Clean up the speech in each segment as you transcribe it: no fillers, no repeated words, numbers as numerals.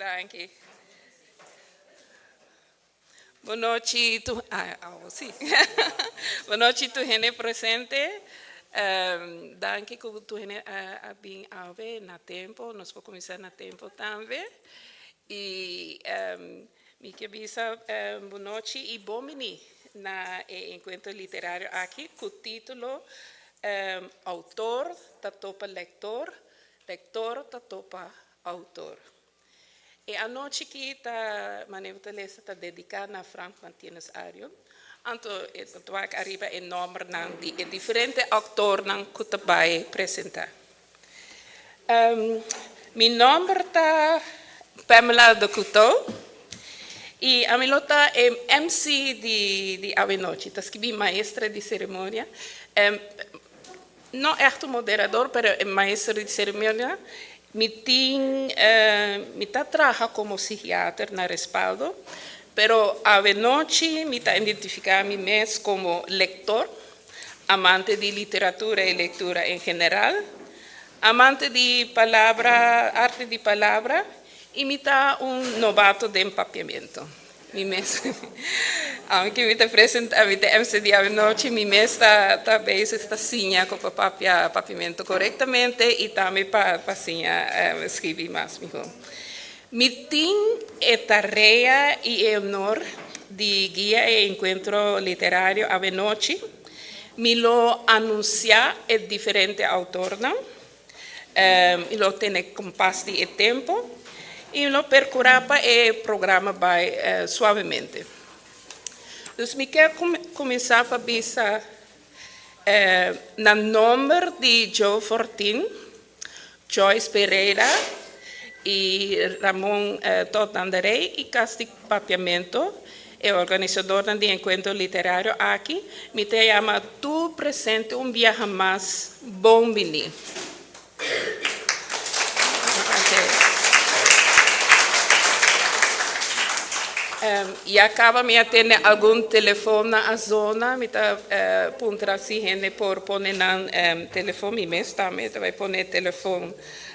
Danki. Bon nochi tur ah si. Bon nochi tur hende presente. Danki ku tur hende a bin awe na tempo. Nos por kuminsá na tempo tambe. I mi ke bisa bon nochi i bon bini na e enkuentro literario aki ku título Outor ta topa lektor, lektor ta topa outor. E anochi ki ta manera bo ta lesa ta dediká na Frank Martinus Arion. Anto e ta wak ariba e nòmbernan di e diferente outornan ku ta bai presentá. Mi nòmber ta Pamela de Couteau i ami lo ta e MC di di awenochi. Ta skibí maestra di seremonia. No ègt un moderador, pero e maestro di seremonia. Mi tin mi ta traha komo psikiater na Respaldo, pero awenochi mi ta identifiká mi mes komo lektor. Amante di literatura i lektura en general, amante di palabra, arte di palabra i mi ta un nobato den papiamento. Mi mes, aunke mi ta presenta, mi ta MC di awenochi, mi mes ta ta bezig ta siña kon pa papia papiamento korektamente i tambe pa pa siña skribi mas mihó. Mi tin e tarea i e honor di guia e enkuentro literario awenochi. Mi lo anunsiá e diferente outornan, mi lo tene kompas di e tempu i mi lo perkurá pa e programa bai suavemente. Dus mi ke kuminsá pa bisa na nòmber di Joe Fortin, Joyce Pereira y Ramon Todd Dandaré y Cas di Papiamento, e organisadornan di encuentro literario aki, mi ta yama tur presente un biaha mas bon bini. Ya caba mi a tene algun telefon na a zona, mi ta puntra si hende por pone nan telefon, mi mes tambe ta bay pone telefon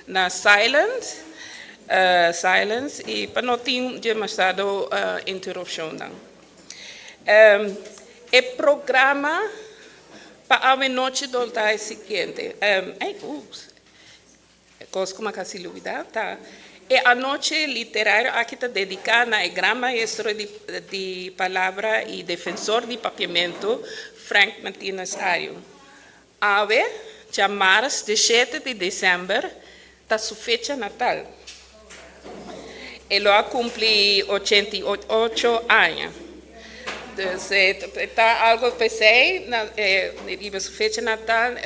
na silent, silence, y pa no tin demasiado interupcionnan. E programa pa awe nochi lo ta e siguiente, ay ups. E kos ku mi a kasi lubidá ta, e anochi literario aki ta dediká na e gran maestro di di palabra i defensor di papiamentu, Frank Martinus Ario. Awe, djamars di shete di desèmber, ta su fecha natal. E lo a kumpli 88 aña. Dus e ta algu p'esei, riba su fecha natal.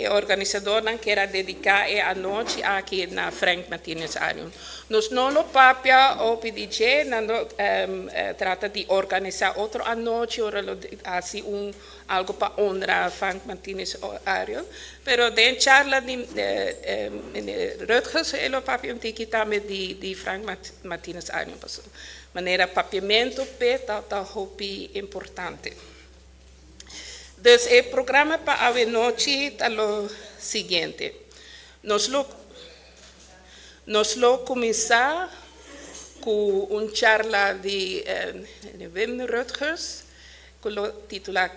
E organisadornan kier a dediká e anochi aki na Frank Martinez Arion. Nos no lo papia hopi di dje, nan lo trata di organisá otro anochi ora lo hasi un algu pa honra Frank Martinez Arion. Pero den charla di meneer Rutgers e lo papia un tiki tambe di Frank Martinez Arion pasobra manera papiamentu p'e ta hopi importante. Dus e programa pa awe nochi ta lo siguiente. Nos lo nos lo kuminsá ku un charla di Wim Rutgers ku lo titulá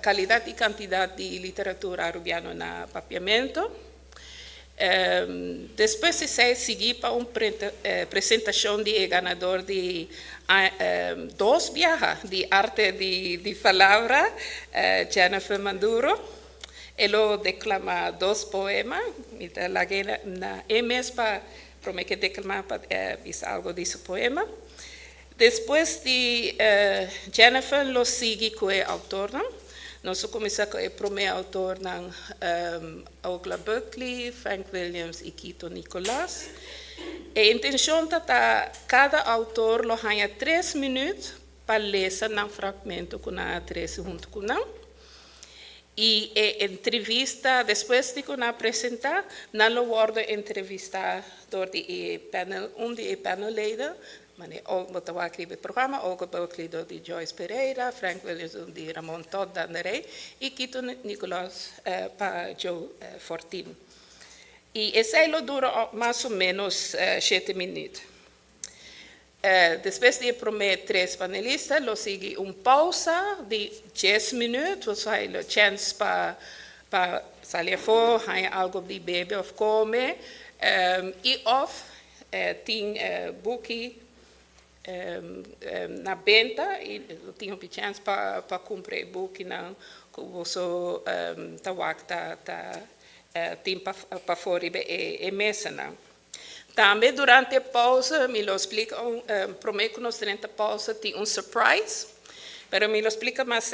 Kalidat i kantidat di literatura arubiano na Papiamento. Despues di esei sigui pa un presentashon di e ganador di dos biaha di Arte di Palabra, Jennifer Maduro. E lo deklamá dos poema. Mi ta lag'é na e mes pa promé ke deklamá pa bisa algu di su poema. Despues di Jennifer lo sigui ku e outornan. Nos a kuminsá ku e promé outornan Ogla Buckley, Frank Williams i Quito Nicolaas. E intenshon ta ta kada outor lo haña tres minüt pa lesa nan fragmento ku nan a trese huntu ku nan. I e entrevista, despues di ku nan a presentá, nan lo wòrdu entrevistá dor di e panel, un di e panelleden, Mane o bo ta wak riba e programa Olga Buckley dor di Joyce Pereira, Frank Williams dor di Ramon Todd Dandaré y Quito Nicolaas pa Joe Fortin. I esei lo dura mas o ménos shete minüt. Despues di e promé tres panelista lo sigui un pousa di dies minüt, bo sa lo chèns pa pa sali afó, haña algu di bebe òf kome i òf tin buki na benta i lo tin hopi chèns pa pa kumpra e bukinan ku boso ta wak ta ta tin pafó riba e mesanan. Tambe durante e pousa mi lo splika un promé ku nos drenta pousa tin un surprise, pero mi lo splika mas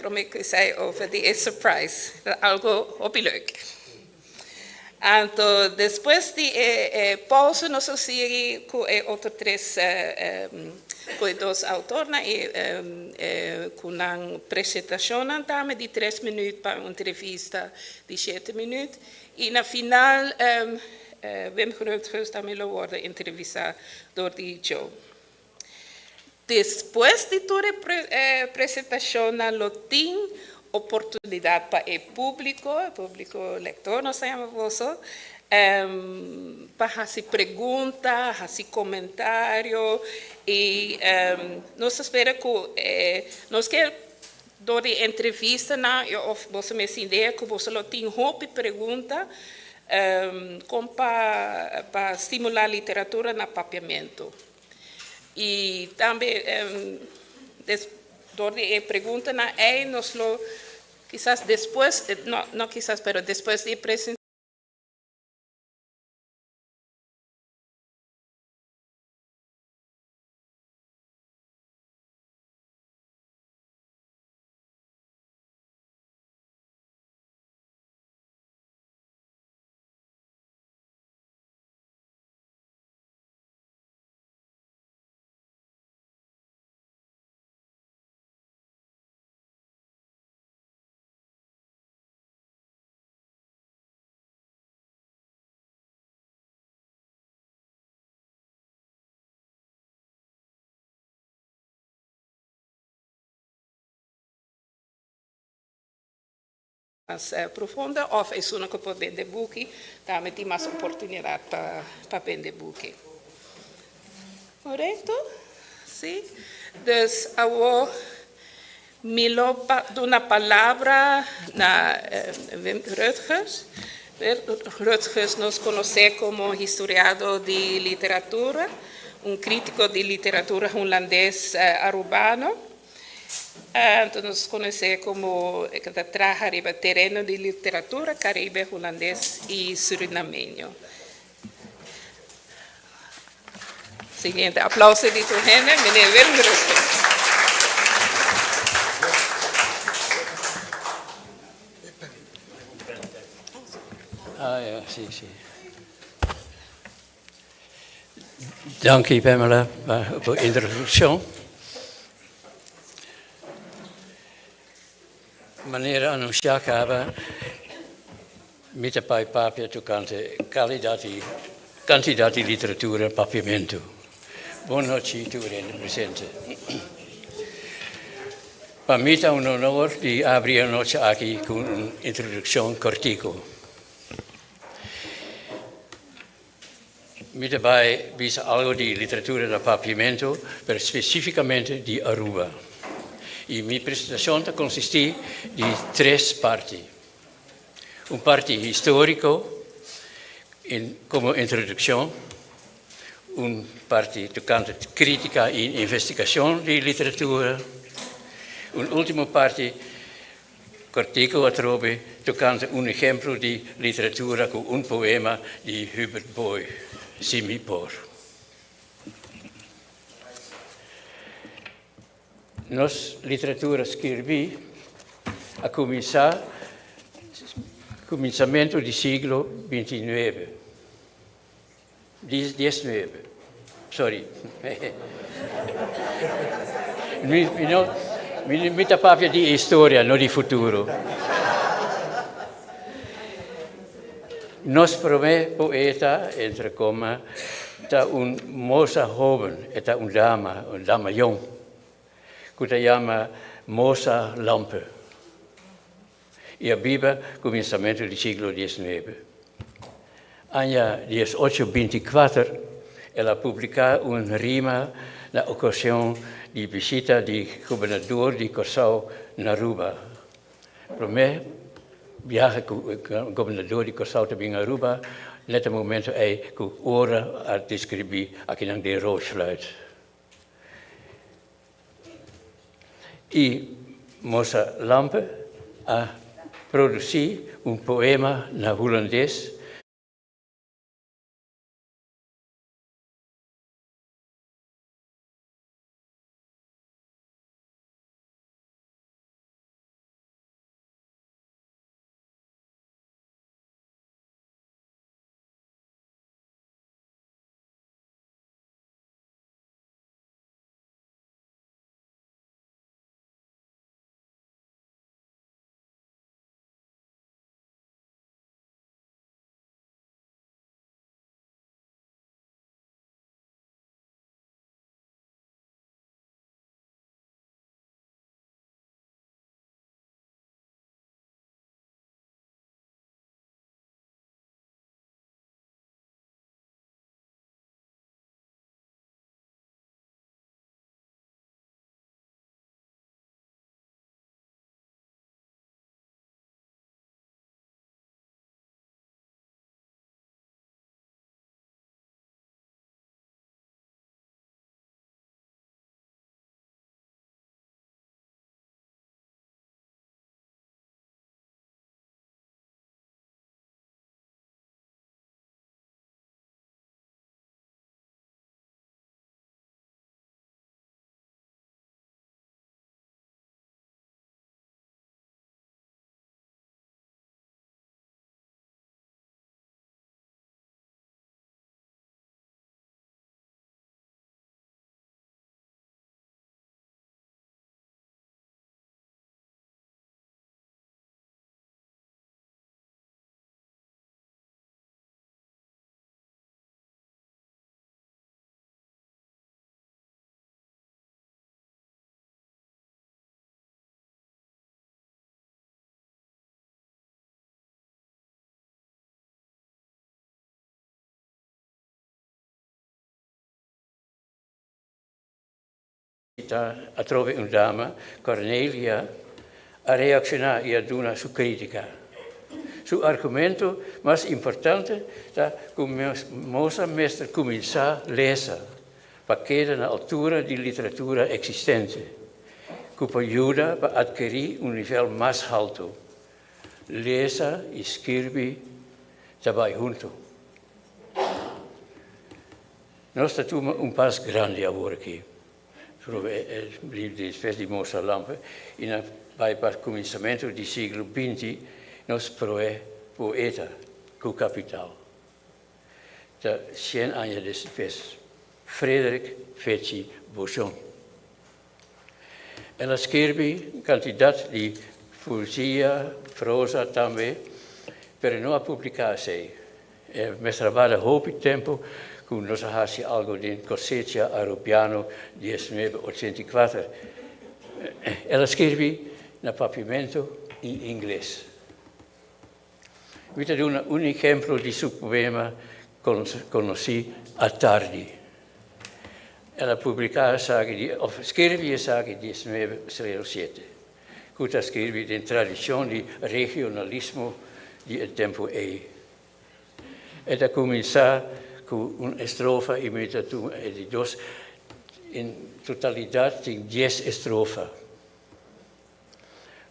promé ku esei over di e surprise, ta algu hopi leuk. Anto despues di e pousa nos a sigui ku e otro tres ku e dos outornan i ku nan presentashonnan tambe di tres minüt pa un entrevista di shete minüt i na final Wim Rutgers tambe lo wòrdu entrevistá dor di Joe. Despues di tur e presentashonnan lo tin oportunidat pa e públiko, e públiko lektor nos ta yama boso, pa hasi pregunta, hasi komentario i nos ta spera ku nos ke dor di entrevistanan òf boso mes idea ku boso lo tin hopi pregunta kon pa stimulá literatura na papiamentu. I tambe dor di e preguntanan ei nos lo kisas despues, no, no kisas, pero despues di e presentashon mas profundo of esunnan ku por bende buki tambe tin mas oportunidat pa bende buki. Korekto? Si. Dus awor mi lo duna palabra na Wim Rutgers. Wim Rutgers nos konosé komo historiado di literatura, un kritiko di literatura hulandes arubano. Anto nos konosé komo e ku ta traha riba tereno di literatura karibe hulandes i surinameño. Siguiente aplauso di tur hende, meneer Willem Rutgers. Ah ja, sí, sí. Danki Pamela pa bo introdukshon. Manera anunsiá kaba, mi ta bai papia tokante kalidat i kantidat di literatura papiamentu. Bon nochi tur hende presente. Pa mi ta un honor di abri e anochi aki ku un introdukshon kòrtiku. Mi ta bai bisa algo di literatura na Papiamento, pero specificamente di Aruba. Y mi presentacion ta consisti di tres parti. Un parti historico, como introduccion, un parti tocante critica y investigacion di literatura, un ultimo parti Kòrtiku atrobe tokante un ehemplo di literatura ku un poema di Hubert Booi, Si mi por. Nos literatura skirbí a kuminsá kuminsamentu di siglo bintinuebe. Diesnuebe, sorry. Mi, mi no, mi, mi ta papia di historia, no di futuro. Nos promé poeta, entre coma, ta un mosa hoben, e ta un dama, un dama jong, ku ta yama Mosa Lampe. I a biba kuminsamentu di siglo diesnuebe. Aña 1824 el a publiká un rima na okashon di bishita di gobernador di Kòrsou na Aruba. Promé biaha ku gobernador di Kòrsou ta bin Aruba, nèt e momento ei ku ora a deskribí akinan den Roosfluit. I Mosa Lampe a produsí un poema na hulandes. Ta atrobe un dama, Cornelia, a reakshoná i a duna su krítika. Su argumento mas importante ta ku mosa mester kuminsá lesa pa keda na altura di literatura eksistente, ku por yuda pa atkerí un nivel mas haltu. Lesa i skirbi ta bai huntu. Nos ta tuma un pas grandi awor aki. Prome e despues di Mosa Lampe i nan bai pa kuminsamentu di siglo binti nos proe poeta ku kapital. Ta shen aña despues Frederik Fetchi Boshon. El a skirbi kantidat di poesia, prosa tambe, pero no a publiká esei. E mester a warda hopi tempu ku nos a hasi algu den Cosecha Arubiano 1984. El a skirbi na papiamentu i ingles. Mi ta duna un ehemplo di su poema konosí Atardi. El a publiká esaki di, òf skirbi esaki 1907, ku ta skirbi den tradishon di regionalismo di e tempu ei. E ta kuminsá ku un estrofa i mi ta tuma e di dos. En totalidat tin dies estrofa.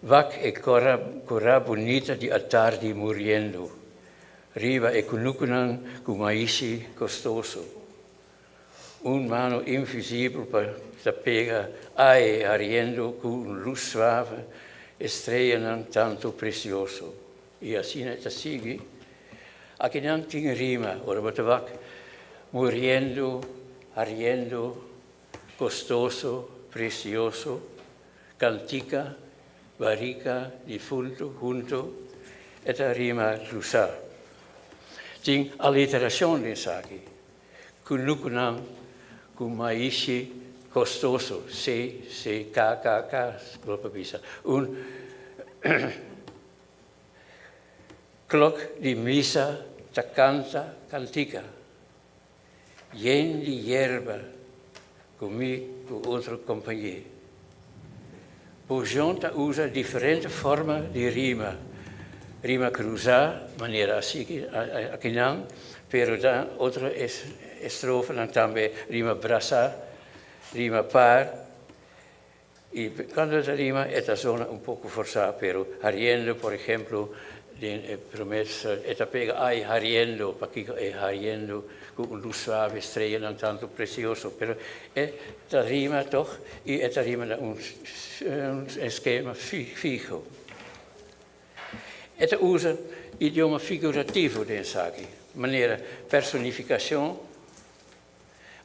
Wak e kora bunita di atardi muriendo riba e kunukunan ku maisi kostoso. Un mano invisibel pa ta pega ae hariendo ku un lus suave e streanan tantu presioso. I asina e ta sigui. Akinan tin rima ora bo ta wak muriendo, hariendo, Costoso, precioso, cantica, barica, difunto, hunto, e ta rima lusá. Tin aliteracion den esaki. Cunucunan cu maishi costoso, C, C, K, K, K, bo por bisa. Un klok di misa. ta canta cantica, yen di yerba cu mi cu otro compañé. Beaujon ta usa diferente forma di rima, rima cruzá, manera así akinan, pero den otro estrofanan tambe rima brasá, rima par, y cuando ta rima e ta zona un poco forsá, pero hariendo, por ehemplo, den e promé e ta pega ai hariendo, pakico e hariendo cu un luz suave, streanan tanto precioso, pero e ta rima toch y e ta rima na un eskema fiho. E ta usa idioma figurativo den esaki, manera personificacion,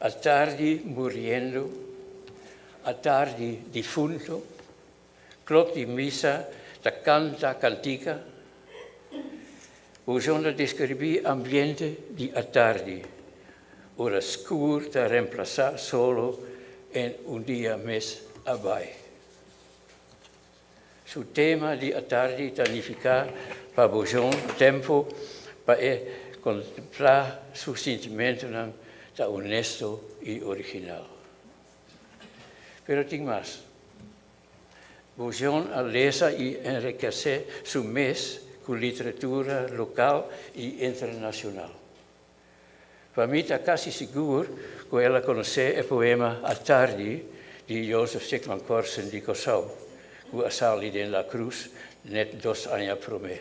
Atardi muriendo, atardi difunto, klok di misa ta kanta kantika. Boujon ta deskribí ambiente di atardi, ora skur ta remplasá solo en un dia mes a bai. Su tema di atardi ta nifiká pa Boujon tempu pa e kontemplá su sintimentunan ta honesto i original. Pero tin mas. Boujon a lesa i enrikesé su mes ku literatura lokal i internashonal. Pa mi ta kasi sigur ku el a konosé e poema Atardi di Jozef Sickman Corsen di Kòrsou, ku a sali den La Cruz nèt dos aña promé.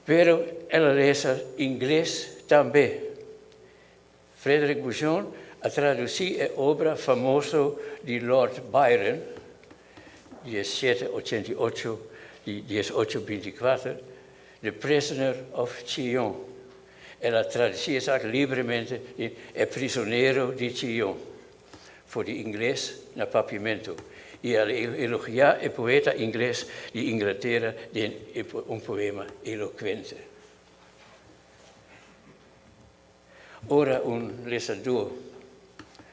Pero el a lesa ingles tambe. Frederik Beaujon a tradusí e obra famoso di Lord Byron, 1788 di 1824, The Prisoner of Chillon. El a tradusí esaki libremente den E Prisonero di Chillon, for di ingles na papiamentu, i el a elogiá e poeta ingles di Inglatera den un poema elokuente. Ora un lesadó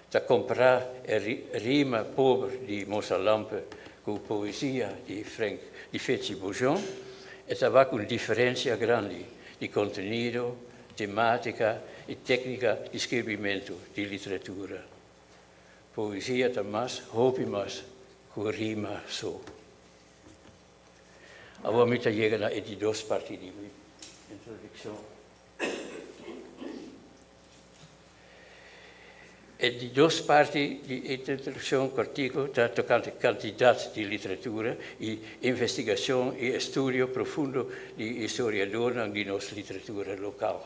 ta kompará e rima pober di Mosa Lampe ku poesia di Frank di Fetchi Beaujon, e ta wak un diferensia grandi di kontenido, temátika i téknika di skirbimentu di literatura. Poesia ta mas, hopi mas, ku rima so. Awor mi ta yega na e di dos parti di mi introdukshon. E di dos parti di e introdukshon kòrtiku ta tokante kantidat di literatura i investigashon i estudio profundo di historiadornan di nos literatura lokal.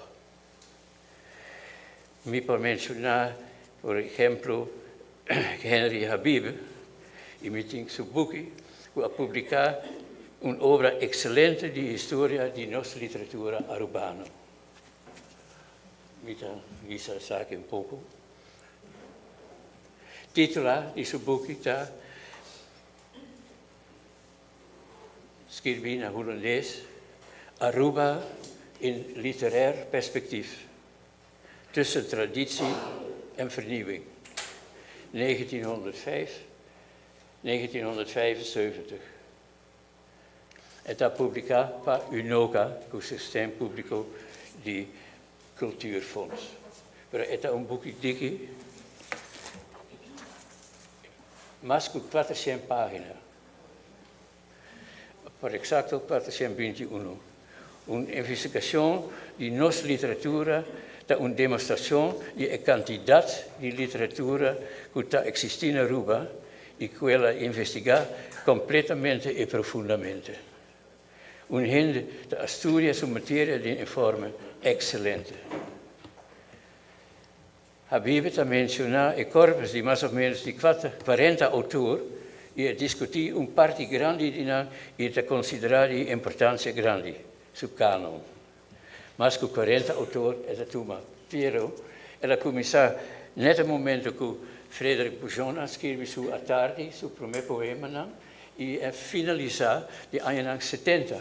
Mi por menshoná por ehemplo Henry Habib i mi tin su buki ku a publiká un obra ekselente di historia di nos literatura arubano. Mi ta bisa esaki un poko. Titula di su buki ta skirbí na hulandes, Aruba in literair perspectief, tussen traditie en vernieuwing, 1905, 1975. E ta publiká pa UNOCA ku sosten públiko di Cultuurfonds. Pero e ta un buki diki, mas ku 400 página. Por eksakto 421. Un investigashon di nos literatura ta un demostrashon di e kantidat di literatura ku ta eksistí na Aruba i ku el a investigá kompletamente i profundamente. Un hende ta a studia su materia den e forma ekselente. Habibe ta menshoná e korpus di mas òf ménos di 40 outor i a diskutí un parti grandi di nan i ta konsiderá di importansia grandi, su kanon. Mas ku 40 outor e ta tuma, pero el a kuminsá nèt e momento ku Frederik Beaujon a skirbi su Atardi, su promé poemanan, i a finalisá di añanan 70.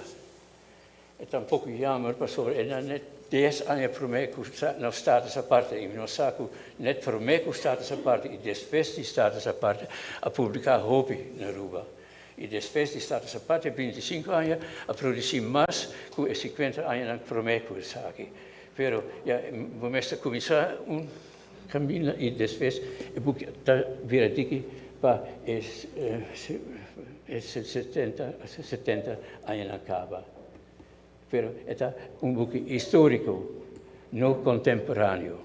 E ta un poko jammer pasobra e na net dies aña promé ku nos status aparte i nos sa ku net promé ku status aparte i despues di status aparte a publiká hopi na Aruba. I despues di Status Aparte 25 aña a produsí mas ku e 50 añanan promé ku esaki. Pero ya bo mester kuminsá un kaminda i despues e buki ta bira diki pa e 70 añanan kaba. Pero e ta un buki históriko, no kontemporáneo.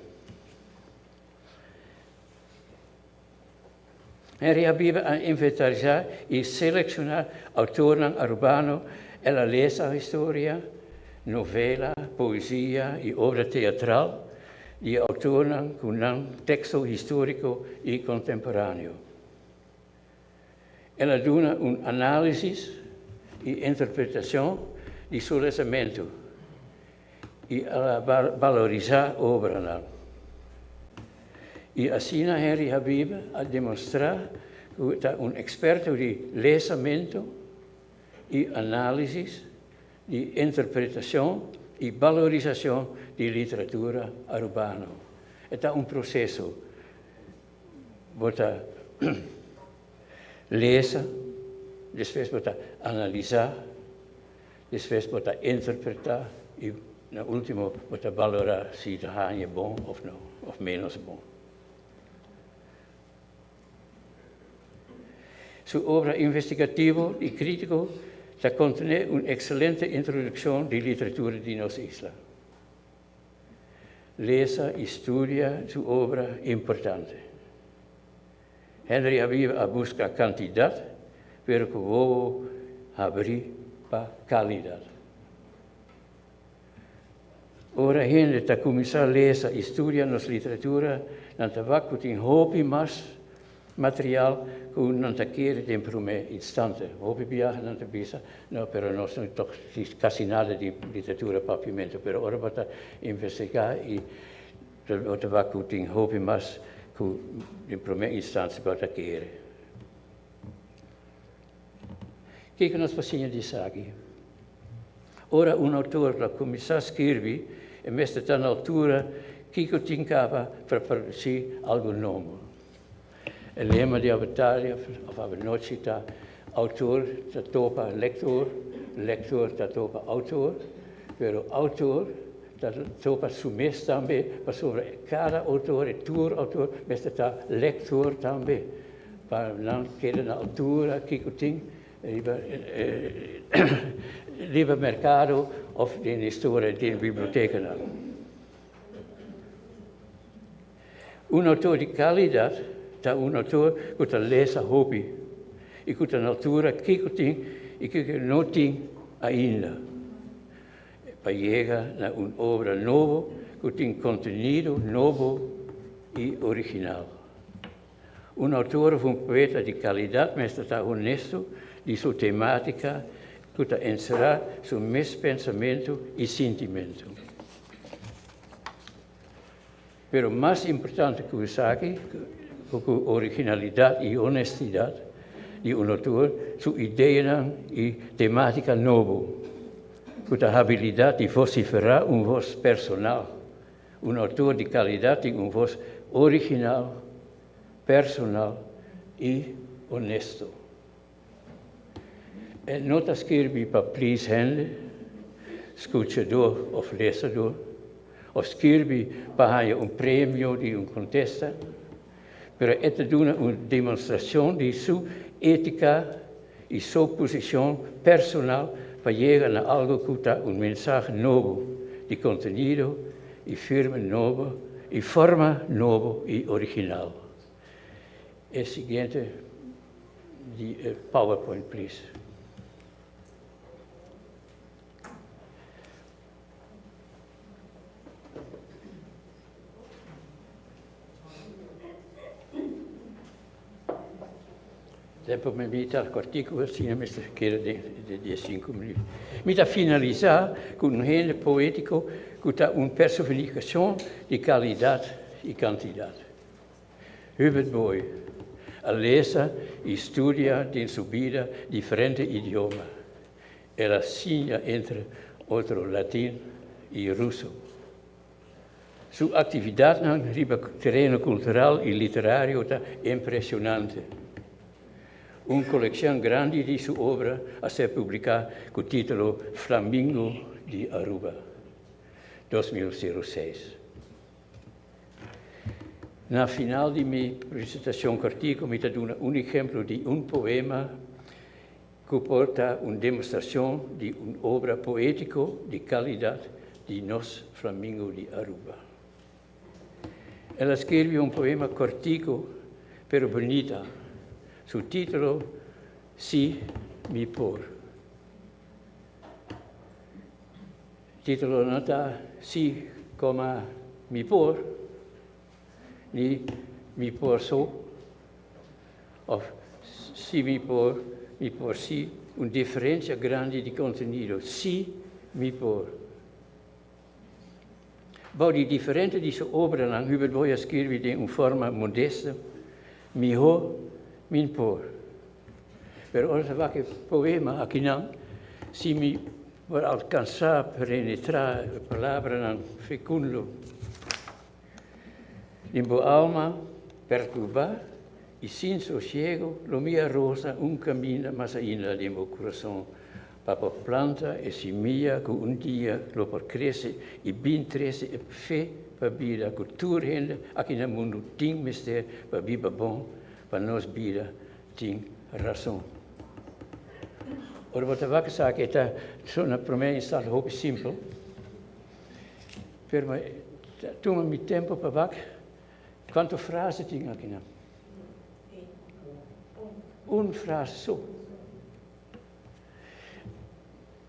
Henry Habibe a inventarisá i selekshoná outornan arubano, el a lesa historia, novela, poesia i obra teatral di e outornan ku nan teksto históriko i kontemporáneo. El a duna un análisis i interpretashon di su lesamentu i el a balorisá obranan. I asina Henry Habibe a demostrá ku e ta un eksperto di lesamentu i análisis, di interpretashon i balorisashon di literatura arubano. E ta un proseso. Bo ta lesa, despues bo ta analisá, despues bo ta interpretá i na último bo ta balorá si ta haña bon òf no, òf ménos bon. Su obra investigativo i krítiko ta kontené un ekselente introdukshon di literatura di nos isla. Lesa i studia su obra importante. Henry Habibe a buska kantidat, pero ku wowo habrí pa kalidat. Ora hende ta kuminsá lesa i studia nos literatura, nan ta wak ku tin hopi mas material ku nan ta kere den promé instante. Hopi biaha nan ta bisa, no, pero nos no tok kasi nada di literatura papiamentu. Pero ora bo ta investigá i bo ta wak ku tin hopi mas ku den promé instante bo ta kere. Kiko nos por siña di esaki? Ora un outor ta kuminsá skirbi, e mester ta na altura kiko tin kaba pa produsí algu nobo. E lema di awe tardi òf awe nochi ta, Outor ta topa lektor, lektor ta topa outor, pero outor ta topa su mes tambe, pasobra kada outor i tur outor mester ta lektor tambe, pa nan keda na altura kiko tin riba riba merkado òf den historia den bibliotekanan. Un outor di kalidat ta un outor ku ta lesa hopi i ku ta na altura kiko tin i kiko no tin ainda pa yega na un obra nobo ku tin kontenido nobo i original. Un outor òf un poeta di kalidat mester ta honesto di su temátika ku ta enserá su mes pensamentu i sintimentu. Pero mas importante ku esaki, ku originalidat i honestidat di un outor, su ideanan i temátika nobo, ku ta habilidat di vosiferá un vos personal. Un outor di kalidat tin un vos original, personal i honesto. E no ta skirbi pa please hende, skuchadó òf lesadó, òf skirbi pa haña un premio di un kontesta, pero e ta duna un demonstrashon di su étika i su posishon personal pa yega na algu ku ta un mensahe nobo di kontenido i firma nobo i forma nobo i original. E siguiente di e PowerPoint please. Tempo mi mita kortiku asina mester keda den de diesinku minuut. Mi ta finalisá ku un hende poétiko ku ta un personifikashon di kalidat i kantidat. Hubert Booi a lesa i studia den su bida diferente idioma. El a siña entre otro latin i ruso. Su aktividatnan riba tereno kultural i literario ta impreshonante. Un coleccion grandi di su obra a ser publica cu titulo Flamingo di Aruba, 2006. Na final di mi presentacion cortico mi ta duna un ehemplo di un poema cu por ta un demostracion di un obra poetico di calidad di nos Flamingo di Aruba. El a skirbi un poema cortico pero bunita. Su titulo Si mi por. Titulo no ta Si coma mi por, ni Mi por so, of Si mi por, mi por si, un diferencia grandi di contenido. Si mi por. Bou di diferente di su obranan Hubert Booi a skirbi den un forma modesto, Mihó min por. Pero ora ta wak e poema akinan, si mi por alkansá penetrá e palabranan fekundo den bo alma perturbá i sin sosiego, lo mi a rosa un kaminda mas ainda den bo kurason Pa por planta e simia ku un dia lo por krese i bin trese e fe pa bida ku tur hende aki na mundu tin mester pa biba bon, pa nos bida tin rason. Ora bo ta wak esaki e ta so na prome instante hopi simpel, pero mi ta tuma mi tempo pa wak kuantu frase tin akinan. Un frase so.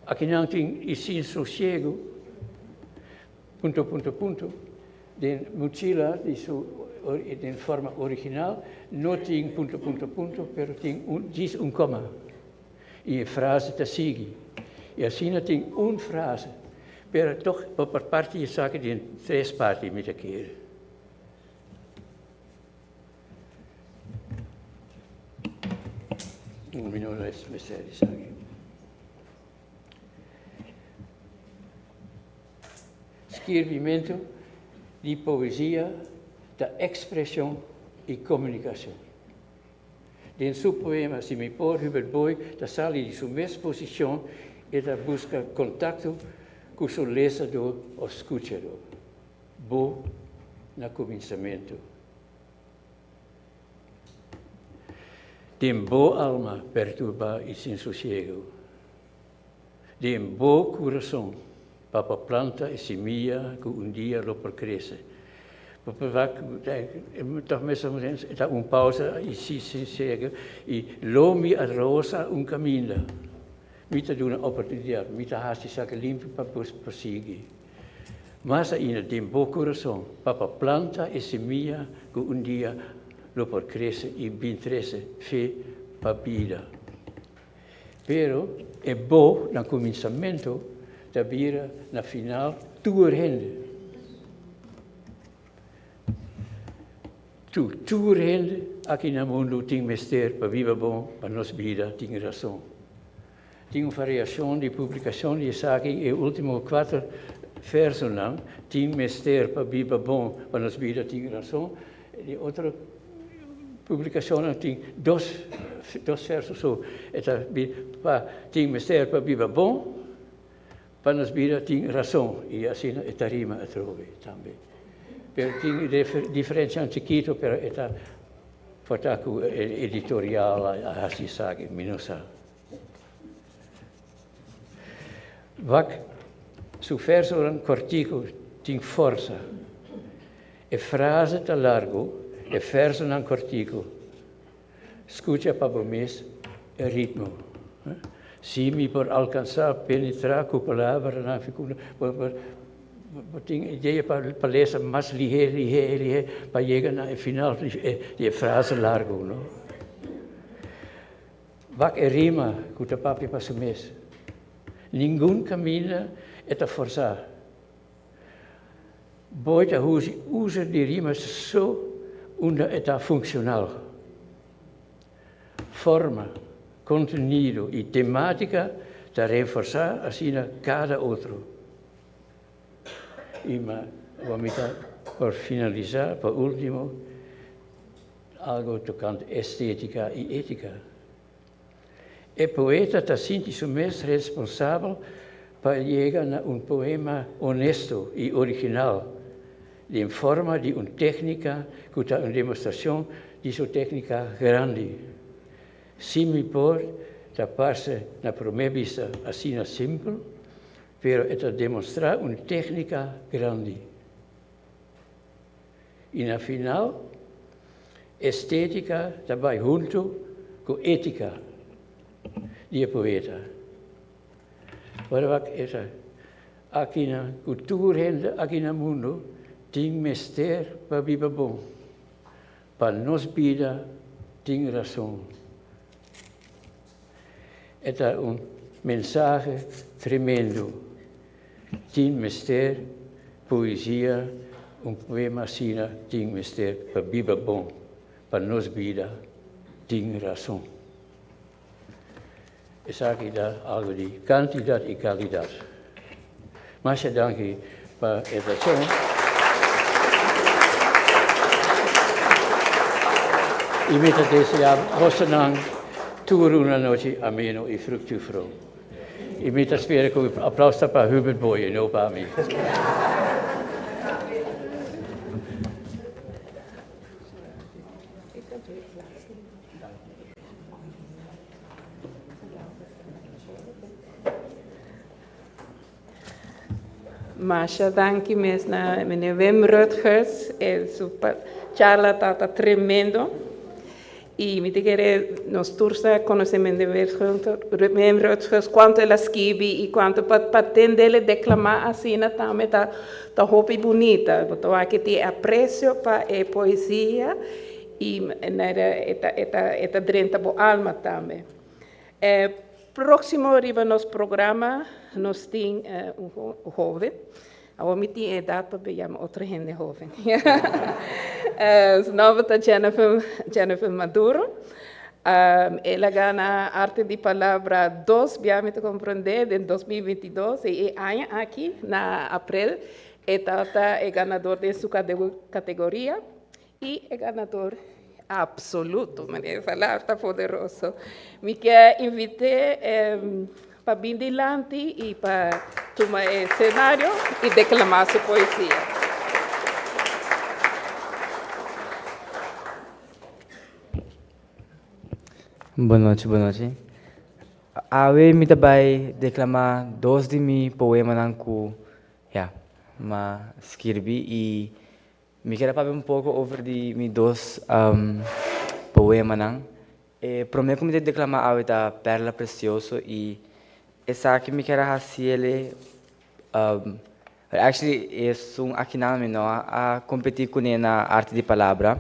Akinan tin i sin sosiego, punto punto punto, den mochila di su den forma original no tin punto punto punto pero tin un djis un koma i e frase ta sigui i asina tin un frase pero tog bo por parti esaki den tres parti mi ta kere. Un minuto es mester di esaki. Skirbimentu di poesia ta ekspreshon i komunikashon. Den su poema Si mi por Hubert Booi ta sali di su mes posishon e ta buska kontakto ku su lesadó òf skuchadó. Bo na kuminsamentu. Den bo alma perturbá i sin sosiegu, den bo kurason pa bo planta e simia ku un dia lo por krese. Bo por wak tòg mester ta un pausa i sin sosiegu i lo mi a rosa un kaminda. Mi ta duna oportunidat, mi ta hasi esaki limpi pa bo por sigui. Mas ainda den bo kurason pa bo planta e simia ku un dia lo por krese i bin trese fe pa bida. Pero e bo na kuminsamentu ta bira na final tur hende. Tu tur hende aki na mundu tin mester pa biba bon pa nos bida tin rason. Tin un variashon di publikashon di esaki, e ultimo kuater versonan tin mester pa biba bon pa nos bida tin rason, di otro publikashonnan tin dos dos verso so e ta pa tin mester pa biba bon pa nos bida tin rason i asina e ta rima atrobe tambe. Pero tin diferensianan chikito pero e ta por ta ku e editorial a hasi esaki mi no sa. Wak su versonan kortiku tin forsa. E frase ta largu, e versonan kortiku. Skucha pa bo mes e ritmo. Si mi por alkansá penetrá ku palabranan fekunda, bo bo bo tin idea pa pa lesa mas lihé, lihé, lihé pa yega na e final di e frase largu, no? Wak e rima ku ta papia pa su mes. Ningun kaminda e ta forsá. Boy ta husi usa di rima so unda e ta funkshonal. Forma, kontenido i temátika ta reforsá asina kada otro. I ma bo mi ta por finalisá pa último. Algo tocante estetica y etica. E poeta ta sinti su mes responsabel pa yega na un poema honesto i original, den forma di un téknika ku ta un demostrashon di su téknika grandi. Si mi por ta parse na promé bista asina simpel, pero e ta demostrá un téknika grandi. I na final, estétika ta bai huntu ku étika di e poeta. Ora wak e ta aki na ku tur hende aki na mundu tin mester pa biba bon, pa nos bida tin rason. E ta un mensahe tremendo. Tin mester poesia, un poema asina tin mester pa biba bon, pa nos bida tin rason. Esaki ta algo di kantidat i kalidat. Masha danki pa e atenshon. I mi ta deseá bosonan tur un anochi ameno i fruktífero. I mi ta spera ku e aplaus ta pa Hubert Booi i no pa mi. Masha danki mes na meneer Wim Rutgers. E su charla ta ta tremendo. Y mi ta kere nos tur sa conoce meneer Wim Rutgers cuanto el a skibi y cuanto pa pa tende el declama asina tambe ta ta hopi bunita. Bo ta wak ke tin e aprecio pa e poesia y e ta e ta e ta drenta bo alma tambe. E próximo riba nos programa nos tin un hoven. Awor mi tin edad pa be yama otro hende hoven. Su nomber ta Jennifer, Jennifer Maduro. El a gana Arte di Palabra dos bia mi ta comprende den 2022 y e aña aki na april e tabata e ganador den su categoria. I e ganador absoluto, manera e palabra ta poderoso. Mi ke invit'é pa bin dilanti i pa tuma e senario i deklamá su poesia. Bon nochi, bon nochi. Awe mi ta bai deklamá dos di mi poemanan ku, ya, m'a skirbi i Mi kier a papia un poko over di mi dos poemanan. E prome ku mi ta deklama awe ta Perla Precioso i esaki mi kier a hasi el actually esun akinan mi no a kompetí kuné na Arte di Palabra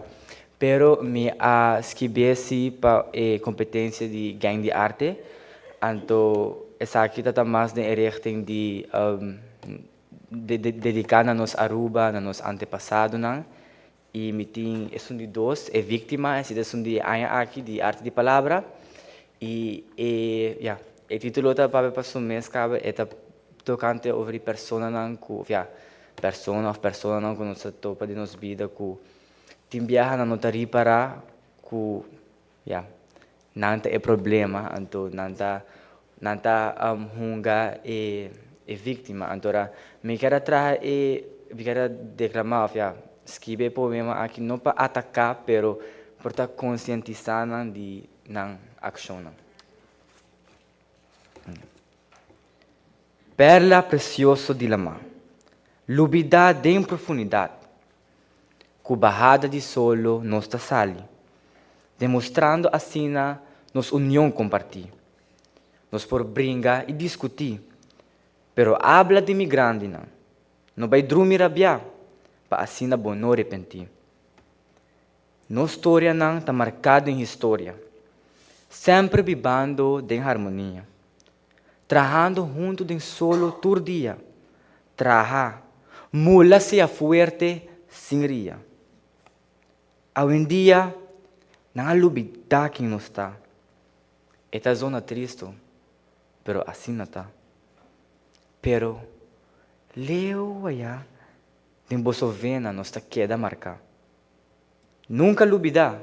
pero mi a skibié si pa e kompetensia di Gang di Arte anto esaki ta ta mas den e richting di Dediká na nos Aruba, na nos antepasadonan i mi tin esun di dos, e víktima, esei ta esun di e aña aki di Arte di Palabra i e ya, e título ta papia pa su mes kaba, e ta tokante over di personanan ku òf ya, persona òf personanan ku nos ta topa den nos bida ku tin biaha nan no ta ripará ku Ya. Nan ta e problema, anto nan ta nan ta hunga e e víktima. Anto ora mi kier a traha e mi kier a deklamá òf ya skibi e poema aki no pa ataká pero por ta konsientisá nan di nan akshonnan. Perla presioso di lamá, lubidá den profunidat. Ku bahada di solo nos ta sali, demostrando asina nos union kompartí. Nos por bringa i diskutí, pero abla di mi grandinan, no bai drumi rabiá, pa asina bo no repentí. Nos storianan ta marká den historia, semper bibando den harmonia, trahando huntu den solo tur dia, Traha, mula sea fuerte sin ria. Awendia nan a lubidá ken nos ta. E ta zona tristu, pero asina ta. Pero leu ayá den boso vena nos ta keda marká. Nunka lubidá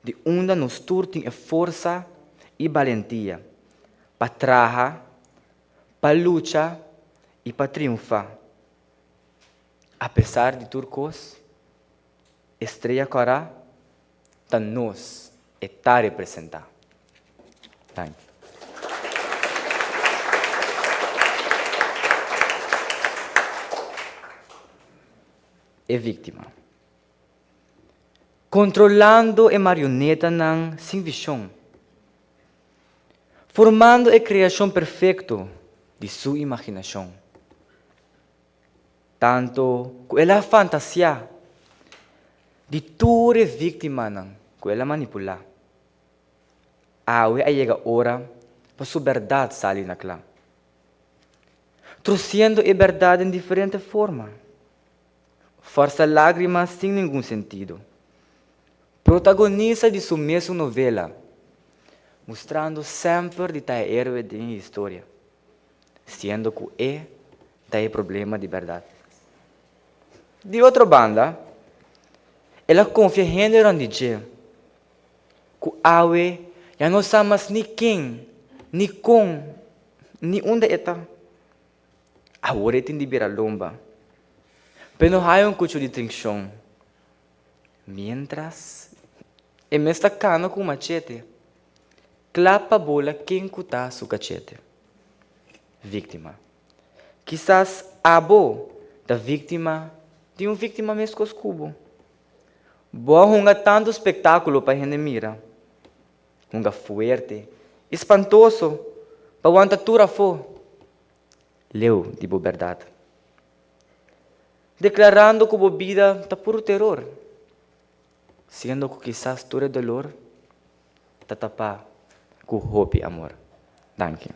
di unda nos tur tin e forsa. i balentia pa traha, pa lucha i pa triunfá. Apesar di tur kos, e strea kòrá ta nos e ta representá. Danki. E víktima. Kontrolando e marionetanan sin vishon. Formando e kreashon perfekto di su imaginashon. Tanto ku el a fantasiá di tur e víktimanan ku el a manipulá. Awe a yega ora pa su bèrdat sali na kla. Trosiendo e bèrdat den diferente forma. Forsa lágrima sin ningun sentido. Protagonista di su mesun novela, mustrando semper di ta e héroe den e historia, siendo ku e ta e problema di bèrdat. Di otro banda, el a konfia hende rònt di dje, ku awe ya no sa mas ni ken, ni kon, ni unda e ta. Awor e tin di bira lomba, pero no haya un kuchu di trinkshon. Miéntras, e mes ta kana ku un machete, kla pa bola ken ku ta su kachete. Víktima. Kisas abo ta víktima di un víktima meskos ku bo. Bo a hunga tantu spektákulo pa hende mira. Hunga fuerte i spantoso pa wanta tur afó leu di bo bèrdat. Deklarando ku bo bida ta puru teror, siendo ku kisas tur e dolor ta tapá ku hopi amor. Danki.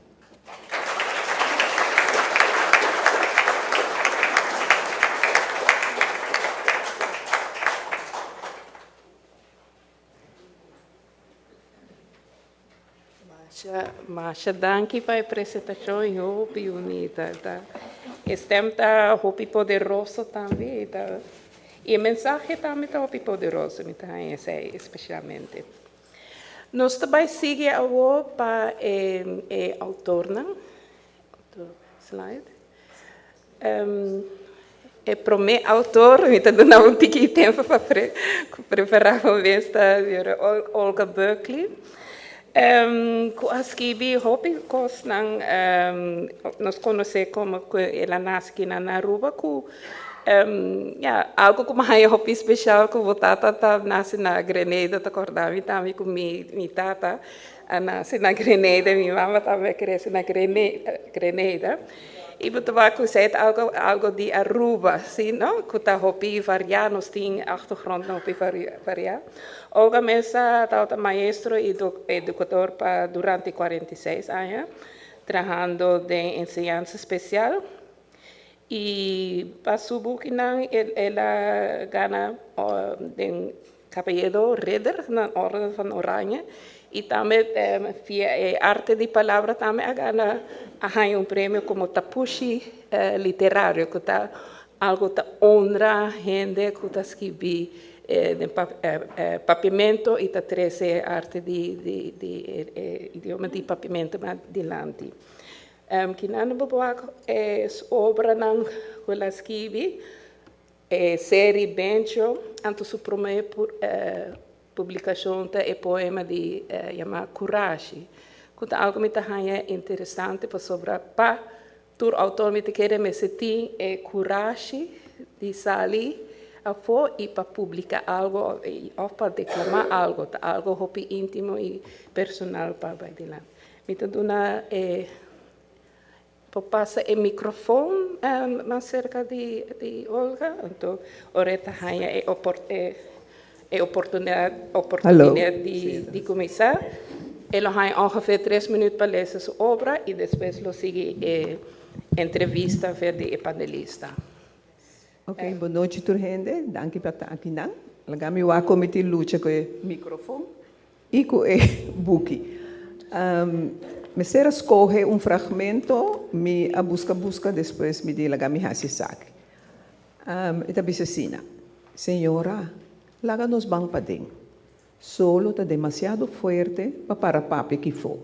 Masha, masha danki pa e presentashon, hopi bunita. Ta, e stem ta hopi poderoso tambe. E ta, i e mensahe tambe ta hopi poderoso, mi ta haña esei espesialmente. Nos ta bai sigui awor pa e, e outornan. Otro slide. E promé outor, mi ta duna un tiki tempu pa prepará bo mes, ta Olga Berkeley, ku a skibi hopi kosnan. Nos konosé komo ku el a nase kinan na Aruba ku, ya, algu ku mi a haña hopi speshal ku bo tata ta nase na Grenada, ta kòrda mi tambe ku mi tata a nase na Grenada, mi mama tambe a krese na Grenada. I bo ta wak ku esei ta algo algo di Aruba, si no? Ku ta hopi variá, nos tin achtergrondnan hopi variá. Olga Mesa tabata maestro i edukador pa durante 46 aña, trahando den enseñansa spesial. I pa su bukinan el a gana den Caballero Ridder na Orde van Oranje i tambe via e arte di palabra tambe a gana a haña un premio komo tapushi literario ku ta algu ta honra hende ku ta skibi den papiamento i ta trese e arte di e idioma di papiamento mas dilanti. Kinan bo por wak e obranan ku el a skibi? E seri Bencho, anto su promé publikashon ta e poema di yamá Kurashi, ku ta algu mi ta haña interesante pasobra pa tur outor mi ta kere mester tin e kurashi di sali afó i pa publiká algu òf pa deklamá algu, ta algu hopi íntimo i personal pa bai dilanti. Mi ta duna e. Por pasa e microfoon mas cerca di Olga, anto ora e ta haña e e oportunidad oportunidad di di cuminsa, e lo haña ongeveer tres minuut pa lesa su obra y despues lo sigui e entrevista ver di e panelista. Ok, bon nochi tur hende, danki pa ta akinan. Laga mi wak con mi tin lucha cu e microfoon. I ku e buki. Mester a skohe un fragmento, mi a buska buska, despues mi di laga mi hasi esaki. E ta bisa asina, Señora, laga nos ban paden. Solo ta demasiado fuerte pa para papia kifó.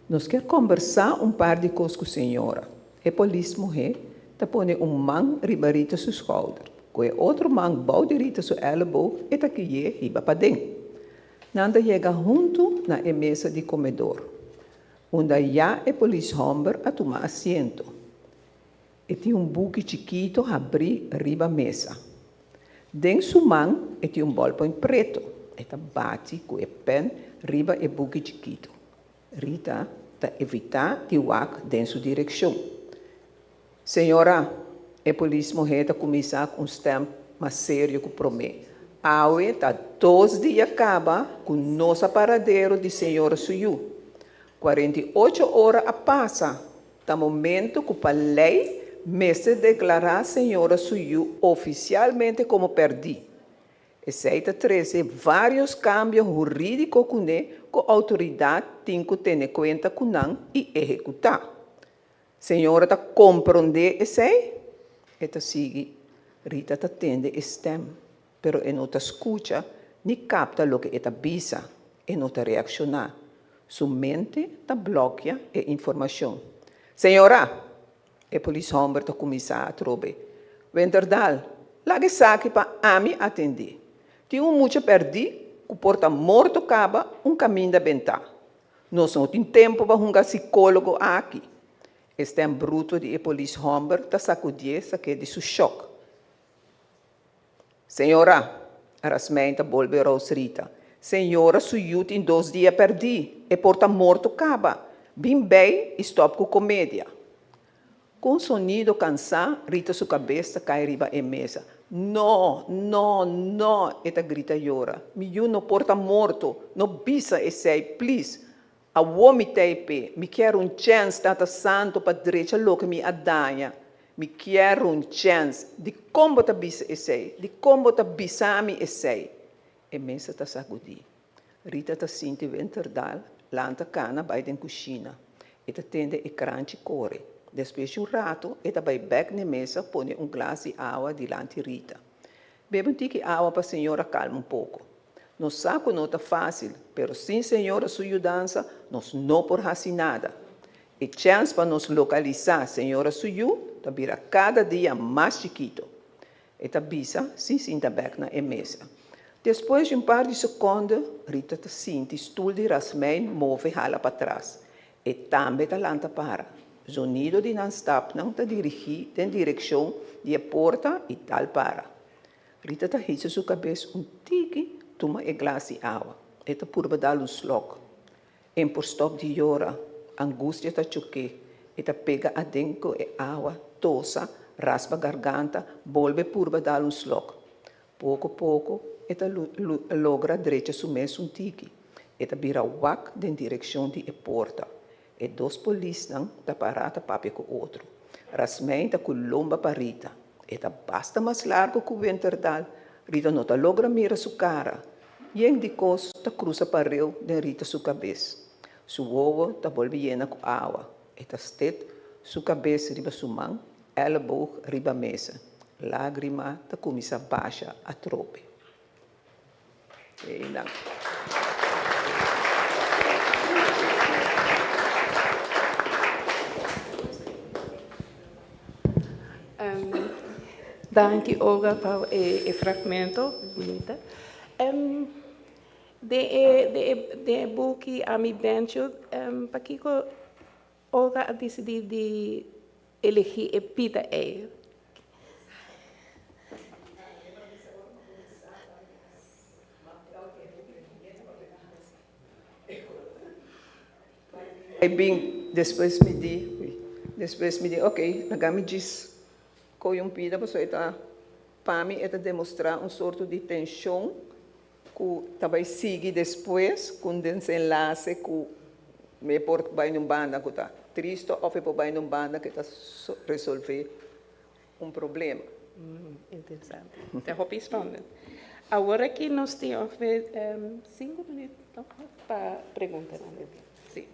Nos kier kombersá un par di kos ku señora. E polis muhé ta pone un man riba Rita su skouder. Ku e otro man bou di Rita su èleboog e ta kiy'é hiba paden. Nan ta yega huntu na e mesa di komedor, unda ya e polis hòmber a tuma asiento. E tin un buki chikito habrí riba mesa. Den su man e tin un ballpoint preto. E ta bati ku e pèn riba e buki chikito. Rita ta evitá di wak den su direkshon. Señora, e polis muhé ta kuminsá ku un stèm mas serio ku promé. Awe ta dos dia kaba ku nos a paradero di señora su yu. 48 ora a pasa. Ta momento ku pa lei mester deklará señora su yu ofisialmente komo pèrdí. Esei ta trese vários kambio hurídiko kuné ku outoridat tin ku tene kuenta ku nan i ehekutá. Señora ta komprondé esei? E ta sigui. Rita ta tende e stèm, pero e no ta skucha ni kapta loke e ta bisa. E no ta reakshoná. Su mente ta blòkia e informashon. Señora! E polis hòmber ta kuminsá atrobe. Winterdal, laga esaki pa ami atendé. Tin un mucha pèrdí ku por ta morto kaba un kaminda bentá. Nos no tin tempu pa hunga sikólogo aki. E stèm bruto di e polis hòmber ta sakudié sak'é di su shòk. Señora, Rasmijn ta bolbe rous Rita. Señora su yu tin dos dia pèrdí, e por ta morto kaba. Bin bei i stòp ku komedia. Ku un sonido kansá, Rita su kabes ta kai riba e mesa. No, no, no! e ta grita yora. Mi yu no por ta morto! No bisa esei, plis! Awor mi ta p'e. Mi kier un chèns, Tata Santu, pa drecha loke mi a daña. Mi kier un chèns. Dikon bo ta bisa esei? Dikon bo ta bisa mi esei? E mesa ta sagudí. Rita ta sinti winterdal, lanta kana bai den kushina. E ta tende e kranchi kore. Despues di un ratu e ta bai bèk n'e mesa pone un glas di awa dilanti Rita. Bebe un tiki awa pa señora kalma un poko. Nos sa ku no ta fásil, pero sin señora su yudansa nos no por hasi nada. E chèns pa nos lokalisá señora su yu ta bira kada dia mas chikito. E ta bisa sin sinta bèk na e mesa. Despues di un par di sekonde, Rita ta sinti stul di Rasmijn move hala patras. E tambe ta lanta para. Zonido di nan stapnan ta dirigí den direkshon di e porta i dal para. Rita ta hisa su kabes un tiki tuma e glas di awa. E ta purba dal un slok. En por stòp di yora. Angustia ta chok'é. E ta pega aden ku e awa, tosa, raspa garganta, bolbe purba dal un slok. Poko poko e ta logra drecha su mes un tiki. E ta bira wak den direkshon di e porta. E dos polisnan ta pará ta papia ku otro. Rasmijn ta ku lomba pa Rita. E ta basta mas largu ku Winterdal. Rita no ta logra mira su kara. Yen di kos ta krusa pareu den Rita su kabes. Su wowo ta bolbe yena ku awa. E ta stet su kabes riba su man, èleboog riba mesa. Lágrima ta kuminsá basha atrobe. Einan. Danki Olga pa e fragmento bunita. Den e den e buki Ami Bencho pakiko Olga a disidí di elegí e pida ei? E bin despues mi di, despues mi di ok, laga mi djis kohe un pida pasobra e ta, pa mi e ta demostrá un sorto di tenshon ku ta bai sigui despues ku un desenlase ku e por bai na un banda ku ta tristu òf e por bai na un banda ku ta resolvé un problema. Interesante. Ta hopi spannend. Awor aki nos tin ongeveer sinku minuut pa preguntanan. Si.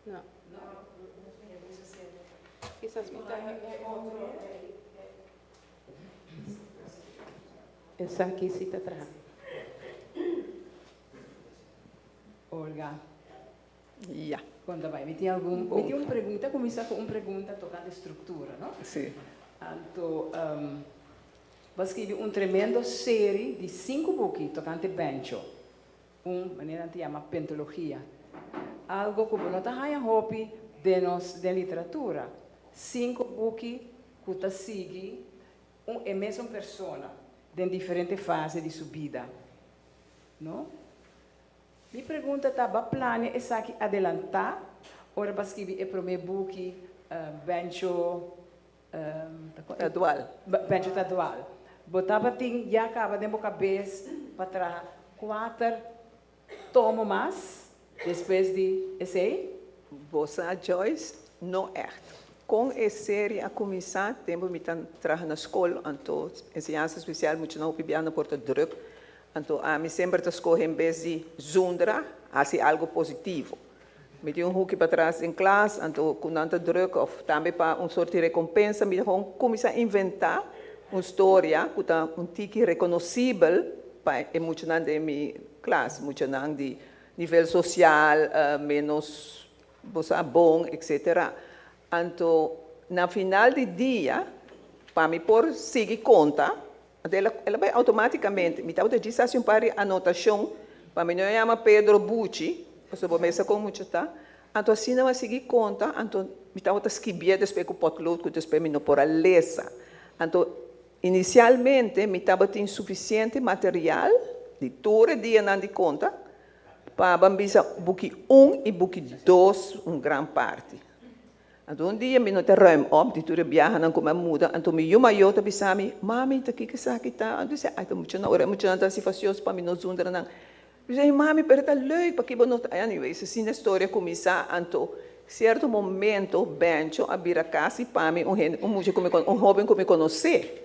No. Kisas mi ta e otro. Esaki si ta traha. Olga. Ja. Kon ta bai? Mi tin algun, mi tin un pregunta, kuminsá ku un pregunta tokante struktura, no? Sí. Anto, bo a skibi un tremendo seri di sinku buki tokante Bencho. Un manera nan ta yama pentologia. Algo ku bo no ta haña hopi den nos, den literatura. Sinku buki ku ta sigui un e mesun persona den diferente fase di su bida, no? Mi pregunta ta, ba plania esaki adelantá ora ba skibi e promé buki Bencho Ta dual? Bencho ta dual. Bo tabatin ya kaba den bo kabes pa traha kuater tomo mas despues di esei? Bo sa Joyce, no ègt. Kon e serie a kuminsá, tempu mi ta traha na skol, anto enseñansa spesial muchanan hopi bia no por ta drùk. Anto ami semper ta skohe en bes di zundra, hasi algo positivo. Mi tin un huki patras den klas, anto ku nan ta druk òf tambe pa un sort di rekompensa mi ta gewoon kuminsá inventá un storia ku ta un tiki rekonosibel pa e muchanan den mi klas, muchanan di nivel sosial ménos bo sa bon etsetera. Anto na final di dia pa mi por sigui konta Anto el a el a bai automáticamente. Mi tabata djis hasi un par di anotashon pa mi no yama Pedro Buchi, pasobra bo mester kon mucha ta. Anto asina mi a sigui konta, anto mi tabata skibié despues ku potlood ku despues mi no por a lesa. Anto inisialmente mi tabatin sufisiente material di tur e dianan di konta pa ban bisa buki un i buki dos un gran parti. Anto un dia mi no ta ruim op di tur e biahanan ku mi a muda, anto mi yu mayó ta bisa mi, Mami, ta kiko esaki ta? Anto mi bisa, Ai, ta muchanan, ora e muchanan ta hasi fasioso pa mi no zundra nan. Mi bisa, Mami, pero e ta leuk, paki bo no ta? Anyways, asina e storia kuminsá, anto sierto momento Bencho a bira kasi pa mi un hende, un mucha ku mi un hóben ku mi konosé.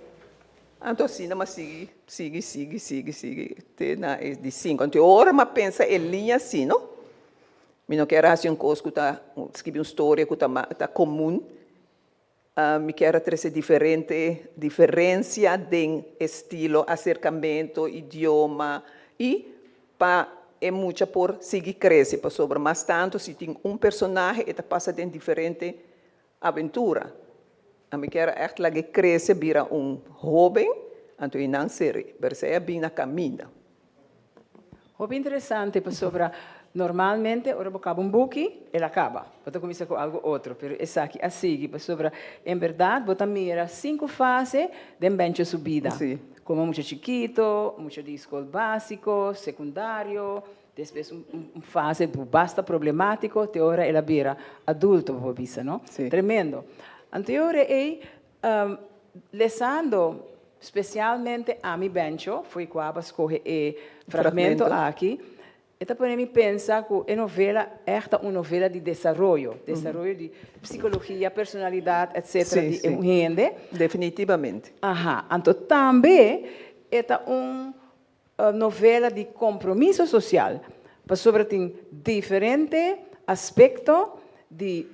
Anto asina mi a sigui, sigui, sigui, sigui, sigui te na e di sinku. Anto e ora mi a pensa e liña asina, no? Mi no kier a hasi un kos ku ta skibi un storia ku ta ta komun. Mi kier a trese diferente diferensia den estilo, aserkamentu, idioma i pa e mucha por sigui krese pasobra mas tantu si tin un personahe e ta pasa den diferente aventura. Mi kier a ègt lag'é krese bira un hóben anto i nan seri, pero esei a bin na kaminda. Hopi interesante pasobra normalmente ora bo kaba un buki el a kaba, bo ta kuminsá ku algu otro, pero esaki a sigui pasobra en bèrdat bo ta mira sinku fase den Bencho su bida, komo mucha chikito, mucha di skol básiko, sekundario, despues un fase basta problemátiko te ora el a bira adulto bo por bisa no, tremendo. Anto e ora ei Lesando spesialmente Ami Bencho, fo'i kua bo a skohe e fragmento aki, e ta pone mi pensa ku e novela ègt ta un novela di desaroyo, desaroyo di psikologia, personalidat, etsetera di e un hende. Definitivamente. Aha, anto tambe e ta un novela di kompromiso sosial, pasobra tin diferente aspekto di,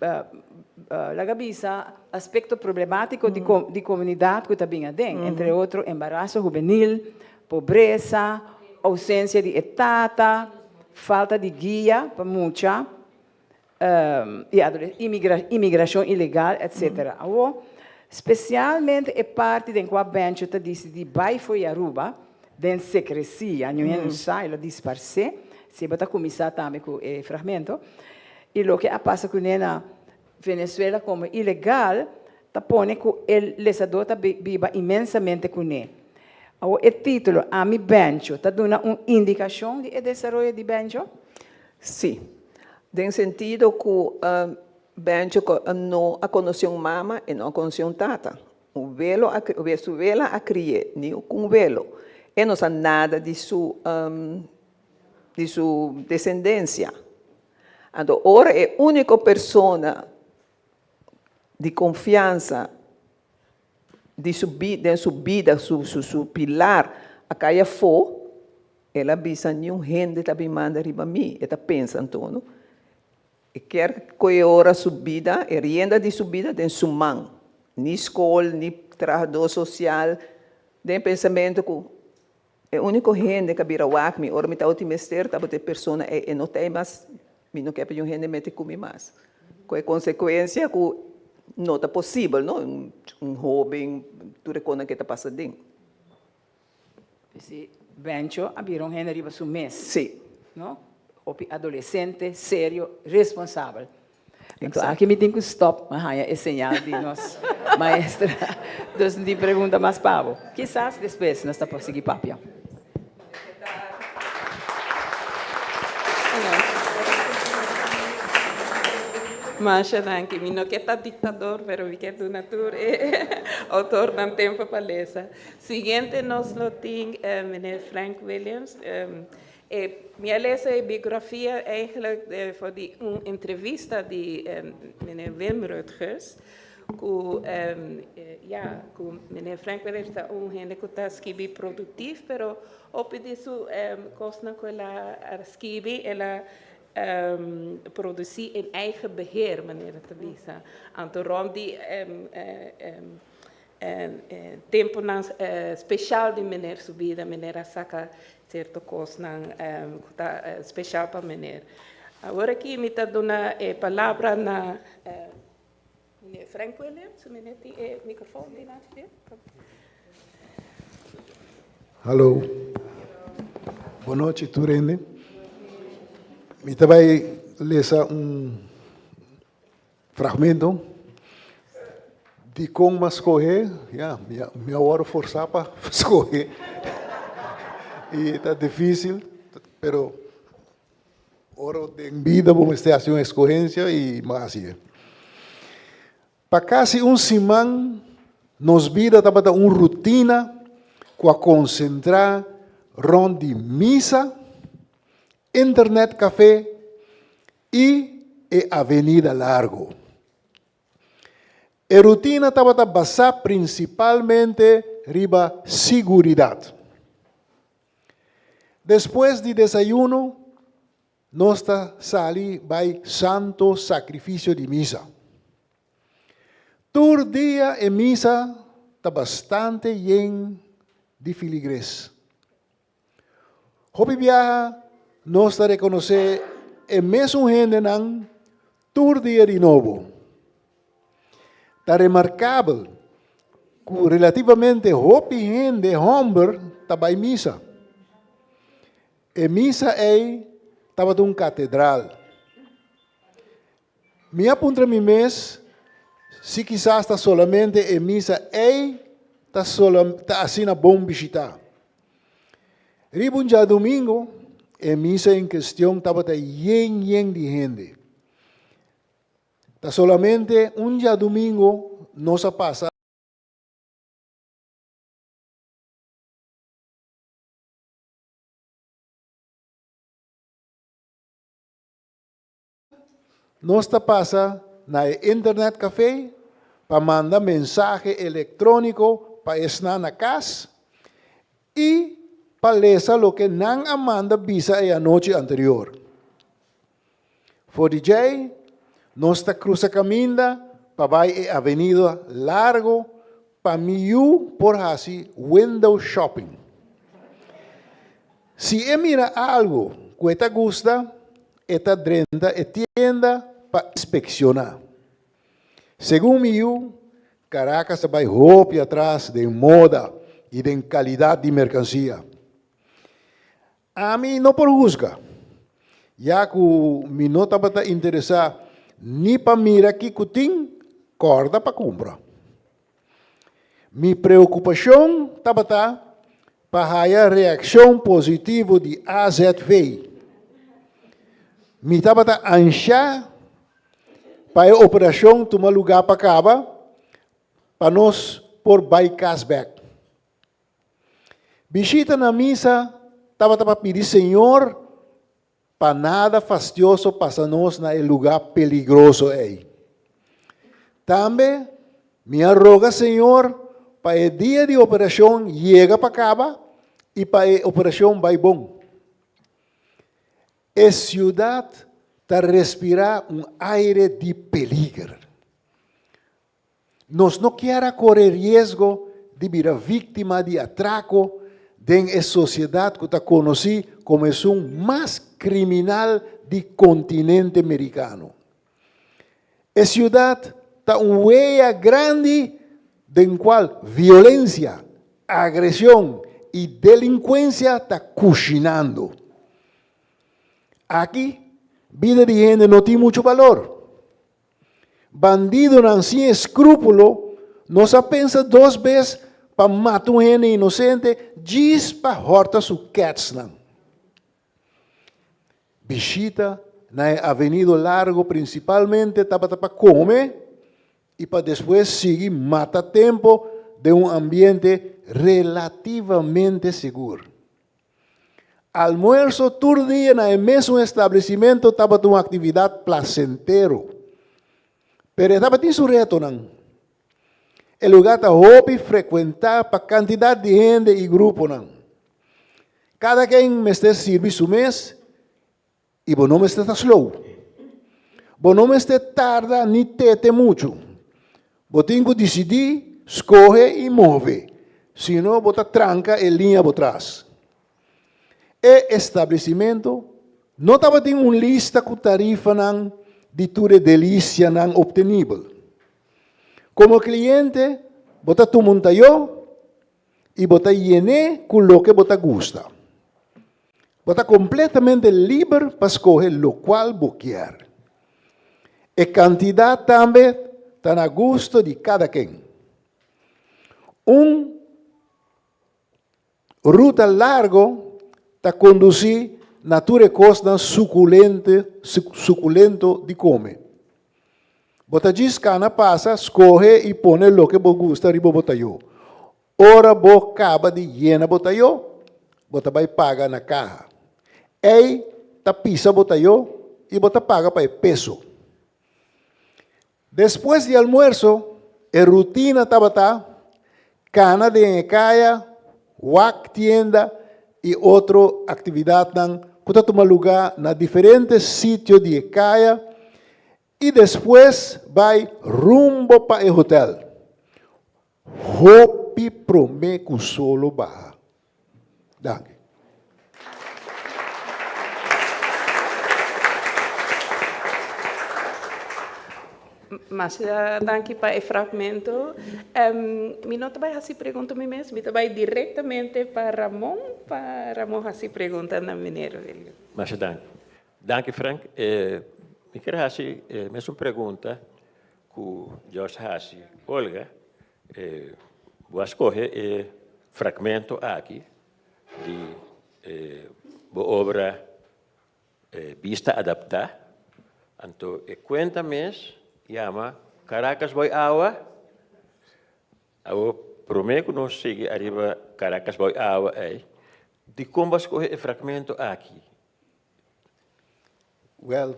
laga bisa, aspekto problemátiko di komunidat ku ta bin aden, entre otro embaraso hubenil, pobresa, ousensia di e tata, falta di guia pa mucha. i imigrashon ilegal etsetera. Awor, spesialmente e parti den kua Bencho ta disidí bai fo'i Aruba den sekresia, niun hende no sa, el a disparsé, si bo ta kuminsá tambe ku e fragmento, i loke a pasa kuné na Venezuela komo ilegal ta pone ku e lesadó ta biba inmensamente kuné. Awor e título Ami Bencho ta duna un indikashon di e desaroyo di Bencho? Sí. Den sentido ku Bencho no a konosé un mama e no a konosé un tata. Un welo a su wela a kri'é, ni ku un welo. E no sa nada di su di su desendensia. Anto ora e úniko persona di konfiansa di su den su bida, su su pilar a kai afó, el a bisa niun hende ta bin manda riba mi, e ta pensa anto no. E kier coge ora su bida, e rienda di su bida den su man. Ni scol, ni trahador social, den pensamento cu e unico hende cu a bira wak mi ora mi tabatin mester tabata e persona ey, e no ta ey mas, mi no kier pa un hende mete cu mi mas. Cu e consecuencia cu no ta posibel, no, un hoben, tur e cosnan cu ta pasa den. P'esei Bencho a bira un hende riba su mes. Sí. No? Hopi adolesente, serio, responsabel. Anto aki mi tin ku stop, mi a haña e señal di nos maestra. Dus no tin pregunta mas pa bo. Kisas despues nos ta por sigui papia. Masha danki. Mi no ke ta diktador, pero mi ke duna tur e outornan tempu pa lesa. Siguiente nos lo tin meneer Frank Williams. E mi a lesa e biografia eigenlijk for di un entrevista di meneer Wim Rutgers ku ya ku meneer Frank Williams ta un hende ku ta skibi produktief pero hopi di su kosnan ku el a skibi el a produsi in eigen beheer manera ta bisa. Anto rond di Tempunan speshal di meneer su bida, meneer a saka sierto kosnan ku ta speshal pa meneer. Awor aki mi ta duna e palabra na meneer Frank Williams. Meneer tin e mikrofon dilanti di e. Hallo. Bon nochi tur hende. Mi ta bai lesa un Fragmento Dikon m'a skohe? Ya, mi a wòrdu forsá pa skohe. I ta difísil, pero ora den bida bo mester hasi un eskohensia i m'a hasié. Pa kasi un siman nos bida tabata un rutina ku a konsentrá rònt di misa, internet kafé i e avenida largo. E rutina tabata basá prinsipalmente riba siguridat. Despues di desayuno, nos ta sali bai Santo Sakrifisio di Misa. Tur dia e misa ta bastante yen di filigres. Hopi biaha nos ta rekonosé e mesun hendenan tur dia di nobo. Ta remarkabel ku relativamente hopi hende hòmber ta bai misa. E misa ei tabata un katedral. Mi a puntra mi mes si kisas ta solamente e misa ei ta ta asina bon bishitá. Riba un djadumingu, e misa en kestion tabata yen yen di hende. Ta solamente un djadumingu nos a pasa. Nos ta pasa na e internet café pa manda mensahe electronico pa esnan na cas y pa lesa loke nan a manda bisa e anochi anterior. For di djei, nos ta crusa caminda pa bay e avenida largo pa mi yu por haci window shopping. Si e mira algu ku e ta gusta, e ta drenta e tienda pa inspekshoná. Segun mi yu, Caracas ta bai hopi atras den moda i den kalidat di merkansia. Ami no por husga, ya ku mi no tabata interesá ni pa mira kiko tin, kòrda pa kumpra. Mi preokupashon tabata pa haya reakshon positivo di AZV. Mi tabata anshá pa e operashon tuma lugá pa kaba pa nos por bai kas bèk. Bishita na misa tabata pa pidi Señor Pa nada fastioso pasa nos na e lugá peligroso ei. Tambe mi a roga Señor pa e dia di operashon yega pa kaba i pa e operashon bai bon. E siudat Ta respirá un aire di peliger. Nos no kier a kore riesgo di bira víktima di atrako den e sosiedat ku ta konosí komo esun mas kriminal di kontinente merikano. E siudat ta un wea grandi den kual violensia, agresion i delinkuensia ta kushinando. Aki, bida di hende no tin muchu balor. Bandidonan sin eskrúpulo no sa pensa dos bes pa mata un hende inosente djis pa hòrta su kètsnan. Bishita na e avenido largo prinsipalmente tabata pa kome i pa despues sigui mata tempu den un ambiente relativamente sigur. Almuerso tur dia na e mesun establesimentu tabata un aktividat plasentero. Pero e tabatin su retonan. E lugá ta hopi frekuentá pa kantidat di hende i gruponan. Kada ken mester sirbi su mes I bo no mester ta slow. Bo no mester tarda ni tete muchu. Bo tin ku disidí, skohe i move, sino bo ta tranka e liña bo tras. E establesimentu no tabatin un lista ku tarifanan di tur e delisianan optenibel. Komo kliente, bo ta tuma un tayó i bo ta yen'é ku loke bo ta gusta. Bo ta kompletamente liber pa skohe lokual bo kier. E kantidat tambe ta na gusto di kada ken. Un ruta largo ta kondusí na tur e kosnan sukulento di kome. Bo ta djis kana pasa, skohe i pone loke bo gusta riba bo tayó. Ora bo kaba di yena bo tayó, bo ta bai paga na kaha. Ei ta pisa bo tayó i bo ta paga pa e peso. Despues di almuerso, e rutina tabata kana den e kaya, wak tienda i otro aktividatnan ku ta tuma lugá na diferente sitio di e kaya i despues bai rumbo pa e hotel. Hopi promé ku solo baha. Danki. Masha danki pa e fragmento. Mi no ta bai hasi pregunta mi mes, mi ta bai direktamente pa Ramon, pa Ramon hasi pregunta na meneer William. Masha danki. Danki Frank. Mi kier hasi e mesun pregunta ku George hasi Olga. Bo a skohe e fragmento aki di bo obra Bista Adaptá. Anto e kuenta mes yama Caracas Boy Awa. Awor promé ku nos sigui ariba Caracas Boy Awa ei, dikon bo a skohe e fragmento aki? Wèl,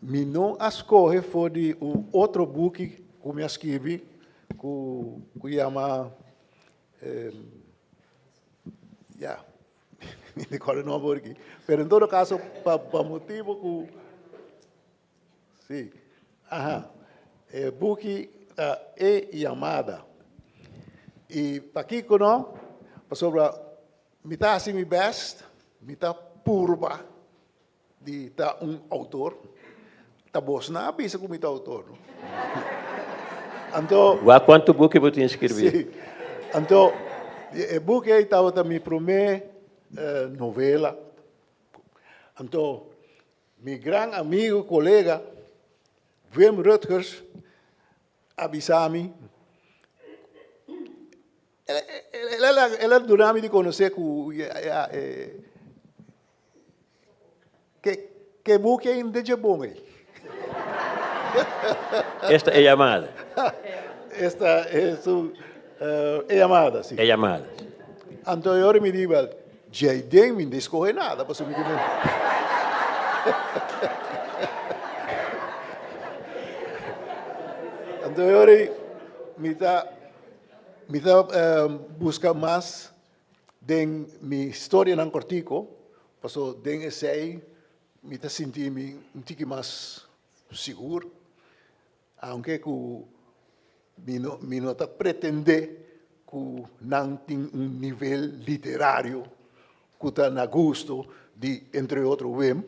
mi no a skohe for di un otro buki ku mi a skirbi ku ku yama ya mi no rekòrda e nòmber aki pero en todo kaso pa pa motibu ku si aha e buki ta E Yamada i pakiko no pasobra Mi ta hasi mi best, mi ta purba di ta un outor. Ta bosnan a bisa ku mi ta outor, no? Anto. Wak kuantu buki bo tin skirbi? Si. Anto, e buki ei tabata mi promé novela. Anto, mi gran amigu, kolega, Wim Rutgers, a bisa mi, El a duna mi di konosé ku ke buki ei no dje bon ei. Esta e yamada. Esta e su e yamada, si. E yamada. Anto e ora mi di, wel, djei den mi no ta skohe nada pasobra mi ke. Anto e ora mi ta. Mi ta buska mas den mi storianan kortiko, paso den esei mi ta sinti mi un tiki mas sigur, aunke ku mi no mi no ta pretende ku nan tin un nivel literario ku ta na gusto di entre otro Wim.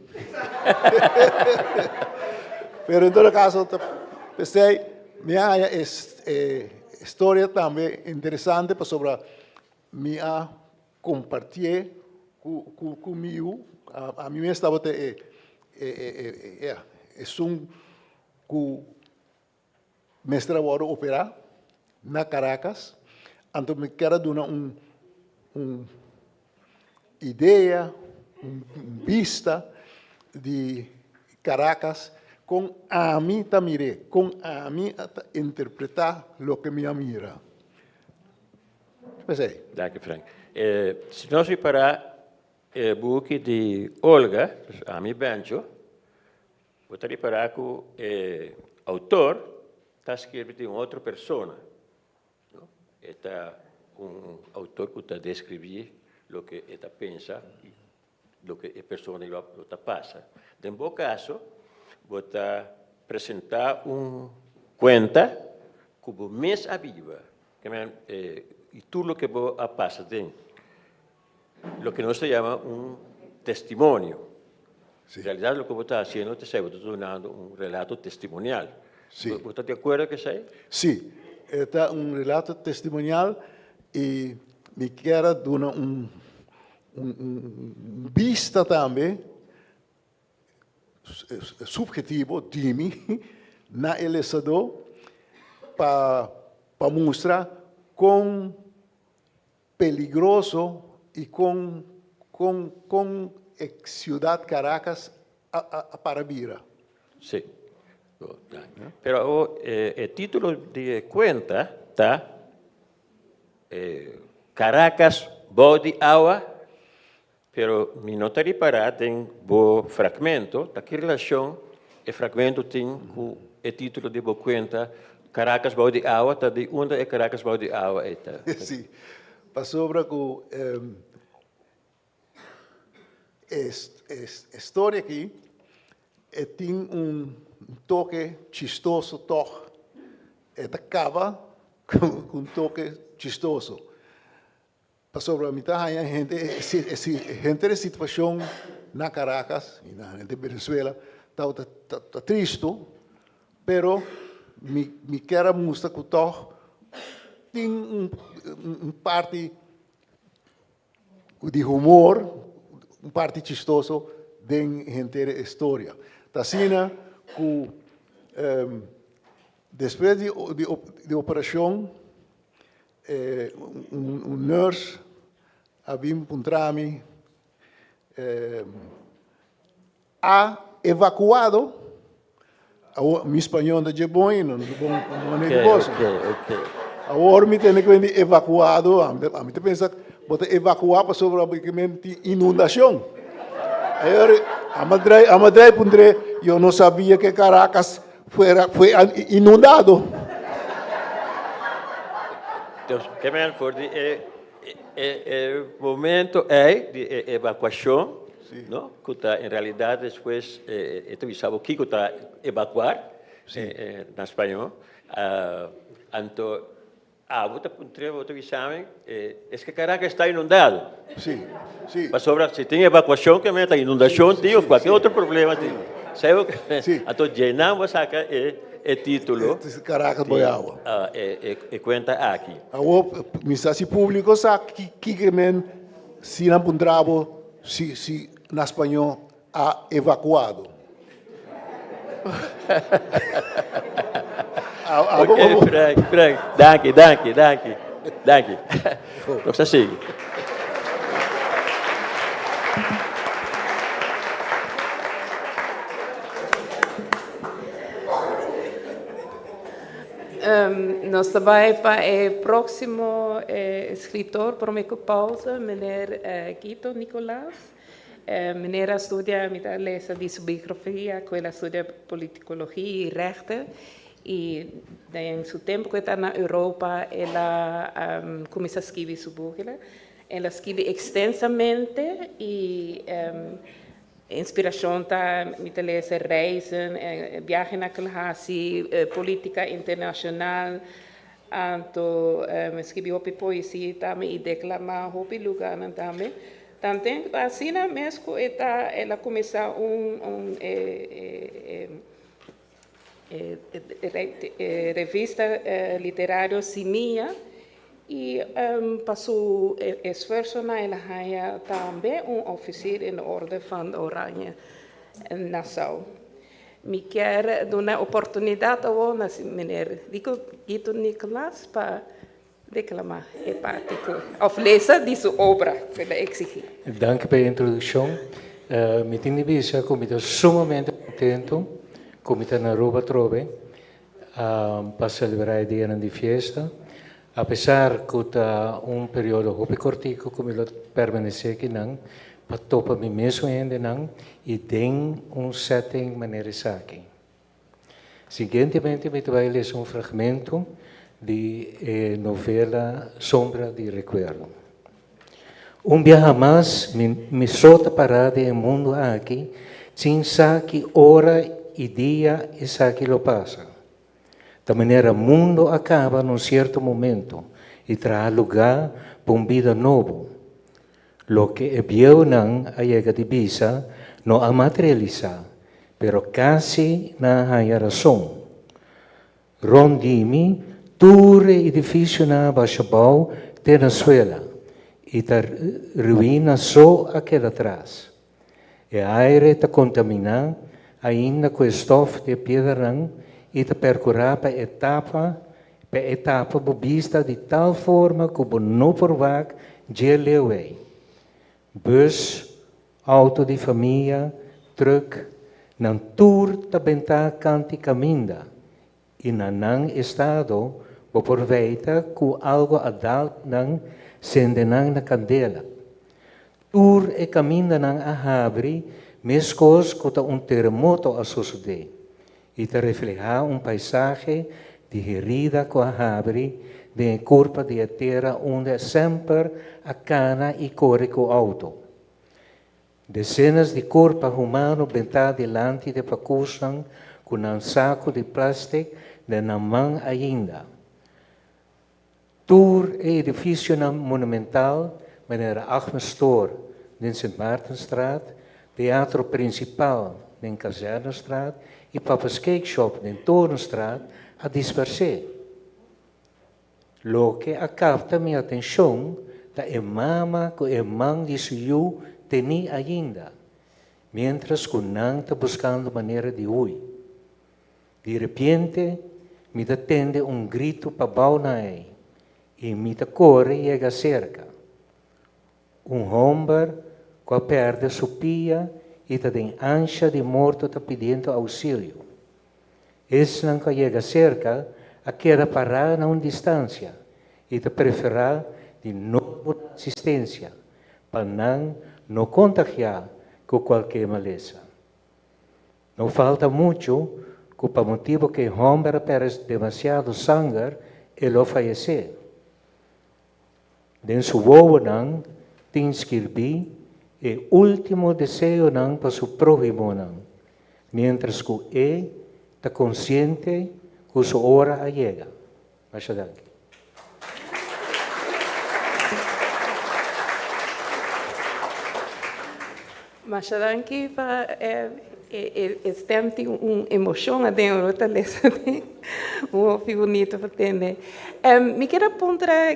Pero en todo caso ta p'esei mi a haña e e storia tambe interesante pasobra mi a compartié cu cu cu mi yu. Ami mes tabata e e e e esun cu mester a wòrdu operá na Caracas, anto mi kier a duna un un idea, un bista di Caracas kon ami ta mir'é, kon ami a ta interpretá loke mi a mira. P'esei. Danki Frank. Si nos ripará e buki di Olga, Ami Bencho, Bo ta ripará ku e outor ta skirbi di un otro persona, no? E ta un outor ku ta deskribí loke e ta pensa i loke e persona lo ta pasa. Den bo kaso, bo ta presentá un kuenta ku bo mes a biba, i tur loke bo a pasa den. Loke nos ta yama un testimonio. En realidad loke bo ta haciendo ta esei, bo ta dunando un relato testimonial. Bo ta di acuerdo cu esei? Sí, e ta un relato testimonial y mi kier a duna un bista tambe subhetivo di mi na e lesadó pa mustra con Peligroso y con con con e ciudad Caracas a a a para bira. Sí. Pero awor e titulo di e cuenta ta Caracas bou di awa, pero mi no ta ripara den bo fragmento ta ki relacion e fragmento tin cu e titulo di bo cuenta Caracas bou di awa ta di unda e Caracas bou di awa ei ta? Sí, pasobra ku e storia aki e tin un toke chistoso tòg. E ta kaba ku un toke chistoso. Pasobra mi ta haña hente henter e situashon na Caracas i na henter Venezuela tabata ta tristu, pero mi mi kier a mustra ku tòg tin un un parti di humor, un parti chistoso den henter e storia. Ta asina ku despues di di operashon Un nurse a bin puntra mi, A evacuado? Awor mi spañol ta dje bon ainda, no ta bon manera di boso. Awor mi tene ku bini evacuado, ami ta pensa bo ta evacua pasobra tin inundacion. Awor a drai puntr'é, yo no sabia ke Caracas Fuera fue inundado. Dus ke men for di e e momento ei di e evakuashon, no, ku ta en realidat despues e ta bisa bo kiko ta evakuar na spañó, anto Abo ta puntr'é, bo ta bisa mi, es ke Caracas esta inundado? Sí, sí. Pasobra si tin evacuacion ke meta inundacion tin of cualkier otro problema tin. Sa bo ke Sí. Anto djenan bo saca e e titulo. Caracas boy awa. E e cuenta aki. Awor mi sa si publico sa kiko men si nan puntra bo si si na spañó a evacuado. Ok, Frank, Frank, danki, danki, danki, danki. Nos ta sigui. Nos ta bai pa e próximo escritor, prome ku pausa, meneer Guido Nicolaas. Meneer a studia, mi ta lesa di su biografia, ku el a studia politikologia i rechten i den su tempu ku e ta na Europa el a kuminsá skibi su bukinan. El a skibi ekstensamente i. Inspiracion ta mi ta lesa reizen, biahenan cu el haci, politica internacional, anto mi skibi hopi poesia tambe y declama hopi lugarnan tambe. Tanten asina mes cu e ta el a cuminsa un un e revista literario Simia y pa su esfuerzonan el a haya tambe un officier in de Orde van Oranje Nassau. Mi kier duna e oportunidad awor na meneer Guito Nicolaas pa declama e parti cu of lesa di su obra cu el a exigi. Danki pa e introduccion. Mi tin di bisa cu mi ta sumamente contento cu mi ta na Aruba atrobe pa celebra e dianan di fiesta. Apesar cu ta un periodo hopi cortico cu mi lo permanece akinan pa topa mi mesun hendenan y den un setting manera esaki. Siguientemente mi ta bai lesa un fragmento di e novela Sombra di Recuerdo. Un biaha mas mi mi so ta pará den e mundu aki sin sa ki ora i dia esaki lo pasa. Ta manera mundu a kaba na un sierto momento i traha lugá pa un bida nobo. Loke e bieunan a yega di bisa no a materialisá, pero kasi nan a haña rason. Rònt di mi, tur e edifisionan a basha bou te na suela i ta ruina so a keda tras. E aire ta kontaminá ainda ku e stòf di e piedranan i ta perkurá pa e tapa pa e tapa bo bista di tal forma ku bo no por wak dje leu ei. Bus, outo di famia, trùk, nan tur ta bentá kant'i kaminda i na nan estado bo por weita ku algo a dal nan sende nan na kandela. Tur e kamindanan a habri meskos ku ta un teremoto a sosodé i ta reflehá un paisahe di herida ku a habri den e kurpa di e tera unda semper a kana i kore ku outo. Desenas di kurpa humano bentá dilanti di pakusnan ku nan saku di plastik den nan man ainda. Tur e edifisionan monumental manera Agnes Store den Sint Maartenstraat, Teatro Principal den Kazernestraat i Papa's Cake Shop den Torenstraat a dispersé. Loke a kapta mi atenshon ta e mama ku e man di su yu tení ainda, miéntras ku nan ta buskando manera di hui. Di repente mi ta tende un gritu pabou na ei i mi ta kore yega serka. Un hòmber ku a pèrdè su pia i ta den ansha di morto ta pidiendo ousilio. Esnan ku a yega serka a keda pará na un distansia i ta preferá di no duna asistensia pa nan no kontagiá ku kualke malesa. No falta muchu ku pa motibu ku e hòmber a pèrdè demasiado sanger e lo fayesé. Den su wowonan tin skirbí e último deseonan pa su próhimonan, miéntras ku e ta konsiente ku su ora a yega. Masha danki. Masha danki pa e stem tin un emocion aden ora bo ta lesa den un hopi bunito pa tende. Mi kier a puntra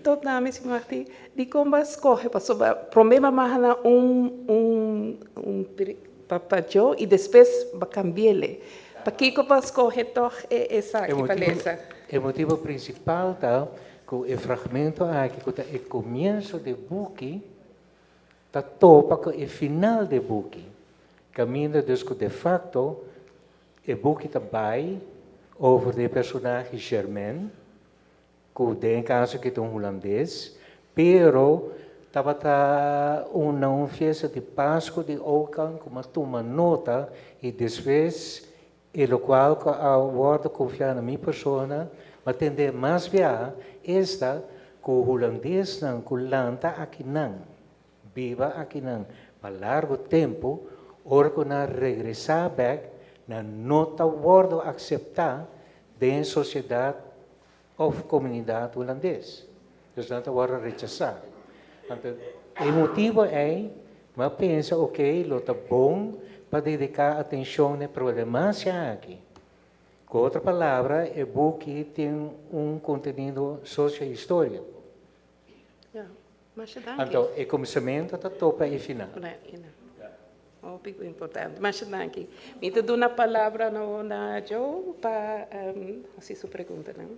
tot na mi si Marti dikon bo a scoge pasobra prome bo a maha un un un pa Joe y despues bo a cambiele. Pakiko bo a scoge toch esaki pa lesa? E motibo principal ta cu e fragmento aki cu ta e comienso di buki Ta topa ku e final di e buki, kaminda dus ku de fakto e buki ta bai over di e personahe Germain, ku den e kaso aki ta un hulandes, pero tabata un na un fiesta di Pasku di Okan ku mi a tuma nota i despues e lokual ku a wòrdu konfiá na mi persona, mi a tende mas biaha, esta ku hulandesnan ku lanta akinan, biba akinan pa largu tempu, Ora ku nan regresá bèk, nan no ta wòrdu akseptá den sosiedat òf komunidat hulandes. Dus nan ta wòrdu rechasá. Anto e motibu ei mi a pensa, oke, lo ta bon pa dediká atenshon na e problemasia aki. Ku otro palabra, e buki tin un kontenido sosio-historiko. Ja, masha danki. Anto e kuminsamentu ta topa e final. Hopi importante. Masha danki. Mi ta duna palabra no na Joe pa hasi su preguntanan.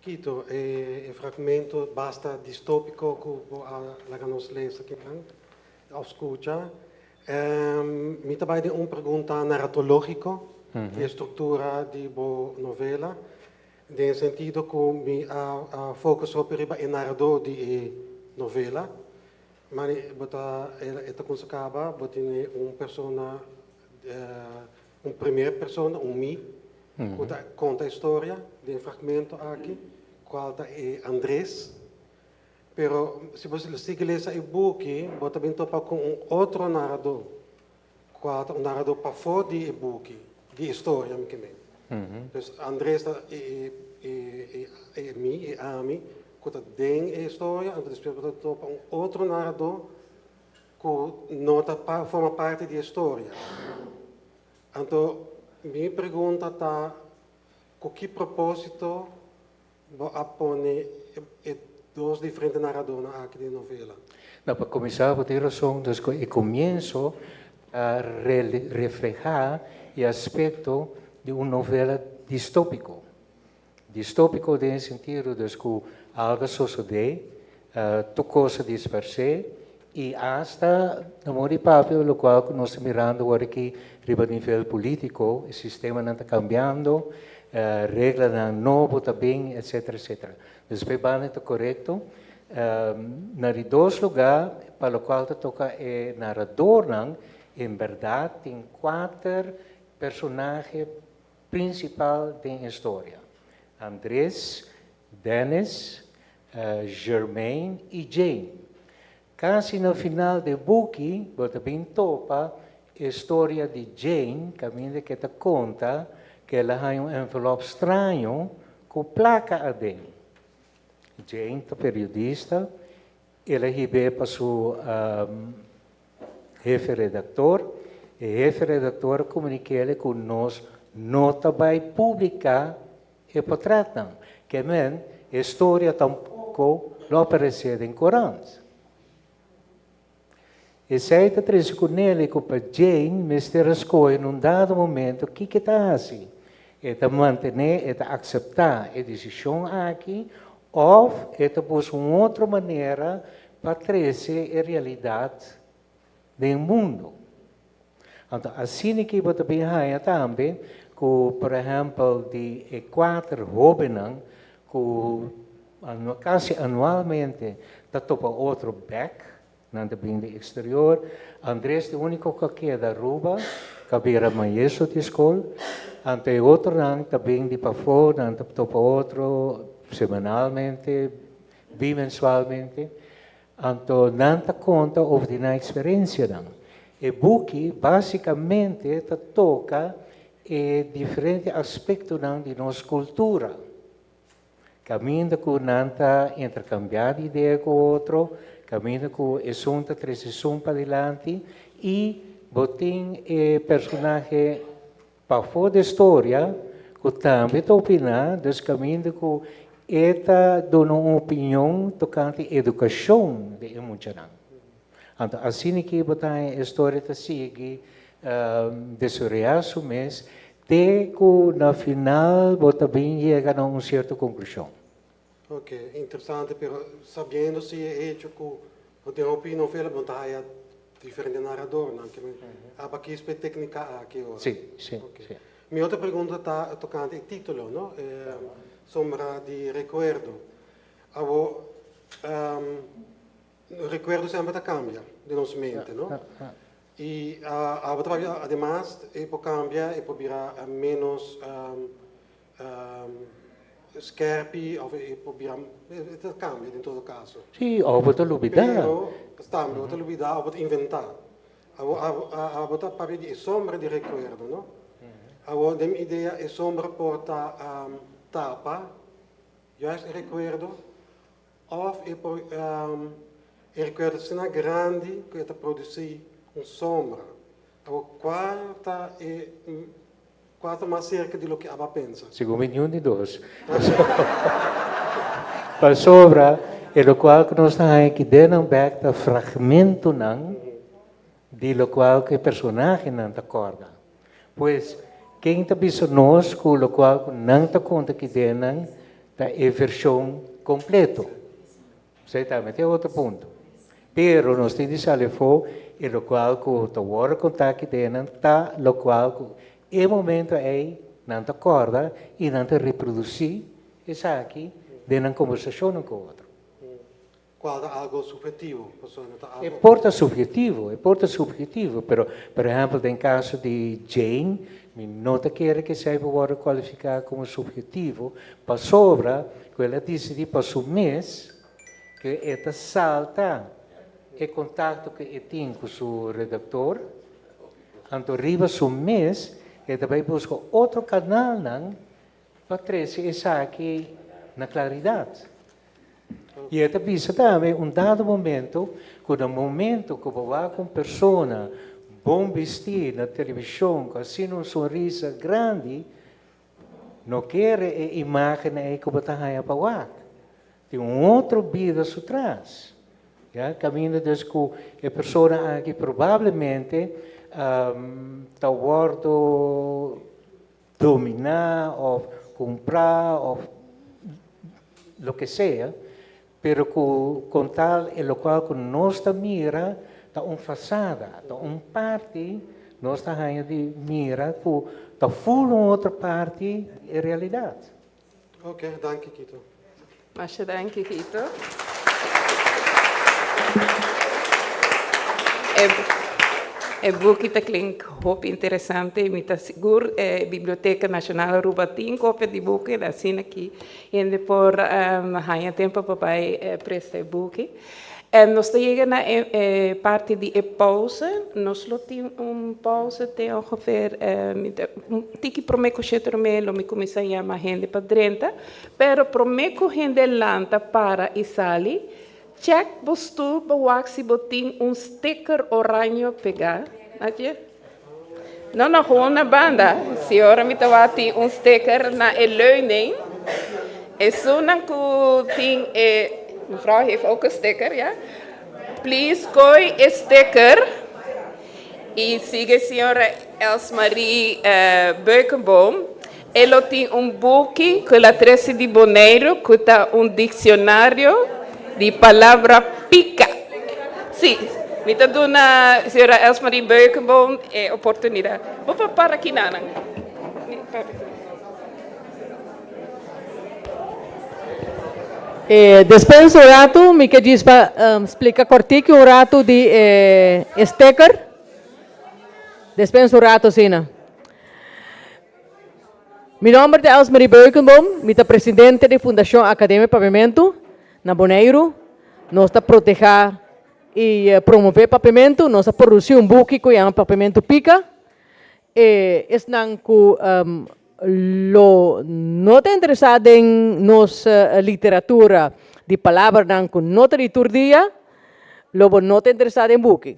Quito, e fragmento basta distópico ku bo a laga nos lesa akinan òf skucha. Mi ta bai den un pregunta naratológiko di e struktura di bo novela. Den e sentido ku mi a focus hopi riba e naradó di e novela, mari bo ta e ta kumsa kaba, bo tene un persona, un primer persona, un mi, ku ta konta e storia den e fragmento aki, kual ta e Andres. Pero si bo sigui lesa e buki, bo ta bin topa ku un otro naradó, Kua ta un naradó pafó di e buki, di e storia mi ke men. Dus Andres ta e e mi, e ami, ku ta den e historia, anto despues bo ta topa un otro naradó ku no ta forma parti di e storia. Anto mi pregunta ta ku ki propósito Bo a pone e dos diferente naradónan aki den novela. No, pa kuminsá bo tin rason, dus ku e komienso ta reflehá e aspekto di un novela distópiko. Distópiko den e sentido dus ku algu a sosodé, tur kos a dispersé i asta na modo di papia lokual ku nos ta mirando awor aki riba nivel polítiko, e sistemanan ta kambiando, reglanan nobo ta bin, etcetera, etcetera. Dus p'e banda ta korekto. Na di dos lugá, pa lokual ta toka e naradornan, en bèrdat tin kuater personahe prinsipal den e storia, Andres, Dennis, Germaine i Jane. Kasi na final di e buki bo ta bin topa e storia di Jane kaminda ku e ta konta ku el a haña un envelòp straño ku plaka aden. Jane ta periodista, el a hib'é pa su hefe redaktor. E hefe redaktor a komunik'é ku nos no ta bai publiká E potretnan, ke men e storia tampoko lo aparesé den korant. Esei ta trese ku Nelly ku pa Jane mester a skohe na un dado momento kiko e ta hasi. E ta mantené, e ta akseptá e desishon aki òf e ta buska un otro manera pa trese e realidat den mundu. Anto asina ki bo ta bin haña tambe ku por ehèmpel di e kuater hóbennan ku kasi anualmente ta topa otro bèk, nan ta bin di eksterior. Andres ta e úniko ku a keda Aruba, ku a bira maestro di skol. Anto e otronan ta bin di pafó, nan ta topa otro semanalmente, bimensualmente. Anto nan ta konta over di nan eksperensianan. E buki básikamente ta toka e diferente aspektonan di nos kultura. Kaminda ku nan ta interkambiá di idea ku otro, kaminda ku esun ta trese esun padilanti i bo tin e personahe Pafó di e storia ku tambe ta opiná, dus kaminda ku e ta duna un opinion tokante edukashon di e muchanan. Anto asina ki bo ta haña e storia ta sigui desaroyá su mes te ku na final bo ta bin yega na un sierto konklushon. Ok, interesante, pero sabiendo si e hecho cu bo den hopi novela bo ta haya diferente narradornan, ke men aba kies pa e tecnica aki ora. Si, si, Ok. si. Mi otro pregunta ta tocante e titulo, no? Sombra di recuerdo. Awo, recuerdo semper ta cambia den nos mente, no? Y abo ta papia ademas e por cambia, e por bira menos Skerpi of e por bira, e ta cambia den todo caso. Sí, of bo ta lubida. Pero, tambe bo ta lubida of bo ta inventa. Awor abo ta papia di e sombra di rekuerdo, no? Awor den mi idea e sombra por ta tapa juist e rekuerdo òf e por e rekuerdo ta asina grandi ku e ta produsí un sombra. Awor kua ta e kua ta mas serka di loke abo a pensa? Segun mi niun di dos. Pasobra e lokual ku nos ta haña aki den nan bèk ta fragmentonan di lokual ku e personahenan ta kòrda. Pues, ken ta bisa nos ku lokual ku nan ta konta aki den nan ta e vershon kompleto? Esei tambe ta e otro punto. Pero nos tin di sali afó e lokual ku ta wòrdu kontá aki den nan ta lokual ku e momento ei nan ta kòrda i nan ta reprodusí esaki den nan kombersashonnan ku otro. Kual ta algo subhetivo, pasobra no ta algo. E por ta subhetivo, e por ta subhetivo, pero por ehèmpel den kaso di Jane mi no ta kere ku esei por wòrdu kualifiká komo subhetivo pasobra ku el a disidí pa su mes ku e ta salta e kontakto ku e tin ku su redaktor, anto riba su mes e ta bai buska otro kanalnan pa trese esaki na klaridat. I e ta bisa tambe un dado momento ku na momento ku bo wak un persona bon bistí na televishon ku asina un sonrisa grandi, No kere e imagen ei ku bo ta haña pa wak. Tin un otro bida su tras. Ya, kaminda dus ku e persona aki probablemente ta wòrdu dominá òf kumprá òf loke sea, pero ku kon tal e lokual ku nos ta mira ta un fasada, ta un parti nos ta haña di mira ku ta ful un otro parti di e realidat. Ok, danki Kito. Masha danki Kito. E buki ta klink hopi interesante y mi ta sigur e Biblioteca Nacional Aruba tin copia di buki asina ki hende por haña tempo pa bai presta e buki. Nos ta yega na e parti di e pausa. Nos lo tin un pausa te ongeveer un tiki prome ku shete rome lo mi kuminsá yama hende pa drenta. Pero prome ku hende lanta para i sali, chèk bo stul pa wak si bo tin un sticker oraño pegá. No, no, gewoon na banda. Si ora mi ta wak tin un sticker na e leuning, esunnan ku tin e, mevrouw heeft ook een sticker, ja. Please kooi e sticker i sigui señora Elsmarie Beukenboom. E lo tin un buki ku el a trese di Boneiru ku ta un diksionario di palabra pika. Sí, mi ta duna señora Elsmarie Beukenboom e oportunidat. Bo por para aki nanan. Despues un ratu mi ke djis pa splika kòrtiki un ratu di e steker. Despues un ratu asina. Mi nomber ta Elsmarie Beukenboom, mi ta presidente di Fundashon Akademia Papiamentu na Boneiru. Nos ta protehá i promové papiamentu. Nos a produsí un buki ku yama Papiamentu Pika. E esnan ku lo no ta interesá den nos literatura di palabranan ku no ta di tur dia, lo bo no ta interesá den buki.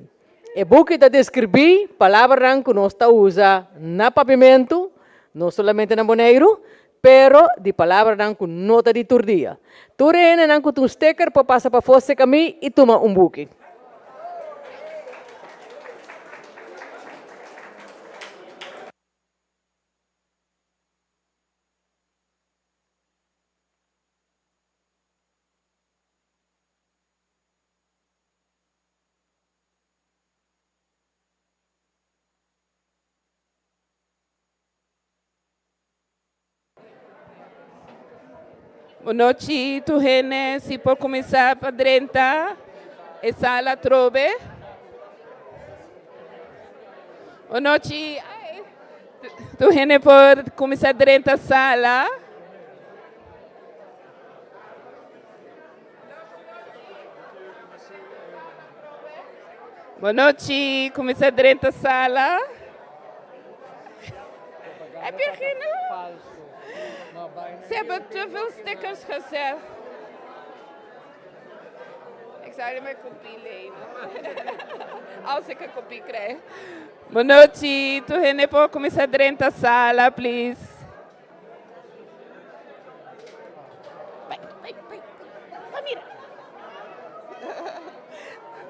E buki ta deskribí palabranan ku nos ta usa na papiamentu, no solamente na Boneiru, pero di palabranan ku no ta di tur dia. Tur e hendenan ku tin un steker por pasa pafó seka mi i tuma un buki. Bon nochi tur hende, si por kuminsá pa drenta e sala atrobe. Bon nochi tur hende por kuminsá drenta sala. Bonochi, kuminsá drenta sala. Heb je geen? Ze hebben te veel stickers gezet. Ik zou er mijn kopie lenen. Als ik een kopie krijg. Bonochi, tur hende por kuminsá drenta sala, please. Bai, bai, bai. Bai mira.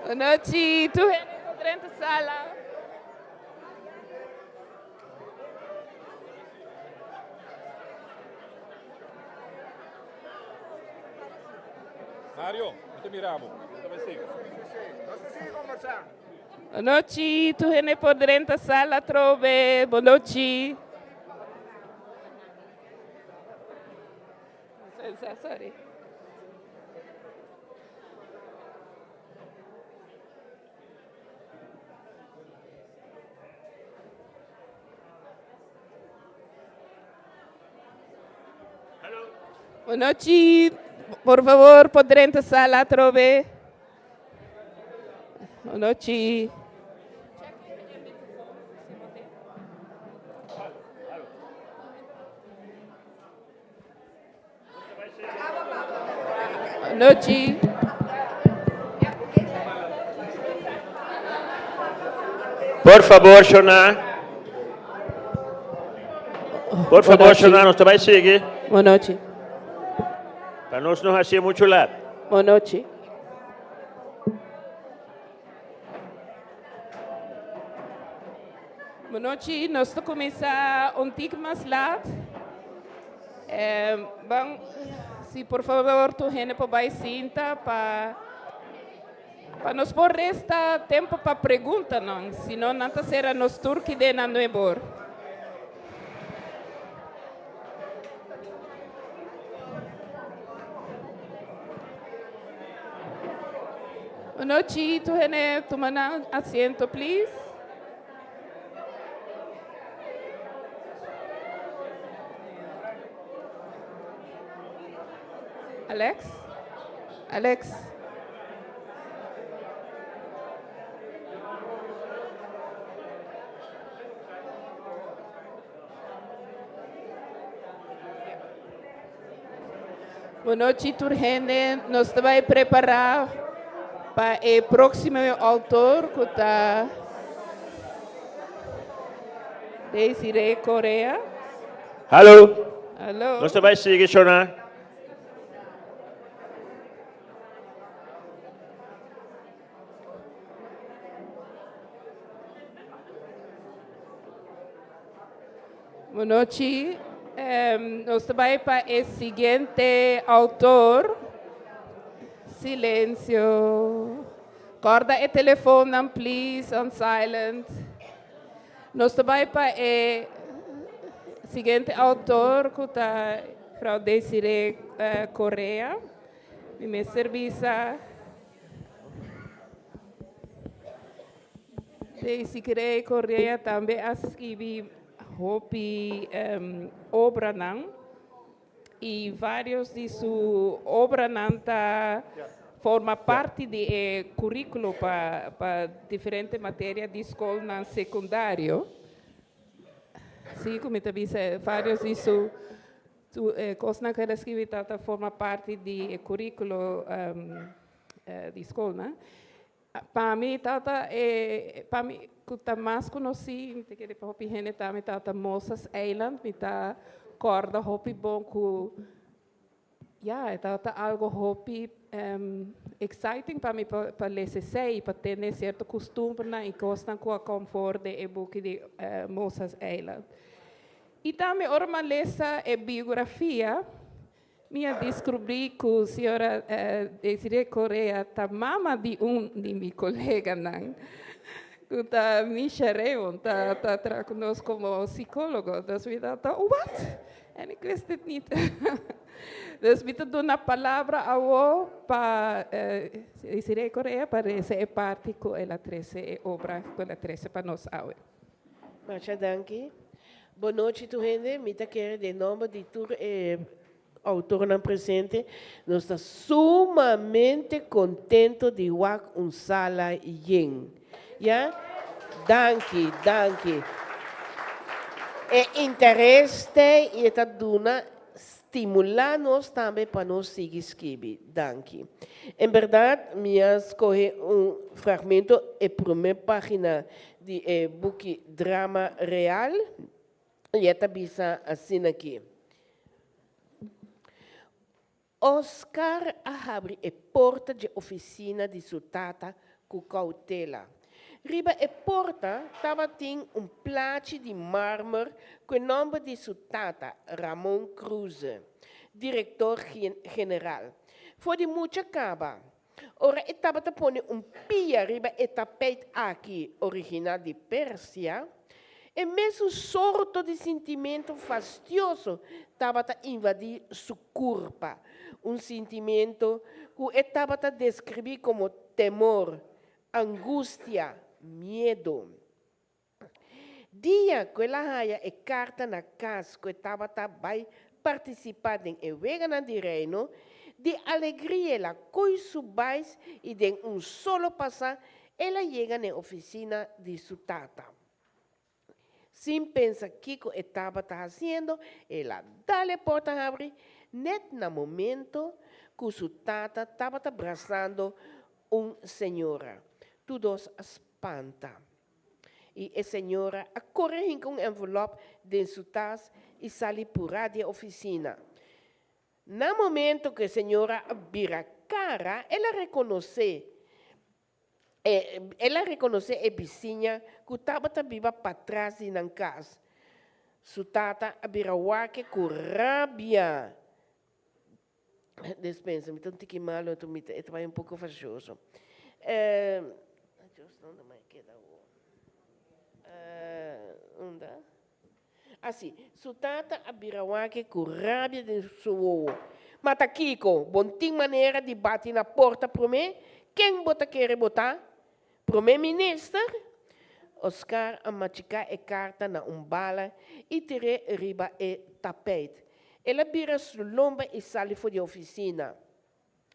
Bonochi, tur hende por drenta sala. Mario, mi ta mira bo. Mi ta bai sigui. Bonochi, tur hende por drenta sala atrobe. Bonochi. Sorry. Bonochi, por favor, por drenta sala atrobe. Bonochi. Nochi. Por fabor, Shona. Por fabor, Shona, nos ta bai sigui. Bon nochi. Pa nos no hasi muchu lat. Bon nochi. Bon nochi, nos ta kuminsá un tik mas lat. Ban, si por favor tur hende por bai sinta pa pa nos por resta tempo pa preguntanan, si no nan ta sera nos tur kide na nuebor. Bon nochi, tur hende tuma nan asiento please. Alex? Alex? Bon nochi tur hende. Nos ta bai prepará pa e próksimo outor ku ta Desiree Correa. Hallo. Hallo. Nos ta bai sigui shona. Bon nochi. Nos ta bai pa e siguiente autor. Silencio. Corda e telefoonnan please on silent. Nos ta bai pa e siguiente autor cu ta Frau Desiree Correa. Mi mester bisa. Desiree Correa tambe a skibi hopi obranan y varios di su obranan ta forma parti di e curiculo pa pa diferente materia di scolnan secundario. Si cu mi ta bisa varios di su cosnan cu el a skibi ta ta forma parti di e curiculo di scolnan. Pa mi tata e pa mi ku ta mas konosí, mi ta kere pa hopi hende ta mi tata Moses Eiland, mi ta kòrda hopi bon ku ya e tabata algo hopi exciting pa mi pa pa lesa esei, pa tene sierto kustumbernan i kosnan ku a kom for den e buki di Moses Eiland. I tambe ora mi a lesa e biografia Mi a descubrí cu señora Desiree Correa ta mama di un di mi coleganan, cu ta Misha Raymond, ta ta traha cu nos como psicologo. Dus mi ta, what? En ik wist dit niet. Dus mi ta duna palabra awo pa Desiree Correa pa reza e parti cu el a trece, e obra cu el a trece pa nos awe. Masha danki. Bon nochi tur hende, mi ta kere den nomber di tur e autornan presente, nos ta sumamente contento di wak un sala yen. Ya? Danki, danki. E interes t'ei i e ta duna stimulá nos tambe pa nos sigui skibi. Danki. En bèrdat mi a skohe un fragmento, e promé página di e buki Drama Real, i e ta bisa asin'aki. Oscar a habri e porta dje oficina di su tata cu cautela. Riba e porta tabatin un plachi di marmer cu e nomber di su tata, Ramon Croeze, director general. For di mucha caba, ora e tabata pone un pia riba e tapijt aki original di Persia, E mesun sorto di sintimentu fastioso tabata invadí su kurpa, un sintimentu ku e tabata deskribí komo temor, angustia, miedu. Dia ku el a haña e karta na kas ku e tabata bai partisipá den e Weganan di Reino, di alegria el a koi su bais i den un solo pasá El a yega n'e oficina di su tata. Sin pensa kico e tabata haciendo, el a dal e porta habri net na momento cu su tata tabata brasando un señora. Tur dos a spanta. Y e señora a core hinca un envelop den su tas y sali pura di e oficina. Na momento ku e señora a bira kara, el a rekonosé e el a rekonosé e bisiña ku tabata biba patras di nan kas. Su tata a bira wak ku rabia. Despensa, mi ta un tiki malo, enton mi ta e ta bai un poko fastioso. Dios, unda mi a keda awor? Unda? Asi, su tata a bira wak ku rabia den su wowo. Ma ta kiko? Bo no tin manera di bati na porta promé? Ken bo ta kere bo ta? Promé minister? Oscar a machiká e karta na un bala i tir'é riba e tapijt. El a bira su lomba i sali for di ofisina.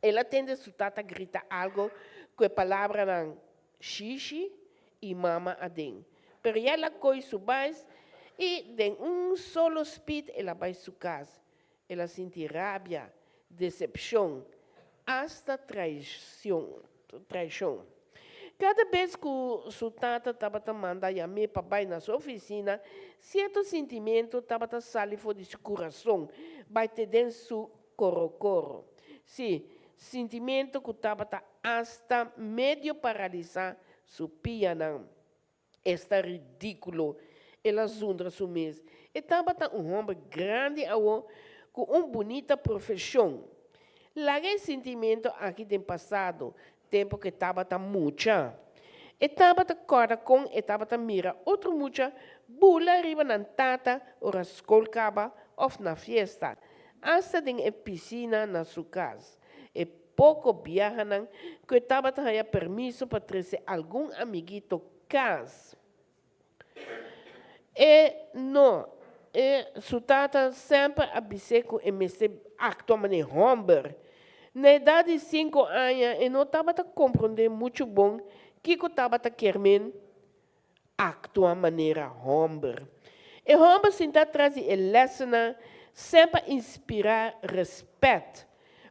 El a tende su tata grita algo ku e palabranan shishi i mama aden. Pero ya el a koi su bais i den un solo spit el a bai su kas. El a sinti rabia, desepshon, asta traishon. Kada bes ku su tata tabata manda yam'é pa bai na su ofisina, sierto sintimentu tabata sali for di su kurason bai te den su Korokoro. Sí, sintimentu ku tabata asta medio paralisá su pianan. Esta ridíkulo! El a zundra su mes. E tabata un hòmber grandi awor ku un bunita profeshon. Laga e sintimentu aki den pasado, tempu ku e tabata mucha. E tabata kòrda kon e tabata mira otro mucha bula riba nan tata ora skol kaba òf na fiesta, asta den e pisina na su kas. E poko biahanan ku e tabata haña permiso pa trese algun amiguito kas. E no, e su tata semper a bis'é ku e mester aktua manera hòmber. Na edat di sinku aña e no tabata komprondé muchu bon kiko tabata kier men aktua manera hòmber. E hòmber sintá tras di e lèsnan semper a inspirá rèspèt,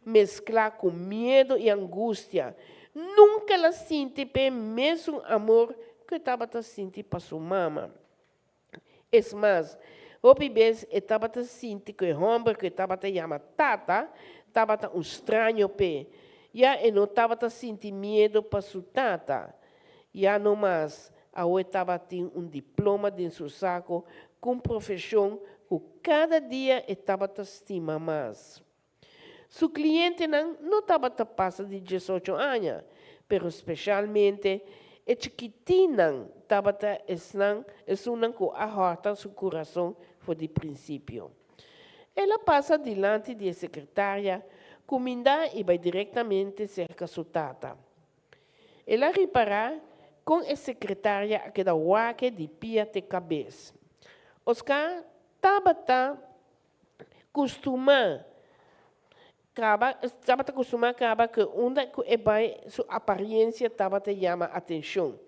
mesklá ku miedu i angustia. Nunka el a sinti p'e mesun amor ku e tabata sinti pa su mama. Es mas, hopi bes e tabata sinti ku e hòmber ku e tabata yama tata tabata un straño p'e. Ya e no tabata sinti miedu pa su tata. Ya no mas, awo e tabatin un diploma den su sako ku un profeshon ku kada dia e tabata stima mas. Su klientenan no tabata pasa di diesocho aña, pero speshalmente e chikitinnan tabata esnan esunnan ku a hòrta su kurason for di prinsipio. El a pasa dilanti di e sekretaria, kumindá i bai direktamente serka su tata. El a ripará kon e sekretaria a keda wak di pia te kabes. Oscar tabata kustumá kaba tabata kustumá kaba ku unda ku e bai su apariensia tabata yama atenshon.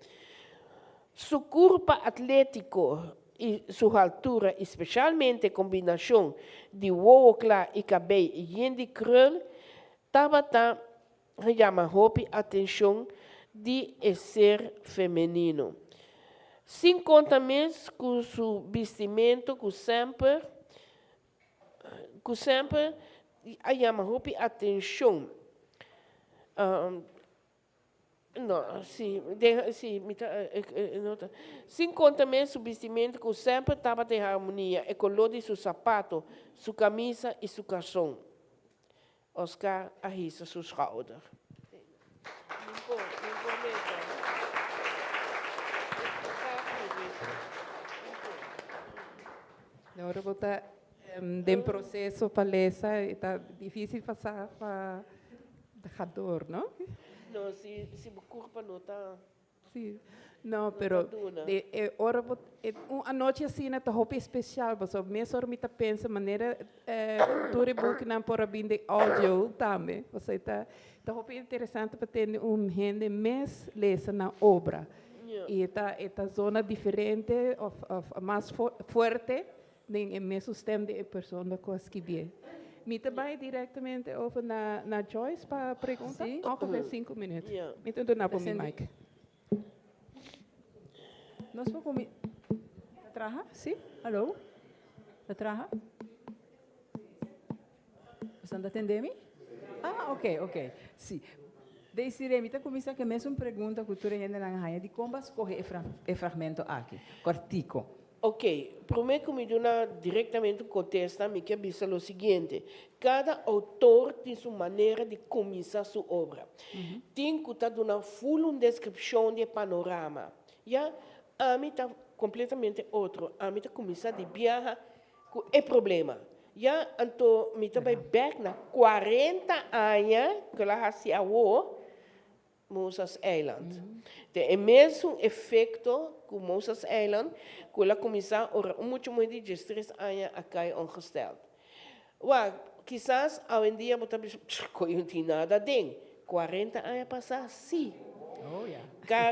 Su curpa atlético y su haltura y specialmente combinacion di wowo cla y cabey yen di krul tabata yama hopi atencion di e ser femenino. Sin conta mes cu su bistimento cu semper cu semper a yama hopi atencion. No, si, den, si, mi ta, no ta. Sin conta mes su bistimento cu semper tabata en harmonia, e color di su sapato, su camisa y su carson. Oscar a hisa su schouder. Ora bo ta den proceso pa lesa e ta dificil pa sa pa ga door, no? No, si, si bo curpa no ta. Si, no, pero e, e ora bo, e, un anochi asina ta hopi especial, pasobra mesora mi ta pensa manera eh, tur e bukinan por a bin den audio tambe, pasobra e ta, ta hopi interesante pa tende un hende mes lesa nan obra. Y e ta, e ta zona diferente of, of mas fuerte den e mesun stem di e persona cu a skibié. Mi ta bay directamente over na, na Joyce pa pregunta. Sí. Ongeveer cinco minuut. Mi ta duna bo mi mic. Nos por cumi. Ta traha? Sí? Hallo? Ta traha? Boso ta tende mi? Ah, ok, ok. Sí. Desiree, mi ta kuminsá ku e mesun pregunta ku tur e hendenan a haña, dikon bo a skohe e e fragmento aki, kòrtiku? Ok, promé ku mi duna direktamente un kontesta, mi ke bisa lo siguiente, kada outor tin su manera di kuminsá su obra. Tin ku ta duna ful un deskripshon di e panorama. Ya, ami ta kompletamente otro, ami ta kuminsá di biaha Ku e problema. Ya, anto mi ta bai bek na 40 aña ku el a hasi awo Mozas Eiland. Te e mesun efekto ku Mozas Eiland ku el a kuminsá ora un mucha muhé di diestres aña a kai ongesteld. Wak, kisas awendia bo ta bisa, Koe no tin nada aden. 40 aña pasá, sí.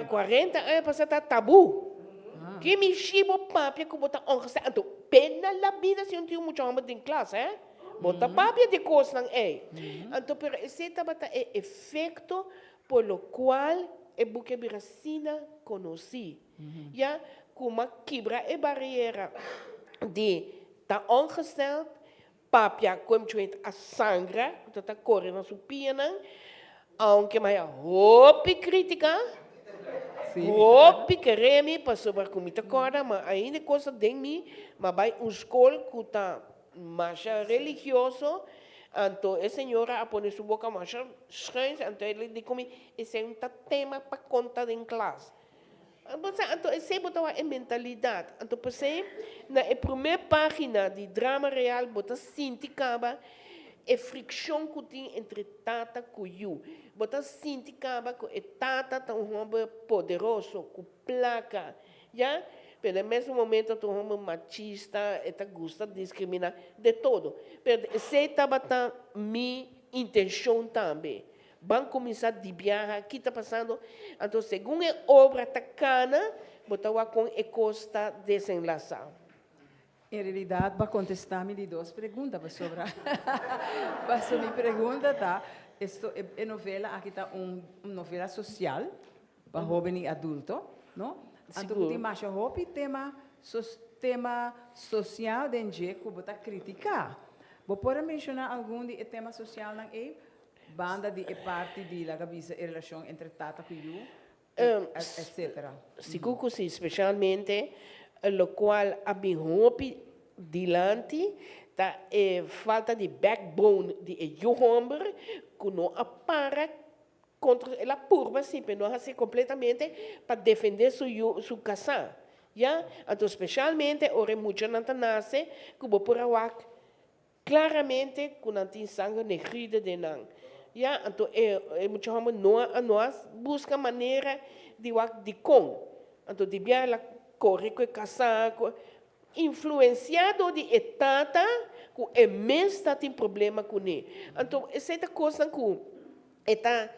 40 aña pasá ta tabú. Ke mishi bo papia ku bo ta ongesteld? Anto, pena la bida si un tin un mucha hòmber den klas, hè? Bo ta papia di kosnan ei. Anto, pero esei tabata e efekto por lo kual e buki a bira asina konosí. Ya ku m'a kibra e bariera di ta ongesteld, Papia ku e muchanan a sangra, ku ta ta kore na su pianan, aunke mi haya hopi kritika, hopi kere mi pasobra ku mi ta kòrda, ma ainda e kos ta den mi, mi a bai un skol ku ta masha religioso, anto e señora a pone su boka masha schuins, anto el di ku mi, esei no ta tema pa konta den klas. Bo sa, anto esei bo ta wak e mentalidat. Anto p'esei na e promé página di Drama Real bo ta sinti kaba e frikshon ku tin entre tata ku yu. Bo ta sinti kaba ku e tata ta un hòmber poderoso, ku plaka, ya. Pero na e mesun momento ta un hòmber machista, e ta gusta diskriminá, de todo. Pero esei tabata mi intenshon tambe. Ban kuminsá di biaha, ki ta pasando? Anto segun e obra ta kana, bo ta wak kon e kos ta desenlasá. En realidat bo a kontestá mi di dos pregunta pasobra pasobra mi pregunta ta esto e novela aki ta un novela sosial pa hoben i adulto no anto ku tin masha hopi tema tema sosial den dje ku bo ta kritiká bo por a menshoná algun di e tema sosialnan ei? Banda di e parti di laga bisa e relashon entre tata ku yu, etcetera. Sigur ku si, spesialmente lokual a bin hopi dilanti ta e falta di backbone di e yu homber ku no a para kontra, el a purba si pero no a hasi kompletamente pa defende su yu, su kasá, ya. Anto spesialmente ora e muchanan ta nase ku bo por a wak Claramente cu nan tin sanger negride den nan. Ya, anto e e mucha homber no a no a busca manera di wak dicon. Anto di bia el a core cu e casa, cu influencia dor di e tata cu e mes ta tin problema cune. Anto esey ta cosnan cu e ta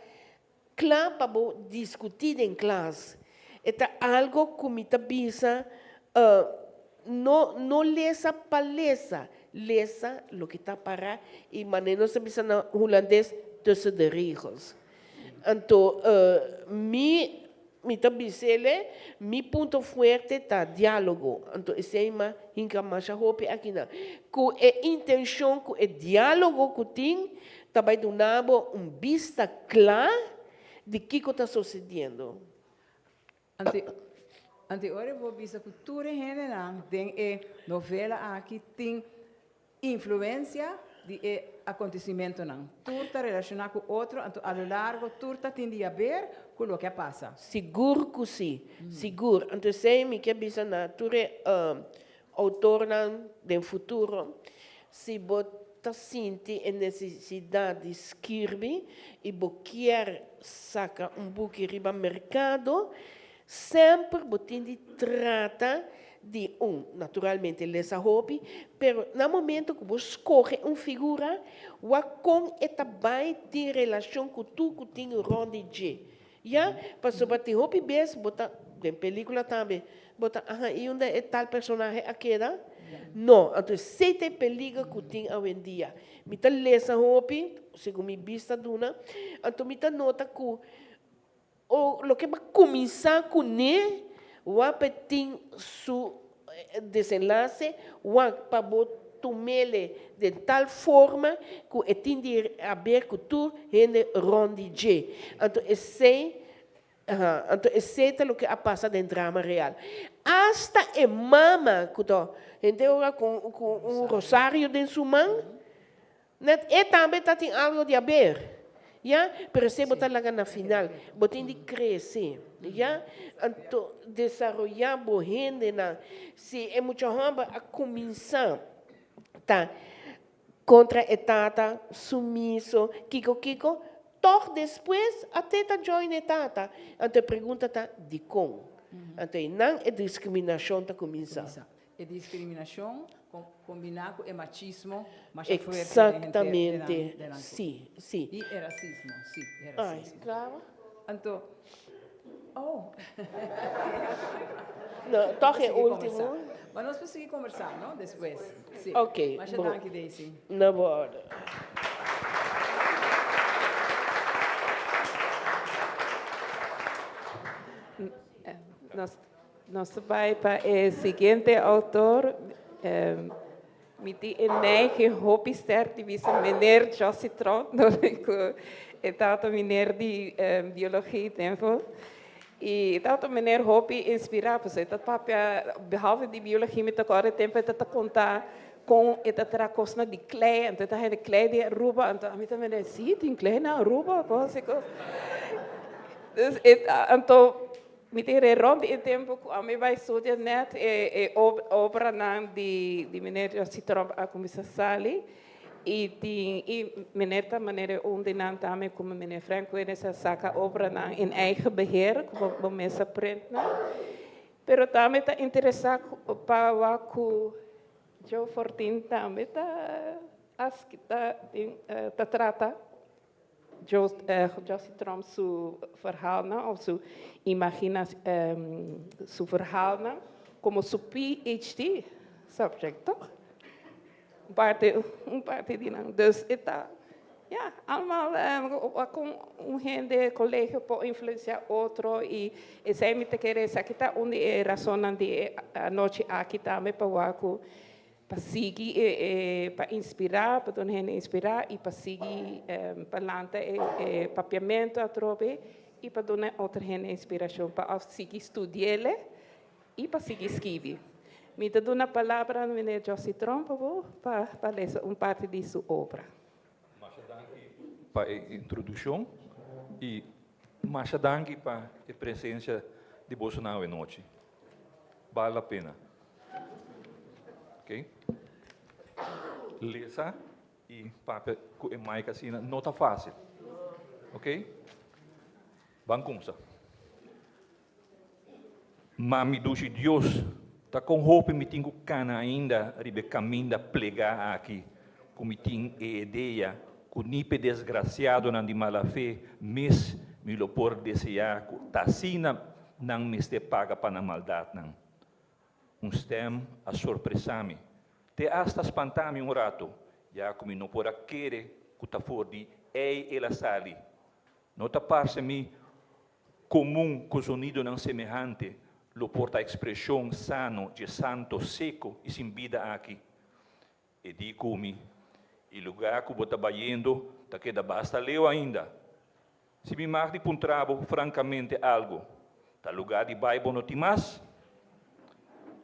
Kla pa bo diskutí den klas. E ta algo ku mi ta bisa, no no lesa pa lesa, lesa loke ta pará i manera nos ta bisa na hulandes tussen de regels. Anto mi mi ta bis'ele mi punto fuerte ta dialogo, anto esei m'a hinka masha hopi akinan. Ku e intenshon ku e dialogo ku tin ta bai duna bo un bista kla di kiko ta sosediendo. Anto anto ora bo bisa ku tur e hendenan den e novela aki tin influensia di e akontesimentonan. Tur ta relashoná ku otro, anto a lo largo tur ta tin di haber ku loke a pasa. Sigur ku si, sigur. Anto esei mi ke bisa na tur e outornan den futuro, si bo ta sinti e nesesidat di skirbi i bo kier saka un buki riba merkado, semper bo tin di trata di un, naturalmente lesa hopi, pero na momento ku bo skohe un figura, wak kon e ta bai tin relashon ku tur ku tin rònt di dje. Ya, pasobra tin hopi bes bo ta, den pelicula tambe, bo ta, aha, y unda e tal personahe a keda? No, anto esey ta e peliger cu tin awendia. Mi ta lesa hopi, segun mi bista duna, anto mi ta nota cu o loke bo a cuminsa cune, wak pa e tin su desenlace, wak pa bo tumele den tal forma ku e tin di haber ku tur hende rònt di dje. Anto esei, aha, anto esei ta loke a pasa den drama real. Asta e mama ku ta hende ora ku ku un rosario den su man, Net e tambe ta tin algo di haber, ya, pero esei bo ta laga na final. Bo tin di crece, ya, anto desaroya bo hendenan. Si e mucha homber a cuminsa ta contra e tata, sumiso, kico kico, toch despues a te ta join e tata. Anto e pregunta ta dicon? Anto einan e discriminacion ta cuminsa. E discriminacion combina cu e machismo masha fuerte den henter den nan Si, si. Y e racismo, si, e racismo. Ay, claro. Anto, oh. No, toch e ultimo. Ma nos por sigui conversa, no, despues. Si. Ok. Masha danki, Daisy. Na bo orde. Nos Nos ta bai pa e siguiente autor. Mi tin e neiging hopi sterk di bisa meneer Jossie Tromp, ku e tabata meneer di biologie tempo. I e tabata un meneer hopi inspirá, pasobra e ta papia, behalve di biologie mi ta kòrda e tempo e ta konta kon e ta traha kosnan di klei, anto e ta haña klei di Aruba, anto ami ta mende, si tin klei na Aruba, kos i kos. Dus e ta, anto. Mi tin re rond di e tempu ku ami bai studia nèt e e obranan di di meneer Jossie Tromp a kuminsá sali i tin i meneer ta manera un di nan tambe komo meneer Frank Wenes a saka obranan in eigen beheer ku bo bo mes a print nan. Pero tambe ta interesá pa wak ku Joe Fortin tambe ta ta tin ta trata. Jossie Tromp su verhaalnan of su imagina su verhaalnan como su PhD subject, toch? Un parte, un parte di nan. Dus e ta, ja, allemaal con un hende colegio por influencia otro y esey mi ta kere esaki ta un di e razonnan di e anochi aki tambe pa wak cu Pa sigui e pa inspirá, pa duna hende inspirá i pa sigui pa lanta e papiamentu atrobe i pa duna otro hende inspirashon pa òf sigui studi'el i pa sigui skibi. Mi ta duna palabra na meneer Jossie Tromp awor pa pa lesa un parti di su obra. Masha danki pa e introduccion y masha danki pa e presencia di bosonan awe nochi. Bal la pena. Ok. Lesa y papia cu e mic asina no ta facil. Ok. Ban cumsa. Ma mi dushi Dios, ta kon hopi mi tin ku kana ainda riba e kaminda plegá aki, ku mi tin e idea ku ni p'e desgrasiadonan di mala fe mes mi lo por deseá ku ta asina. Nan mester paga pa nan maldatnan. Un stèm a sorpresá mi, te asta spantá mi un ratu, ya ku mi no por a kere ku ta for di ei el a sali. No ta parse mi komun ku zonidonan semehante lo por ta ekspreshon sano dje santo seko i sin bida aki. E di ku mi, E lugá ku bo ta bayendo ta keda basta leu ainda. Si mi mag di puntra bo frankamente algu, ta lugá di bai bo no tin mas?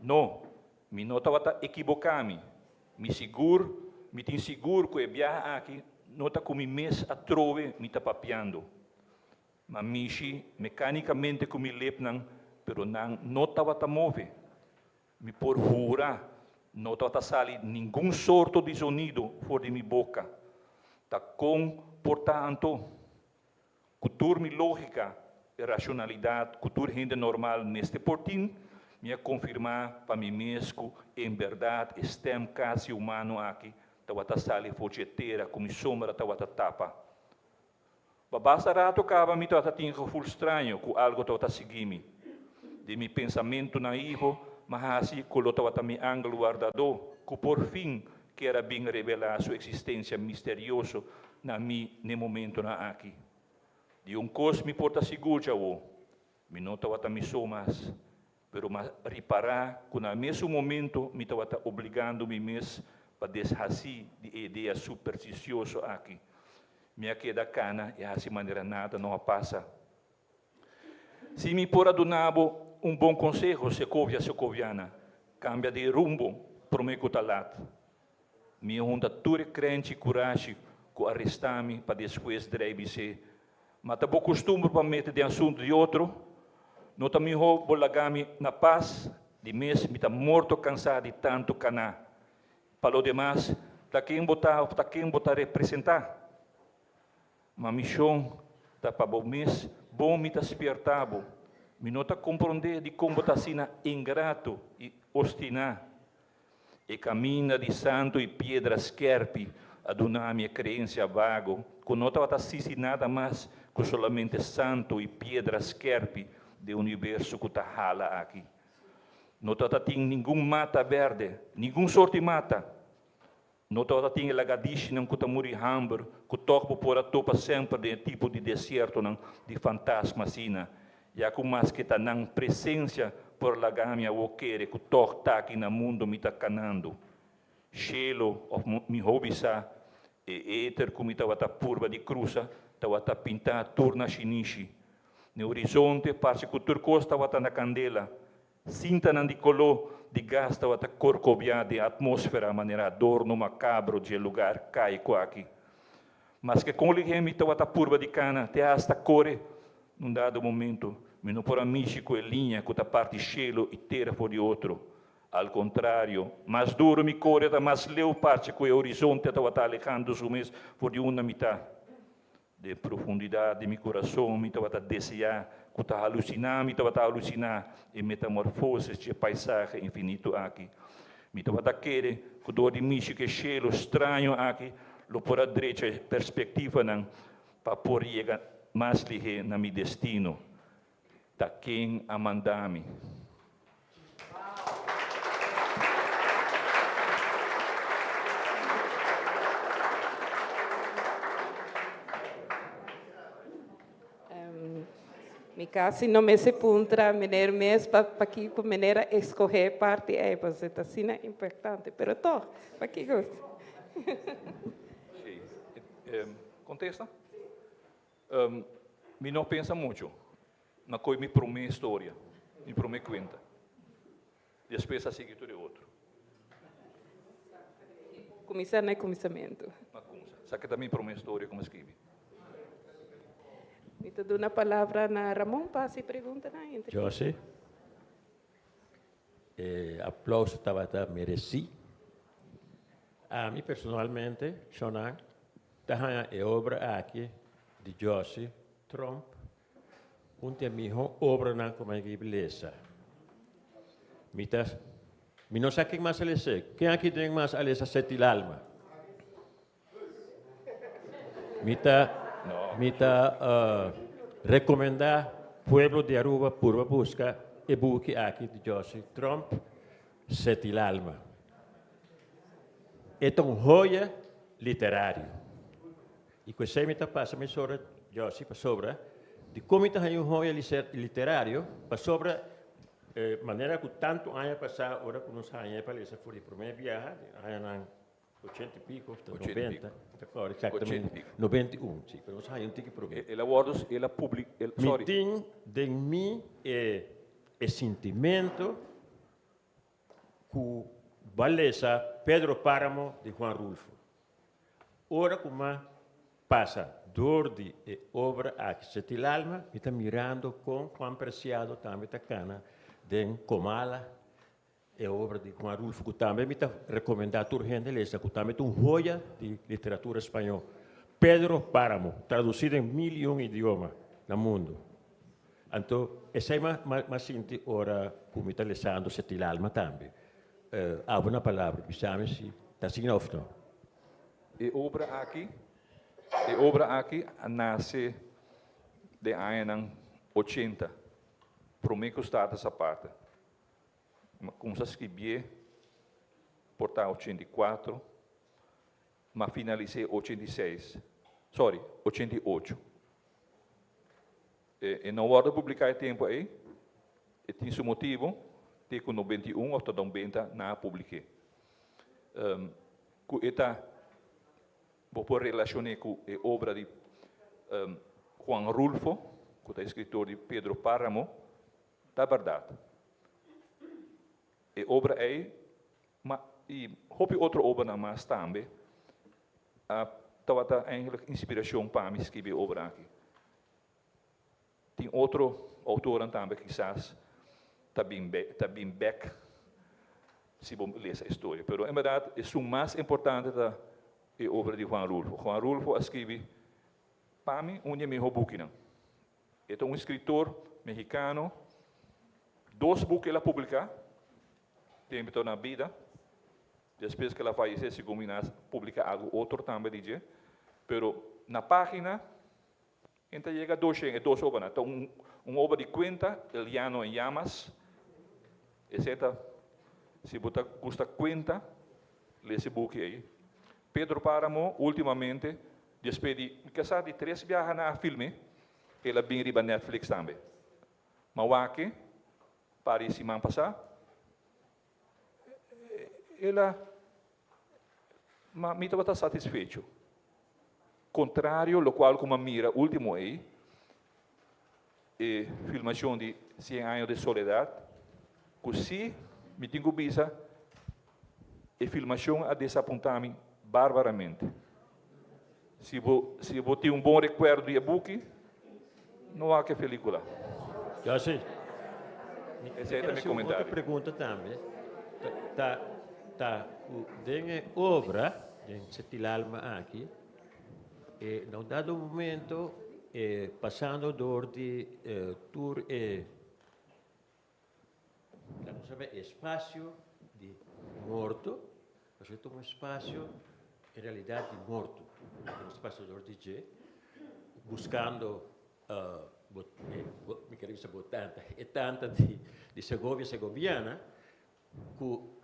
No, mi no tabata ekiboká mi. Mi sigur, mi tin sigur ku e biaha aki no ta ku mi mes atrobe mi ta papiando. M'a mishi mekanikamente ku mi lepnan, pero nan no tabata move. Mi por hura, no tabata sali ningun sorto di zonido for di mi boka. Ta kon por ta anto? Ku tur mi lógika i rashonalidat ku tur hende normal mester por tin, mi a konfirmá pa mi mes ku en bèrdat e stèm kasi humano aki tabata sali for dje tera ku mi sombra tabata tapa. Pa basta rato kaba mi tabata tin gevoel straño ku algo tabata sigui mi. Den mi pensamentu naivo m'a hasi ku lo tabata mi angel wardadó ku por fin kier a bin revelá su eksistensia misterioso na mi n'e momentonan aki. Di un kos mi por ta sigur djawo, mi no tabata mi so mas, pero m'a ripará ku na mesun momento mi tabata obligando mi mes pa deshasí di e idea superstisioso aki. Mi a keda kana i hasi manera nada no a pasa. Si mi por a duna bo un bon konseho, Sekovia Sekoviana, kambia di rumbo promé ku ta lat. Mi a hunta tur e krenchi i kurashi ku a restá mi pa despues drei bis'é, Ma ta bo kustumber pa mete den asuntu di otro? No ta mihó bo laga mi na pas? Di mes mi ta morto kansá di tantu kaná. Pa lo demas, ta ken bo ta òf ta ken bo ta representá? Ma mi shon ta pa bo mes, bon mi ta spiertá bo. Mi no ta komprondé dikon bo ta asina ingrato i ostiná. E kaminda di santu i piedra skèrpi a duna mi e kreensia vago ku no tabata sisi nada mas ku solamente santu i piedra skèrpi den universo ku ta hala aki. No tabata tin ningun mata bèrdè, ningun sorti mata. No tabata tin e lagadishinan ku ta muri hamber ku tòg bo por a topa semper den e tipo di desiertonan di fantasma asina, ya ku maske ta nan presensia por laga mi awor kere ku tòg taki na mundo mi ta kanando. Shelo, òf mihó bisá, e eter ku mi tabata purba di krusa tabata pintá tur na shinishi. Na e horizonte parse ku tur kos tabata na kandela. Sintanan di koló di gas tabata korkobiá den atmósfera manera adorno makabro dje lugá arkaiko aki. Maske kon lihé mi tabata purba di kana te asta kore, na un dado momento mi no por a mishi ku e liña ku ta parti shelu i tera for di otro. Al kontrario, mas duru mi kore ta mas leu parce ku e horizonte tabata alehando su mes for di unda mi ta. Den profundidat di mi kurason mi tabata deseá ku ta halusiná mi tabata halusiná e metamorfosis dje paisahe infinito aki. Mi tabata kere ku dor di mishi ku e shelu straño aki lo por a drecha e perspektivanan pa por yega mas lihé na mi destino. Ta ken a manda mi? Mi casi no mester puntra meneer mes pa pakico meneer a escoge e parti ey, pasobra ta asina importante, pero toch, pakico? Sí, contesta? Mi no pensa mucho. Na koe mi prome storia, mi prome kuenta. Despues a sigui tur e otro. Kuminsá na e kuminsamentu. Na kumsa. Sa ke ta mi prome storia ku mi skibi. Mi ta duna palabra na Ramon pa hasi preguntanan. José, e aplauso tabata meresí. Ami personalmente, Shonan, ta haña e obra aki di Jossy Tromp un di e mihó obranan ku mi a lesa. Mi ta, mi no sa ken mas a les'é. Ken aki den mas a lesa Seti Lalma? Mi ta, mi ta rekomendá. Pueblo di Aruba purba busca e buki aki di Jossy Tromp, Setil Alma. E ta un hoya literario. Y cu esey mi ta pasa mesora Jossy pasobra di con mi ta haña un hoya literario pasobra manera cu tanto aña pasa ora cu nos haña e pa lesa for di prome biaha den añanan Ochenta i piko of ta noventa, mi ta kòrda eksaktamente, 91, si, pero nos haña un tiki promé. El a wòrdu, el a publi, el, sorry. Mi tin den mi e e sintimento ku bo a lesa Pedro Páramo di Juan Rulfo. Ora ku m'a pasa dor di e obra aki Setil Alma, mi ta mirando kon Juan Preciado tambe ta kana den Comala E obra di Juan Rulfo ku tambe mi ta rekomendá tur hende lesa ku tambe ta un hoya di literatura spañó, Pedro Páramo, tradusí den mil i un idioma na mundu. Anto esei m'a m'a sinti ora ku mi ta lesando Setil Alma tambe. Abo na palabra, bisa mi si ta asina òf no. E obra aki, e obra aki a nase den añanan ochenta, promé ku Status Aparte. Mi a kumsa skribié por ta 84, mi a finalis'é 86, sorry, 88. E, e no wòrdu publiká e tempu ei, e tin su motibu, te ku 91 òf ta 90 nan a publik'é. Um, ku e ta, bo por relashon'é ku e obra di um, Juan Rulfo, ku ta eskritor di Pedro Páramo, Ta bèrdat. E obra ei, ma i hopi otro obranan mas tambe, a tabata eigenlijk inspirashon pa mi skibi e obra aki. Tin otro outornan tambe kisas ta bin ta bin bèk si bo lesa e storia. Pero en bèrdat esun mas importante ta e obra di Juan Rulfo. Juan Rulfo a skibi pa mi un di e mihó bukinan. E ta un escritor mexicano. Dos buki el a publica tempo e ta na bida. Despues cu el a fayece segun mi nan a publica algo otro tambe di dje. Pero na pagina en ta yega doshen e dos obranan. Ta un un obra di cuenta, El Llano en Llamas. Esey ta si bo ta gusta cuenta lesa e buki ey. Pedro Paramo ultimamente Despues di mi kasá di tres biaha nan a film'é, el a bin riba Netflix tambe. Ma wak-e, par di siman pasá, el a, ma mi tabata satisfecho. Kontrario lokual ku mi a mira último ei, e filmashon di Cien Años de Soledad, ku sí mi tin ku bisa e filmashon a desapuntá mi barbaramente. Si bo si bo tin un bon rekuerdo di e buki, no wak e pelíkula. Ya sí. Esei ta mi Otro komentario. pregunta tambe ta ta ta ku den e obra, den Setil Alma aki, E na un dado momento e pasando door di tur e laga nos sabe espacio di morto, pasobra ta un espacio en realidad di morto, nos pasa door di dje buscando mi kere bisa bo tanta, e tanta di Segovia Segoviana cu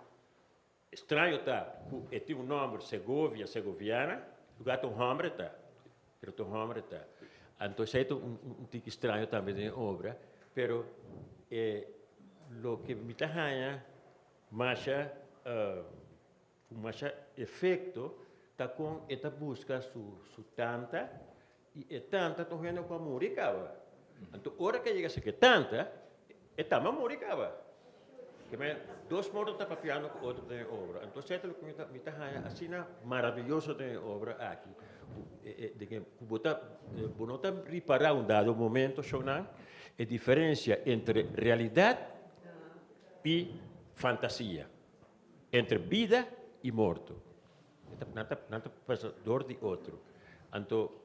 Straño ta cu e tin un nomber Segovia, Segoviana, lugar ta un homber ta, pero ta un homber ta. Anto esey ta un un tiki straño tambe den e obra, pero e loke mi ta haña masha cu masha efecto ta con e ta busca su su tanta y e tanta ta un hende cu a muri caba. Anto ora cu e yega cerca e tanta, e tambe a muri caba. Ke men dos morto ta papiando ku otro den e obra. Anto esei ta loke mi ta mi ta haña asina maraviyoso den e obra aki. Ku e e den e ku bo ta bo no ta ripará un dado momento shownan e diferensia entre realidat i fantasia, entre bida i morto. E ta nan ta nan ta pasa dor di otro. Anto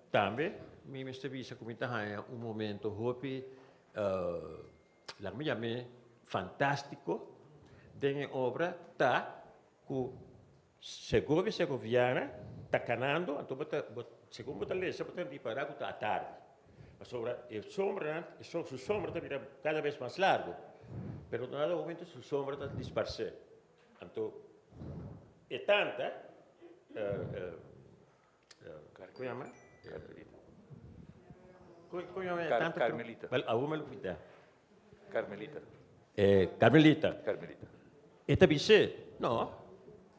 tambe mi mester bisa ku mi ta haña un momento hopi Laga mi yam'é fantástiko den e obra ta ku Segovia Segoviana ta kanando, anto bo ta, bo, segun bo ta lesa bo ta ripará ku ta atardi. Pasobra e sombranan, e su sombra ta bira kada bes mas largu, pero na dado momento su sombra ta disparsé. Anto e tanta, kon yama? Kon yama e tanta? Carmelita. Wel, awor mi a lubida. Carmelita. Carmelita. Carmelita. E ta bis'é, No,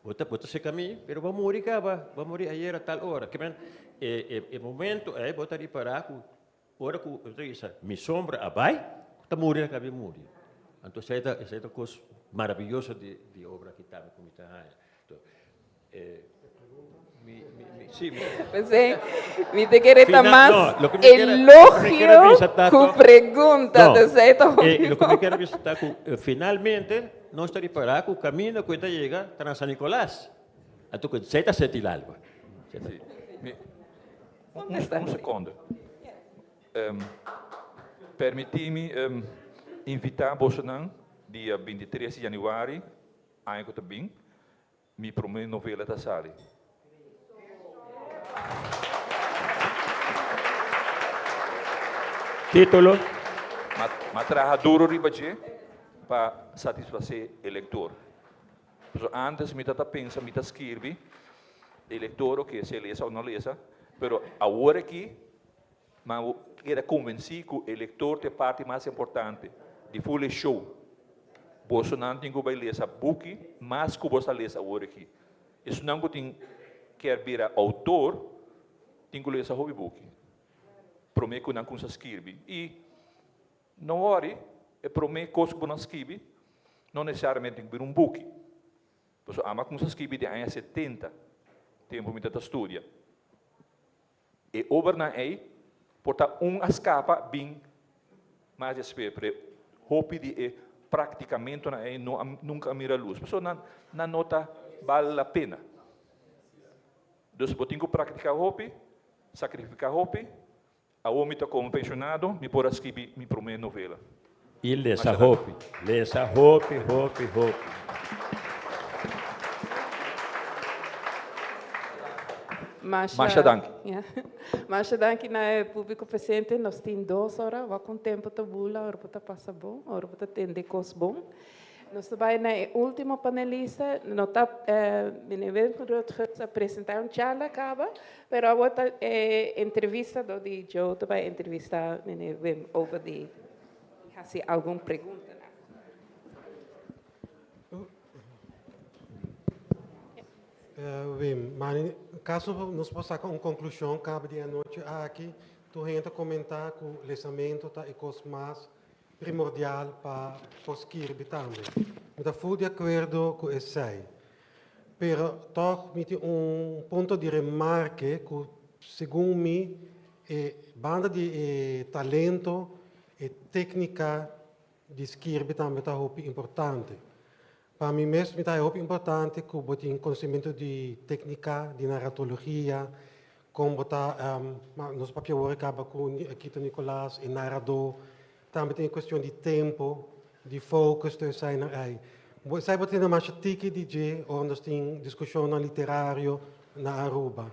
bo ta bo ta seka mi, pero bo a muri kaba, bo a muri ayera tal ora. Ke men, e e e momento ei bo ta ripará ku ora ku bo ta bisa, mi sombra a bai, ku ta muri a kaba di muri. Anto esei ta esei ta kos maraviyoso di di obra aki tambe ku mi ta haña. P'esei mi ta kere ta mas elogio ku pregunta. Esei ta hopi Loke mi kier bisa ta ku finalmente nos ta ripará ku kaminda ku e ta yega ta na San Nicolas. Anto ku esei ta seti lalba. Un sekonde. Permití mi invitá bosonan dia bintitres di yanüari aña ku ta bin. Mi promé novela ta sali. Título. M'a traha duro riba dje pa satisfasé e lektor. Pasobra ántes mi ta ta pensa mi ta skirbi e lektor oke si e lesa o no lesa, pero awor aki m'a keda konvensí ku e lektor ta e parti mas importante di ful e show. Bosonan tin ku bai lesa buki mas ku bo sa lesa awor aki. Esunnan ku tin kier bira outor tin ku lesa hopi buki promé ku nan kumsa skirbi. I no wòri, e promé kos ku bo nan skibi no nesesariamente tin ku bira un buki. Pasobra ami a kumsa skibi den aña setenta, tempu mi ta ta studia. E obranan ei por ta un a skapa bin mas despues, pero e hopi di e praktikamentonan ei no a nunka a mira lus, pasobra nan nan no ta bal la pena. Dus bo tin ku praktiká hopi, sakrifiká hopi. Awor mi ta komo penshonado, mi por a skibi mi promé novela. I lesa hopi, lesa hopi, hopi, hopi. Masha danki. Masha danki na e publico presente. Nos tin dos ora. Wak con tempo ta bula, ora bo ta pasa bon, ora bo ta tende cos bon. Nos ta bai na e ultimo panelista. No ta meneer Wilfred Rutgers a presenta un charla caba, pero awor ta e entrevista dor di Joe ta bai entrevista meneer Wim over di hasi algun preguntanan. Wim, ma caso nos por saca un conclusion caba di e anochi aki, tur hende ta comenta cu lesamento ta e cos mas primordial pa por skirbi tambe. Mi ta ful di akuerdo ku esei. Pero tòg mi tin un punto di remarke ku segun mi e banda di e talento e téknika di skirbi tambe ta hopi importante. Pa mi mes mi ta haña hopi importante ku bo tin konosementu di téknika, di naratologia, kon bo ta, nos papia wor kaba ku Quito Nicolaas, e naradó, tambe tin e kuestion di tempo, di focus, tur eseinan ei. Bo esei bo tene masha tiki di dje ora nos tin diskushonnan literario na Aruba.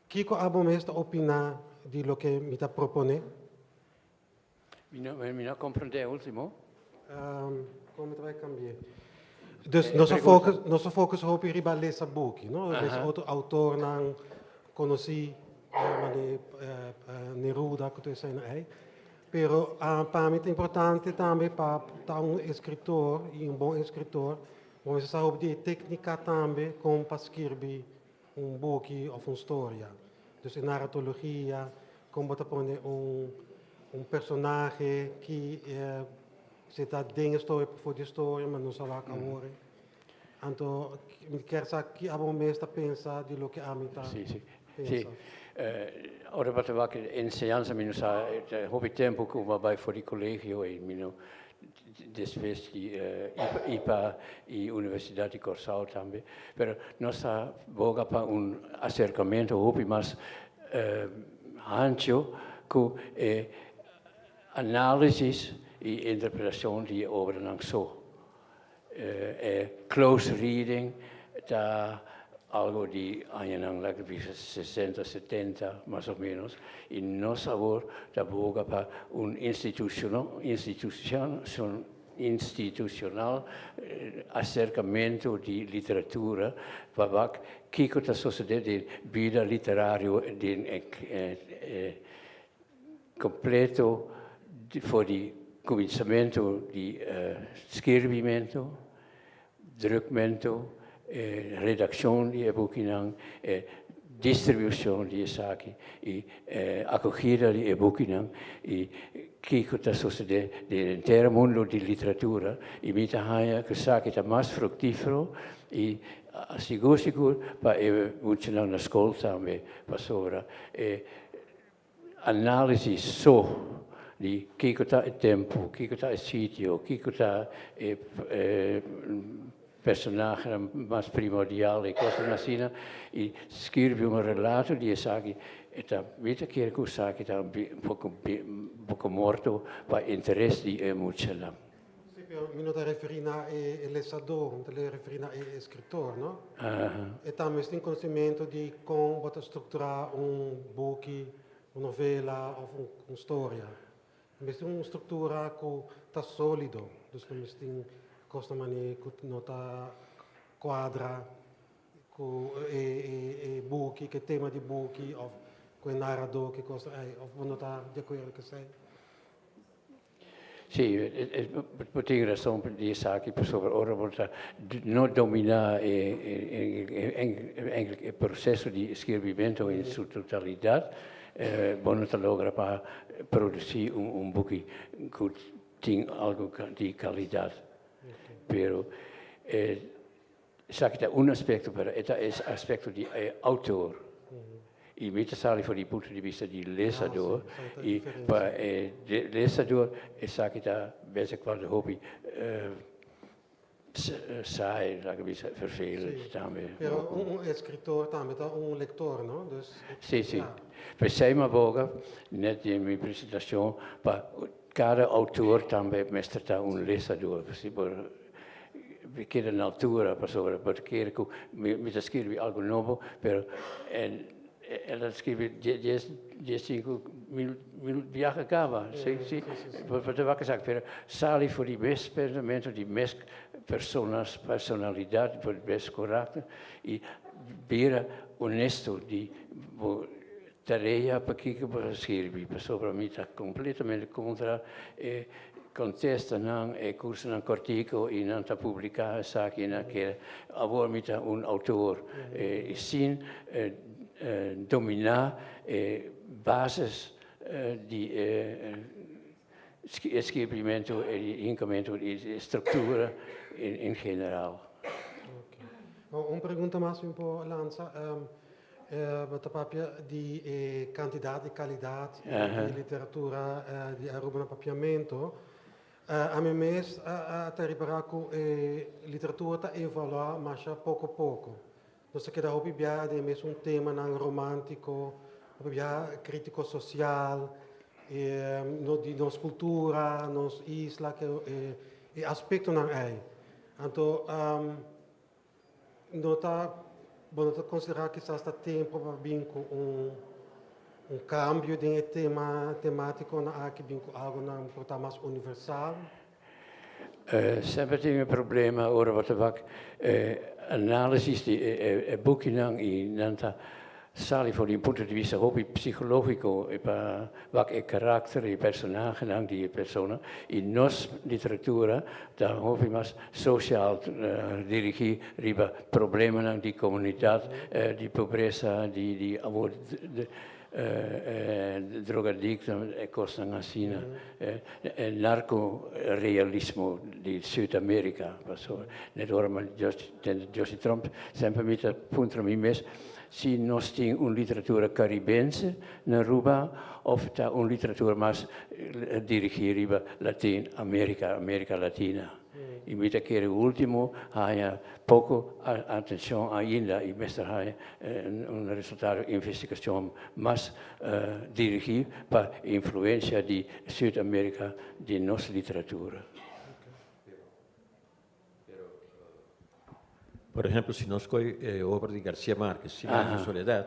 Kiko abo mes ta opiná di loke mi ta proponé? Mi no, mi no comprende e ultimo. Um, kon mi ta bai cambi'é? Dus nos a focus, nos a focus hopi riba lesa buki, no? Lesa otro autornan conocí, mane Neruda ku tur eseinan ei. Pero pa mi ta importante tambe pa ta un escritor i un bon escritor, bo mester sa hopi di e técnica tambe kon pa skirbi un buki of un storia. Dus e naratologia, kon bo ta pone un un personahe ki si ta den e storia of for di e storia, ma nos a wak awor. Anto mi kier sa ki abo mes ta pensa di loke ami ta Sí, sí. pensa. Sí. Ora bo ta wak enseñansa mi no sa hopi tempu ku bo a bai for di kolegio i mi no Despues di ipa i Universidat di Kòrsou tambe. Pero nos ta boga pa un aserkamentu hopi mas hancho ku e análisis i interpretashon di e obranan so. E close reading ta. algo di añanan laga bisa 60, 70 mas o menos y nos awor ta boga pa un institucional institucional acercamento di literatura pa wak kico ta sosode den bida literario den e completo for di cuminsamento di skirbimento, drukmento, e redaccion di e bukinan, e distribucion di esaki y e acogida di e bukinan y kico ta sosode den henter mundo di literatura y mi ta haña cu esaki ta mas fructifero y sigur sigur pa e muchanan na scol tambe pasobra e Análisis so di kiko ta e tempu, kiko ta e sitio, kiko ta e personahenan mas primordial i kosnan asina i skirbi un relato di esaki e ta mi ta kere ku esaki ta un poko poko morto pa interes di e muchanan. Sí, pero mi no ta referí na e lesadó, mi ta referí na e eskritor, no? E tambe tin konosementu di kon bo ta strukturá un buki, un novela òf un storia. E mester un struktura ku ta sólido, dus no mester tin kosnan manera ku no ta kuadra ku e buki, ku e tema di buki òf ku e naradó, ku e kosnan ei. Òf bo no ta di akuerdo ku esei? Sí, bo tin rason di esaki pasobra ora bo ta no dominá e proseso di skirbimento en su totalidat, bo no ta logra pa produsí un buki ku tin algu di kalidat. Pero Esaki ta un aspecto, pero e ta e aspecto di e autor. Y mi ta sali for di punto di bista di lesador. Y pa e lesador esaki ta bes en cuando hopi saai, laga bisa, vervelend tambe. Pero un escritor tambe ta un lector, no? Dus, Sí, sí. P'esei mi a boga net den mi presentacion pa cada autor tambe mester ta un lesador. Si por Mi keda na altura pasobra bo ta kere ku mi ta skirbi algu nobo pero el a skirbi dies diesinku mil mil biaha kaba si si bo ta wak esaki pero sali for di mes pensamentu di mes personas personalidat for di mes karakter i bira honesto di bo tarea pakiko bo ta skirbi pasobra mi ta kompletamente kontra e Contestanan e cursonan cortico y nan ta publica esaki nan kere awor mi ta un autor y sin domina e bases di e skirbimento e di hincamento di e structura in general. Un pregunta mas mi por lansa. Bo ta papia di e kantidat i kalidat di literatura di Aruba na papiamentu. Ami mes a ta ripará ku e literatura ta evaluá masha poko poko. Nos ta keda hopi biaha den e mesun temanan romántiko, hopi biaha krítiko sosial, di nos kultura, nos isla, e aspektonan ei. Anto No ta, bo no ta konsiderá kisas ta tempu pa bin ku un un kambio den e tema tematikonan aki, bin ku algonan por ta mas universal? Semper tin e problema ora bo ta wak e análisis di e bukinan i nan ta Sali for di un punto di bista hopi psicológico e pa wak e karakter e personahenan di e persona i nos literatura ta hopi mas social dirigí riba problemanan di komunidat, di pobresa, di di awor drogadikto e kosnan asina, e narco-realismo di Sud-Amerika pasobra net ora mi Josie Tromp semper mi ta puntra mi mes Si nos tin un literatura karibense na Aruba of ta un literatura mas dirigí riba Latin Amerika, Amerika Latina. I mi ta kere ultimo haña poko atenshon ainda i mester haña un resultado investigashon mas dirigí pa influensia di Sud Amerika den nos literatura. Por ehempel, si nos coy e obra di Garcia Marquez, Cien años de soledad,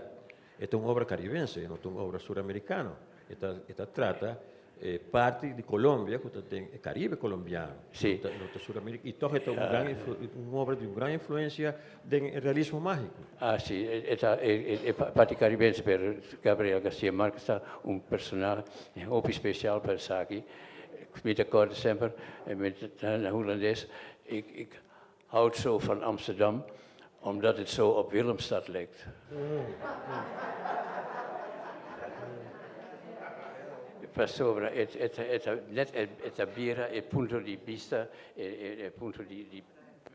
e ta un obra caribense, e no ta un obra suramericano. E ta e ta trata e parti di Colombia cu ta den e Caribe colombiano, no ta no ta Suramerica, y toch e ta un gran un obra di un gran influencia den e realismo magico. Ah, si, e ta e e parti caribense, pero Gabriel Garcia Marquez ta un personahe hopi special pa esaki. Mi ta corda semper, mi ta na Hulandes, ik ik houd zo van Amsterdam, omdat het zo op Willemstad lijkt. Pasobra e e ta net e ta bira e punto di bista, e punto di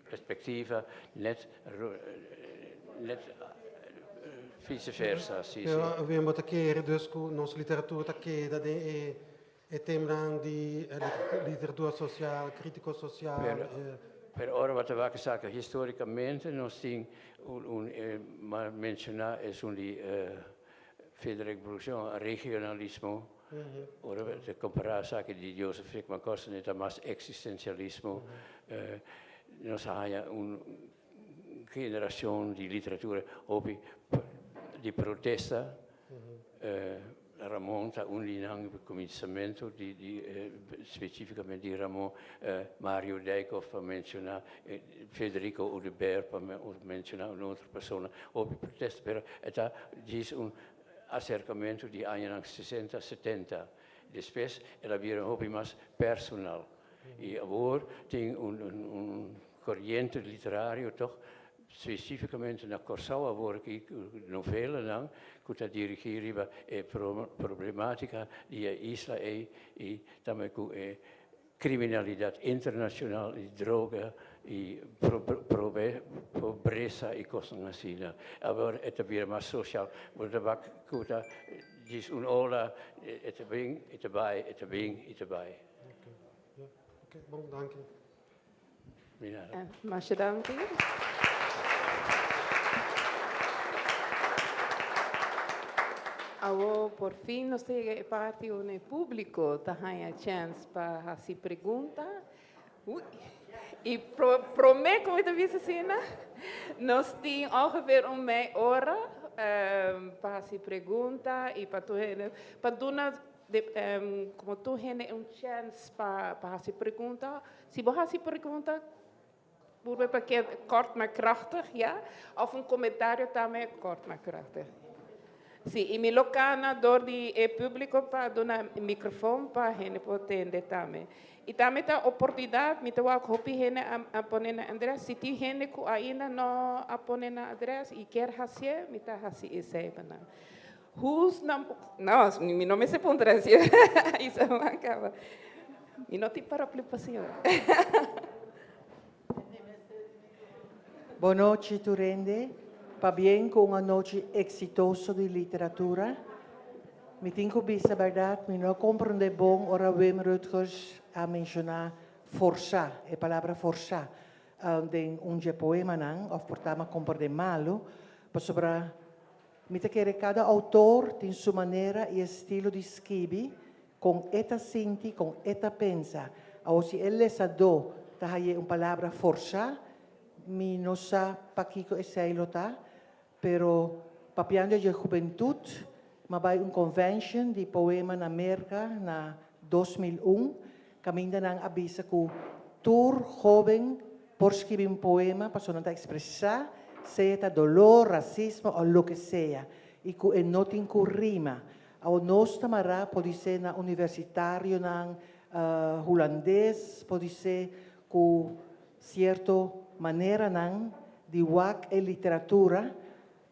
perspectiva net net vice versa, si, si. Pero Wim, bo ta kere dus ku nos literatura ta keda den e E temanan di literatura sosial, kritiko sosial. Pero, pero ora bo ta wak esaki historikamente nos tin un un ma menshoná esun di Frederik Brujon, regionalismo, ora bo ta kompará esaki di Joseph Rickman Koster ta mas eksistensialismo. Nos a haña un generashon di literatura hopi di protesta. Ramon ta un di nan kuminsamentu di di spesífikamente di Ramon, Mario Dijkhoff pa menshoná, Federico Oduber pa menshoná un otro persona. Hopi protesta pero e ta djis un aserkamentu di añanan sesenta, setenta. Despues el a bira hopi mas personal i awor tin un un koriente literario tòg Spesífikamente na Kòrsou awor ki novelanan ku ta dirigí riba e problemátika di e isla ei i tambe ku e kriminalidat internashonal di droga i pobresa i kosnan asina. Awor e ta bira mas sosial. Bo ta wak ku ta djis un ola e ta bin i ta bai, e ta bin i ta bai. Oké, bon, danki. Masha danki. Awo por fin nos ta yega e parti unda e publico ta haña chens pa haci pregunta. Uy. Y prome cu mi ta bisa asina, nos tin ongeveer un mei ora pa haci pregunta y pa tur hende, pa duna como tur hende un chens pa haci pregunta. Si bo hasi pregunta, purba pa keda kort maar krachtig, ya? Of un komentario tambe kort maar krachtig. Si, i mi lo kana dor di e públiko pa duna mikrofon pa hende por tende tambe. I tambe ta oportunidat, mi ta wak hopi hende a a pone nan adrès. Si tin hende ku ainda no a pone nan adrès i kier hasié, mi ta hasi esei pa nan. Who's num no, mi no mester puntra si Isamar kaba. Mi no tin paraplu pa señor. Bon nochi tur hende. Pabien ku un anochi eksitoso di literatura. Mi tin ku bisa bèrdat, mi no a komprondé bon ora Wim Rutgers a menshoná forsá, e palabra forsá, den un dje poemanan, òf por ta mi a komprondé malu, pasobra Mi ta kere kada outor tin su manera i estilo di skibi, kon e ta sinti, kon e ta pensa. Awor si e lesadó ta haye un palabra forsá, mi no sa pakiko esei lo ta, pero papiando dje hubentut, m'a bai un convention di poema na Merka na 2001, kaminda nan a bisa ku tur hóben por skibi un poema pasobra nan ta ekspresá sea ta dolor, rasismo o loke sea i ku e no tin ku rima. Awor nos ta mará podisé na universitarionan hulandes, podisé ku sierto maneranan di wak e literatura,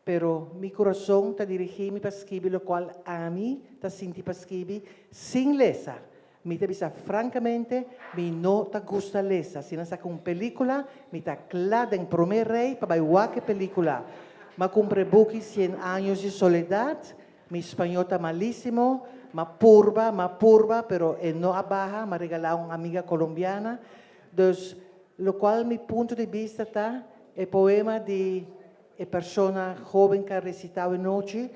pero mi kurason ta dirigí mi pa skibi lokual ami ta sinti pa skibi sin lesa. Mi ta bisa frankamente, mi no ta gusta lesa. Si nan saka un pelikula, mi ta kla den promé rei pa bai wak e pelikula. M'a kumpra e buki Cien años de soledad, mi spañó ta malísimo, m'a purba, m'a purba, pero e no a baha, m'a regalá un amiga kolombiana. Dus, lokual mi punto di bista ta, e poema di e persona hóben ku a resitá awenochi,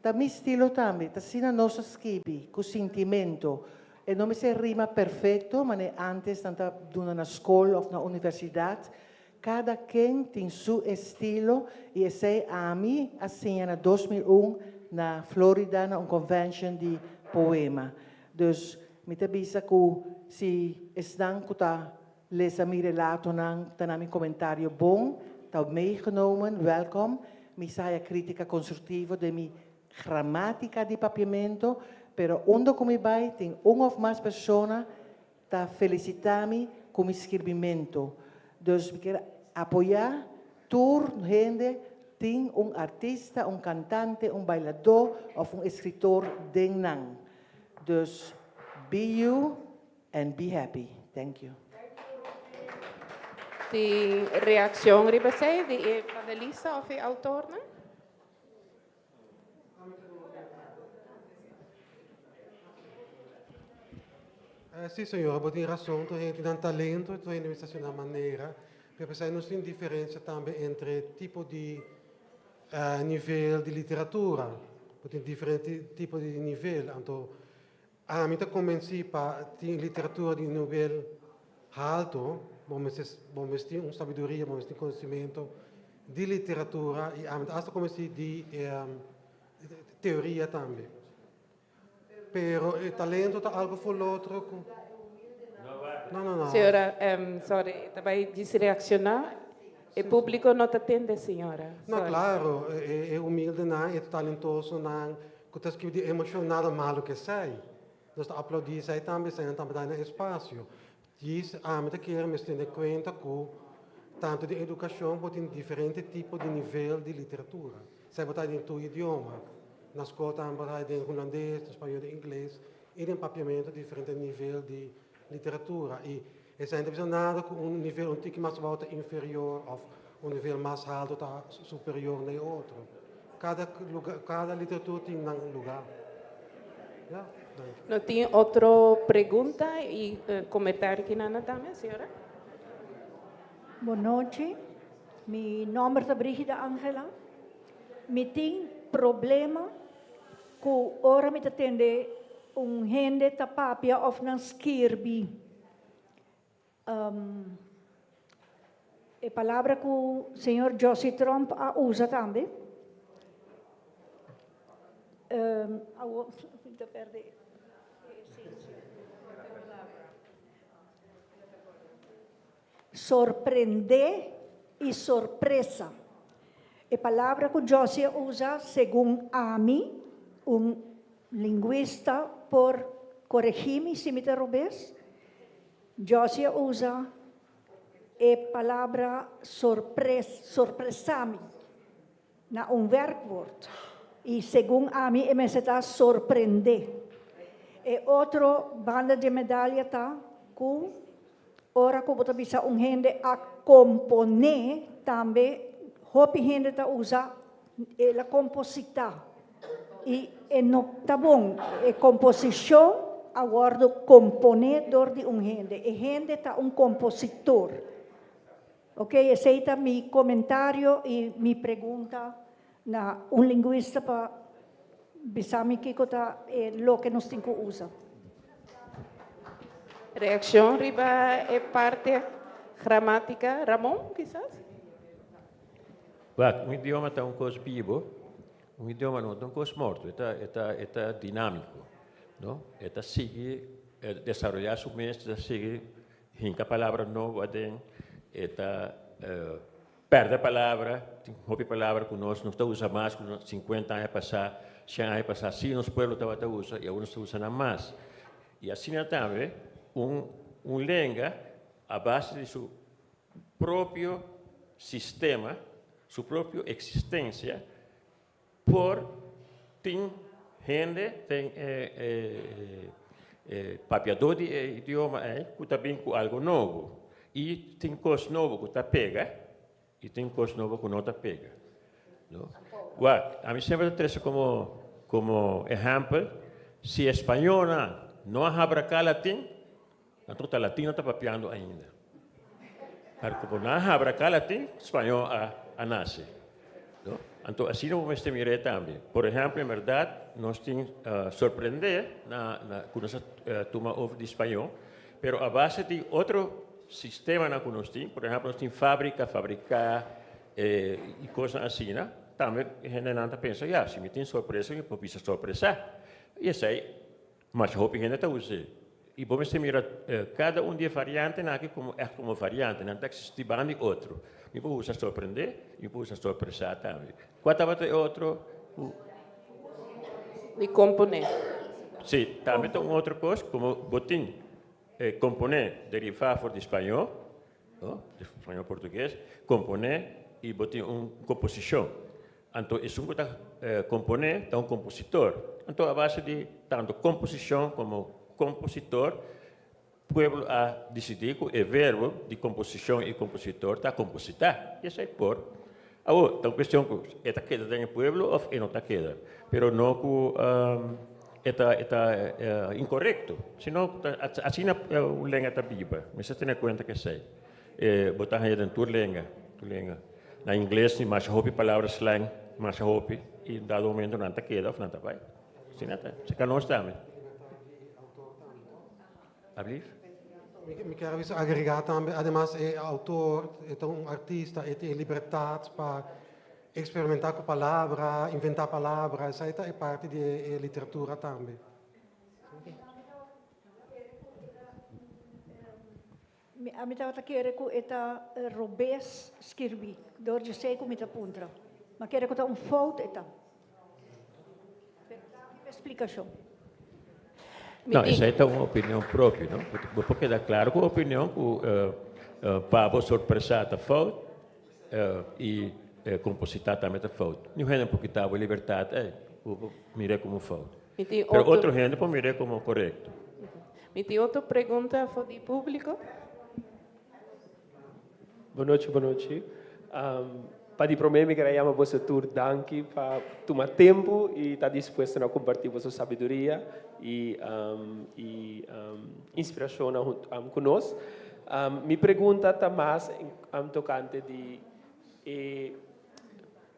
Ta mi stilo tambe, ta asina nos a skibi, ku sintimentu. E no mester rima perfekto, manera antes nan ta duna na skol òf na universidat. Kada ken tin su estilo i esei ami a siña na 2001 na Florida na un convention di poema. Dus mi ta bisa ku si esnan ku ta lesa mi relatonan ta na mi komentario bon, ta meegenomen, welkom. Mi sa haya kritika konstruktivo den mi gramátika di papiamento, pero unda ku mi bai tin un òf mas persona ta felicita mi cu mi skirbimento. Dus mi kier apoya tur hende tin un artista, un cantante, un bailador of un escritor den nan. Dus be you and be happy. Thank you. Tin reaccion riba esey di e panelista of e autornan? Eh, sí, señora, bo tin rason, tur hende tin nan talento, tur hende mester haci nan manera, pero p'esei nos tin diferencia tambe entre tipo di eh, nivel di literatura, bo tin diferente tipo di nivel, anto ami ta convenci pa tin literatura di nivel halto, bo mester bo mester tin un sabiduria, bo mester tin conocimento di literatura y ami ta hasta convenci di teoria tambe. Pero e talento ta algo for lo otro cu No, no, no. Señora, sorry, ta bay djis reacciona. E publico no ta tende, señora. No, Sorry. claro, e humildenan, e talentosonan cu ta scribi di emocion nada malo cu esey. Nos ta aplaudi esey tambe, eseynan tambe ta na espacio. Djis ami ta kere mes tene cuenta cu tanto den educacion bo tin diferente tipo di nivel di literatura. Esey bo ta den tur idioma. Na scol tambe bo ta den Hulandes, den Spañol, den Ingles y den Papiamento diferente nivel di literatura. Y esey no ta bisa nada cu un nivel un tiki mas abao ta inferior of un nivel mas halto ta superior na e otro. Cada lugar, cada literatura tin nan lugar. Ja, danki. No tin otro pregunta y comentario ki nan a dame, señora? Bon nochi, mi nomber ta Brigida Angela. Mi tin problema cu ora mi ta tende un hende ta papia of nan skirbi. E palabra ku señor Jossy Tromp a usa tambe. Awo mi ta perde e esencia. Sorprende i sorpresa. E palabra ku Jossy a usa segun ami, un linguista por koregi mi si mi ta robes, Jossy a usa e palabra sorpres, sorpresami, na un werkwoord. I segun ami e mester ta sorprende. E otro banda dje medalia ta ku ora ku bo ta bisa un hende a komponé, tambe hopi hende ta usa el a kompositá. I e no ta bon. E komposishon a wòrdu komponé dor di un hende. E hende ta un kompositor. Ok, esei ta mi komentario i mi pregunta na un lingwista pa bisa mi kiko ta e loke nos tin ku usa. Reakshon riba e parte gramátika, Ramon, kisas? Wak, un idioma ta un kos bibo. Un idioma no ta un kos morto, e ta, e ta, e ta dinámiko, no? E ta sigui desaroyá su mes, e ta sigui hinka palabra nobo aden, e ta pèrdè palabra, tin hopi palabra ku nos no ta usa mas ku sinkuenta aña pasá, shen aña pasá sí nos pueblo tabata usa i awor nos ta usa nan mas. I asina tambe un un lenga a base di su propio sistema, su propio existencia, por tin hende, tin e papiador di e idioma ei cu ta bin cu algo nobo. Y tin cos nobo cu ta pega y tin cos nobo cu no ta pega. No? Wak, ami semper ta trece como, como ehempel, si españolnan no a habraca latin, Anto ta latin nan ta papiando ainda. Pero como nan a habra acá latin, spañó a a nace. No? Anto asina bo mester mir'é tambe. Por ehempel, en berdad nos tin sorprendé na na cu nos a tuma over di spañó, pero a base di otro. Sistemanan ku nos tin, por ehèmpel nos tin fábrika, fabriká i kosnan asina, tambe hendenan ta pensa, ya, si mi tin sorpresa mi por bisa sorpresá. I esei masha hopi hende ta us'é. I bo mester mira kada un di e variantenan aki komo ègt komo variante, nan ta eksistí banda di otro. Mi por usa sorprendé i mi por usa sorpresá tambe. Kua tabata e otro ku. Di komponé. Sí, tambe ta un otro kos, komo bo tin E komponé derivá for di spañó, no, di spañó portugues, komponé i bo tin un komposishon. Anto esun ku ta komponé ta un kompositor. Anto a base di tantu komposishon komo kompositor, pueblo a disidí ku e verbo di komposishon i kompositor ta kompositá. I esei por. Awor, ta un kuestion ku e ta keda den e pueblo òf e no ta keda. Pero no ku e ta e ta inkorekto, sino ku ta asina un lenga ta biba. Mester tene kuenta ku esei. Bo ta haña den tur lenga, tur lenga. Na ingles tin masha hopi palabra slang, masha hopi, i un dado momento nan ta keda òf nan ta bai. Asina ta. Seka nos tambe. Ablief? Mi kier bisa agrega tambe, ademas e autor e ta un artista, e tin e libertad pa experimenta cu palabra, inventa palabra, esai ta e parti di e literatura tambe. Ami tabata kere cu e ta robes skirbi, door dje esey cu mi ta puntra. Ma kere cu ta un fout e ta. Pero danki pa e splicacion. No, esei ta un opinion propio, no? Bo por keda klaro ku opinion ku pa bo sorpresá ta fout i kompositá tambe ta fout. Niun hende por kita bo e libertat ei, bo por mir'é komo fout. Pero otro hende por mir'é komo korekto. Mi tin otro pregunta for di públiko. Bonochi, bonochi. Pa di promé mi kere yama boso tur danki pa tuma tempu i ta dispuesto na kompartí boso sabiduria i i inspirashonnan ku nos. Mi pregunta ta mas tokante di e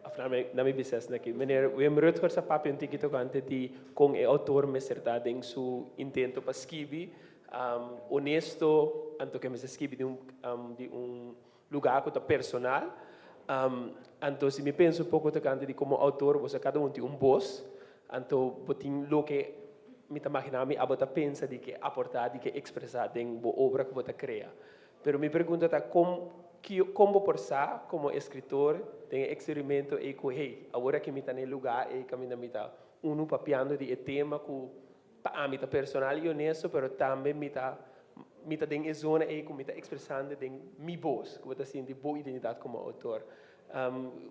òf na mi bisa esaki aki, Meneer Wim Rutgers a papia un tiki tokante di kon e outor mester ta den su intento pa skibi Honesto, anto ke mester skibi di un di un lugá ku ta personal. Anto si mi pensa un poko tokante di komo outor boso kada un tin un bos, anto bo tin loke mi ta maginá mi abo ta pensa di ke aportá, di ke ekspresá den bo obra ku bo ta krea. Pero mi pregunta ta kon kon bo por sa komo eskritor den e eksperimento ei ku hey, awor aki mi ta na e lugá ei kaminda mi ta unu papiando di e tema ku Pa ami ta personal i honesto, pero tambe mi ta mi ta den e zona ei ku mi ta ekspresando den mi bos, ku bo ta sinti bo identidat komo outor.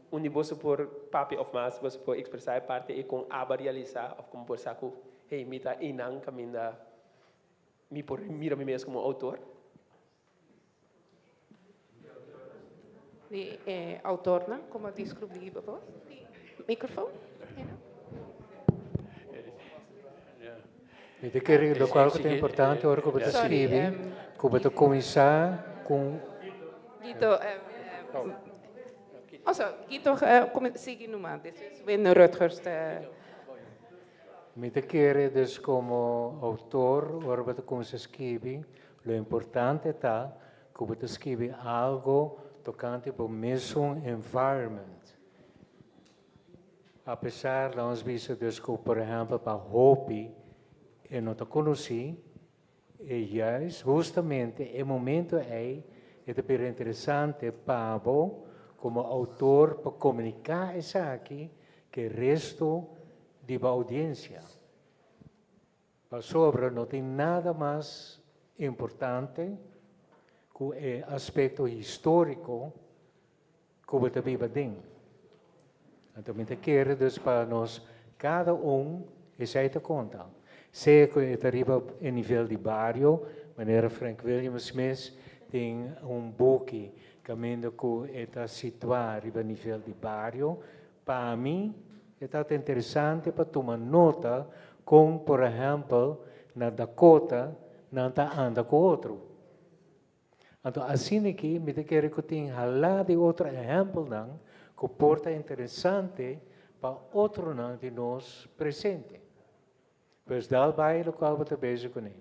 Un di boso por papia òf mas boso por ekspresá e parti ei kon aba realisá òf kon por sa ku hey mi ta einan kaminda mi por mira mi mes komo outor? Di e autornan, como a describi bo? Microfoon? Mi ta kere lokual ku ta importante ora ku bo ta skibi, ku bo ta kuminsá ku. Guido, also, Guido, sigui numa, despues Wim Rutgers ta. Mi ta kere dus komo outor ora bo ta kuminsá skibi, Lo importante ta cu bo ta skibi algo tocante bo mesun environment. A pesar, laat ons bisa dus cu por ehempel pa hopi e no ta conoci, e juist hustamente e momento ey e ta bira interesante pa bo como autor pa comunica esaki cu e resto di bo audiencia. Pasobra no tin nada mas importante ku e aspekto históriko ku bo ta biba den. Anto mi ta kere dus pa nos kada un esei ta konta. Sea ku e ta riba e nivel di bario, manera Frank Williams mes tin un buki kaminda ku e ta situá riba nivel di bario, Pa mi e tabata interesante pa tuma nota kon por ehèmpel na Dakota nan ta anda ku otro. Anto asina aki mi ta kere ku tin halá di otro ehèmpelnan ku por ta interesante pa otronan di nos presente. Pues dal bai lokual bo ta bezig kuné.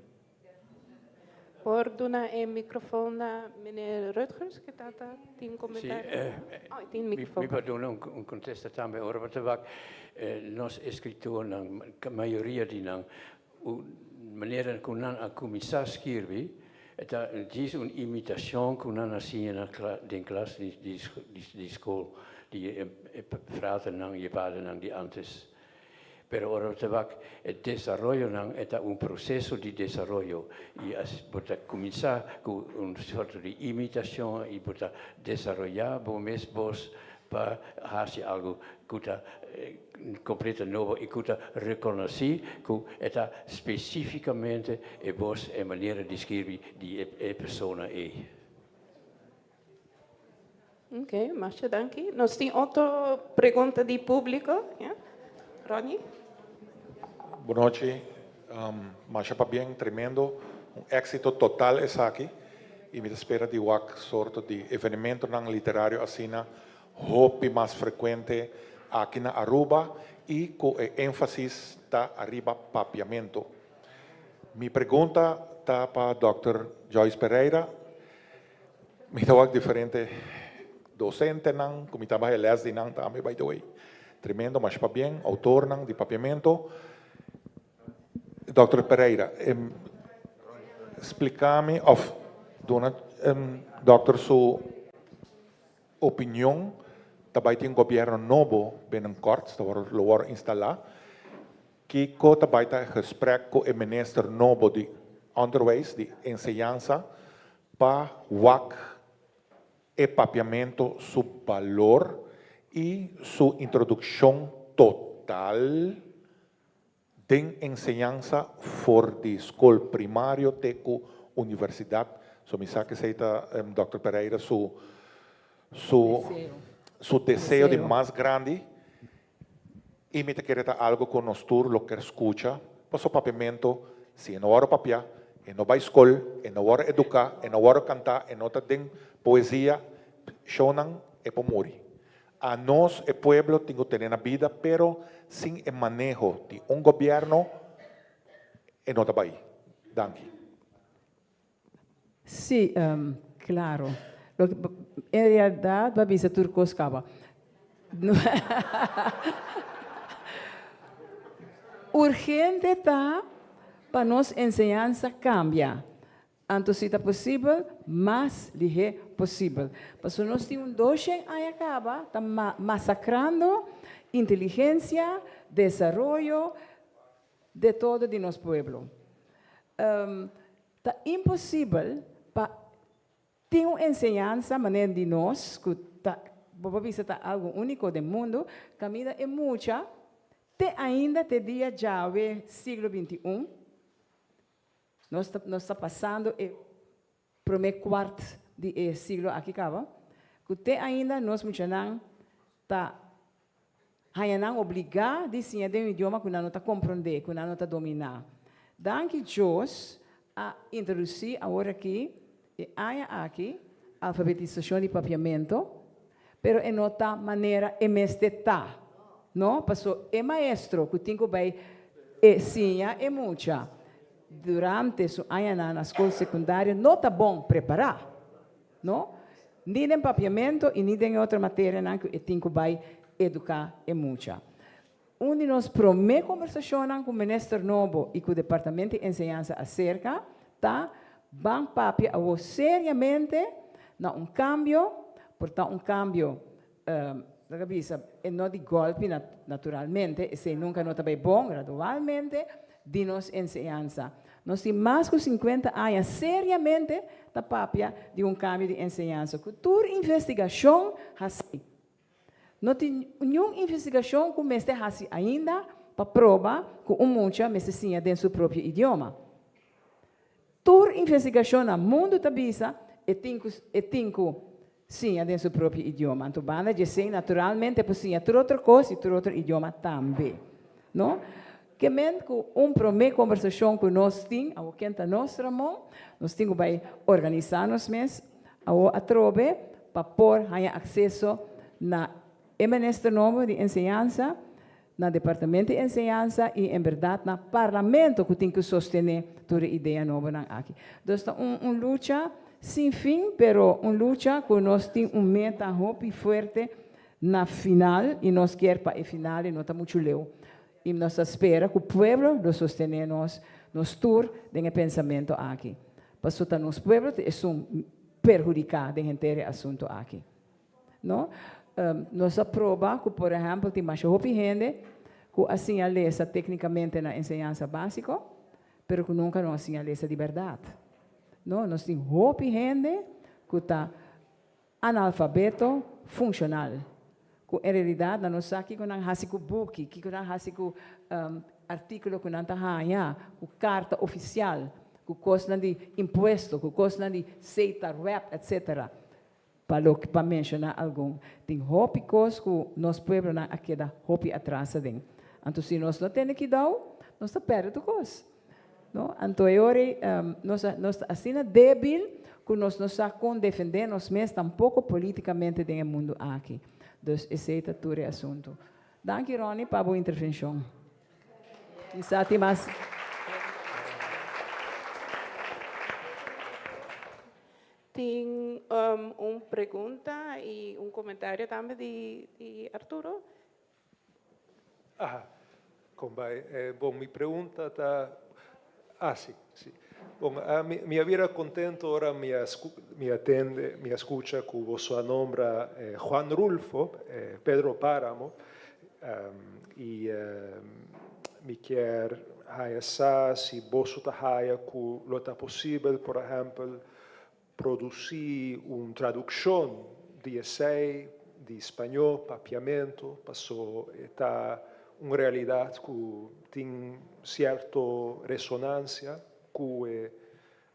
Por duna e microfoon na meneer Rutgers, cu tata tin comentario. Si, Oh, tin microfoon. Mi por duna un contesta tambe. Ora bo ta wak nos escritornan, mayoria di nan, manera cu nan a cuminsa skirbi, e ta djis un imitacion cu nan a siña na den klas di school, di e fraternan y e padernan di antes. Pero ora bo ta wak e desaroyonan, e ta un proseso di desaroyo i as bo ta kuminsá ku un sorto di imitashon i bo ta desaroyá bo mes bos pa hasi algu ku ta kompleto nobo i ku ta rekonosí ku e ta spesífikamente e bos, e manera di skirbi di e persona ei. Ok, masha danki. Nos tin otro pregunta di publico. Ja? Ronnie? Bon nochi. Masha pabien, tremendo. Un exito total esaki. Y mi ta spera di wak sorto di evenementonan literario asina hopi mas frecuente aki na Aruba y cu e enfasis ta ariba papiamento. Mi pregunta ta pa Dòkter Joyce Pereira. Mi ta wak diferente docentenan cu mi ta baha les di nan tambe by the way. Tremendo, masha pabien, autornan di Papiamento. Dòkter Pereira, splica mi of duna dòkter su opinion, ta bay tin gobierno nobo binnenkort, ta wor lo wor instala. Kiko ta bay ta e gesprek cu e minister nobo di Onderwijs, di Enseñansa, pa wak e papiamento su balor y su introduccion total den enseñansa for di scol primario te cu universidad? So mi sa cu esey ta Dòkter Pereira su su su deseo di mas grandi y mi ta kere ta algo cu nos tur lo kier scucha paso papiamento si e no worde papia e no bay scol e no worde educa e no worde canta e no ta den poesia shownan e por muri. A nos e pueblo tin cu tene na bida pero sin e maneho di un gobierno e no ta bay. Danki. Sí, claro. Loke en realidad bo a bisa tur cos caba. Urgente ta pa nos enseñansa cambia. Anto si ta posibel, mas lihé posibel. Pasobra nos tin un doshen aña caba ta masacrando inteligencia, desaroyo, de todo di nos pueblo. Ta imposibel pa tin un enseñansa manera di nos ku ta bo por bisa ta algu úniko den mundu, kaminda e mucha te ainda te dia djawe siglo 21, nos ta nos ta pasando e promé kuart di e siglo aki kaba, ku te ainda nos muchanan ta haña nan obligá di siña den un idioma ku nan no ta komprondé, ku nan no ta dominá. Danki Dios a introdusí awor aki, e aña aki, alfabetisashon di papiamentu, pero e no ta manera e mester ta, no, paso e maestro ku tin ku bai e siña e mucha durante su añanan na skol sekundario no ta bon prepará. No, ni den papiamento y ni den e otro materianan cu e tin cu bay educa e mucha. Un di nos prome conversacionnan cu Minister nobo y cu Departamento di Enseñansa acerca ta ban papia awo seriamente na un cambio, por ta un cambio, laga bisa, e no di golpi naturalmente, esey nunca no ta bay bon, gradualmente, di nos enseñansa. Nos tin mas ku sinkuenta aña seriamente ta papia di un kambio di enseñansa ku tur investigashon hasi. No tin niun investigashon ku mester hasi ainda pa proba ku un mucha mester siña den su propio idioma. Tur investigashon na mundu ta bisa e tin ku e tin ku siña den su propio idioma. Anto banda dje esei naturalmente e por siña tur otro kos i tur otro idioma tambe. No? Ke men ku un promé kombersashon ku nos tin, awor ken ta nos, Ramon? Nos tin ku bai organisá nos mes awor atrobe pa por haña akseso na e minister nobo di enseñansa. na Departamento di Enseñansa y en berdad na Parlamento cu tin cu sostene tur e idea nobonan aki. Dus ta un un lucha sin fin, pero un lucha cu nos tin un meta hopi fuerte na final y nos kier pa e final y no ta mucho leu. Y nos ta spera cu pueblo lo sostene nos, nos tur den e pensamento aki. Paso ta nos pueblo ta esun perhudica den henter e asunto aki. No? Nos a proba cu por ehempel tin masha hopi hende cu a siña lesa tecnicamente na enseñansa basico, pero cu nunca no a siña lesa di berdad. No? Nos tin hopi hende cu ta analfabeto funcional, cu en realidad nan no sa kico nan haci cu buki, kico nan haci cu articulo cu nan ta haña, cu carta oficial, cu cosnan di impuesto, cu cosnan di CETA, web, etc. Pa loke pa menshoná algun. Tin hopi kos ku nos pueblonan a keda hopi atras aden. Anto si nos no tene kidou, nos ta pèrdè tur kos. No? Anto e ora ei nos a nos ta asina débil ku nos no sa kon defendé nos mes tampoko polítikamente den e mundu aki. Dus esei ta tur e asuntu. Danki Ronnie pa bo intervenshon. Mi sa tin mas. Tin un pregunta y un comentario tambe di di Arturo. Aha, con bai. Bon, mi pregunta ta, ah si, si. Bon, mi mi a bira contento ora mi a mi a tende, mi a scucha cu boso a nombra Juan Rulfo, Pedro Páramo, y mi kier haya sa si boso ta haya cu lo ta posibel, por ehempel, produci un traduccion di esey di spañó papiamento, paso e ta un realidad cu tin cierto resonancia cu e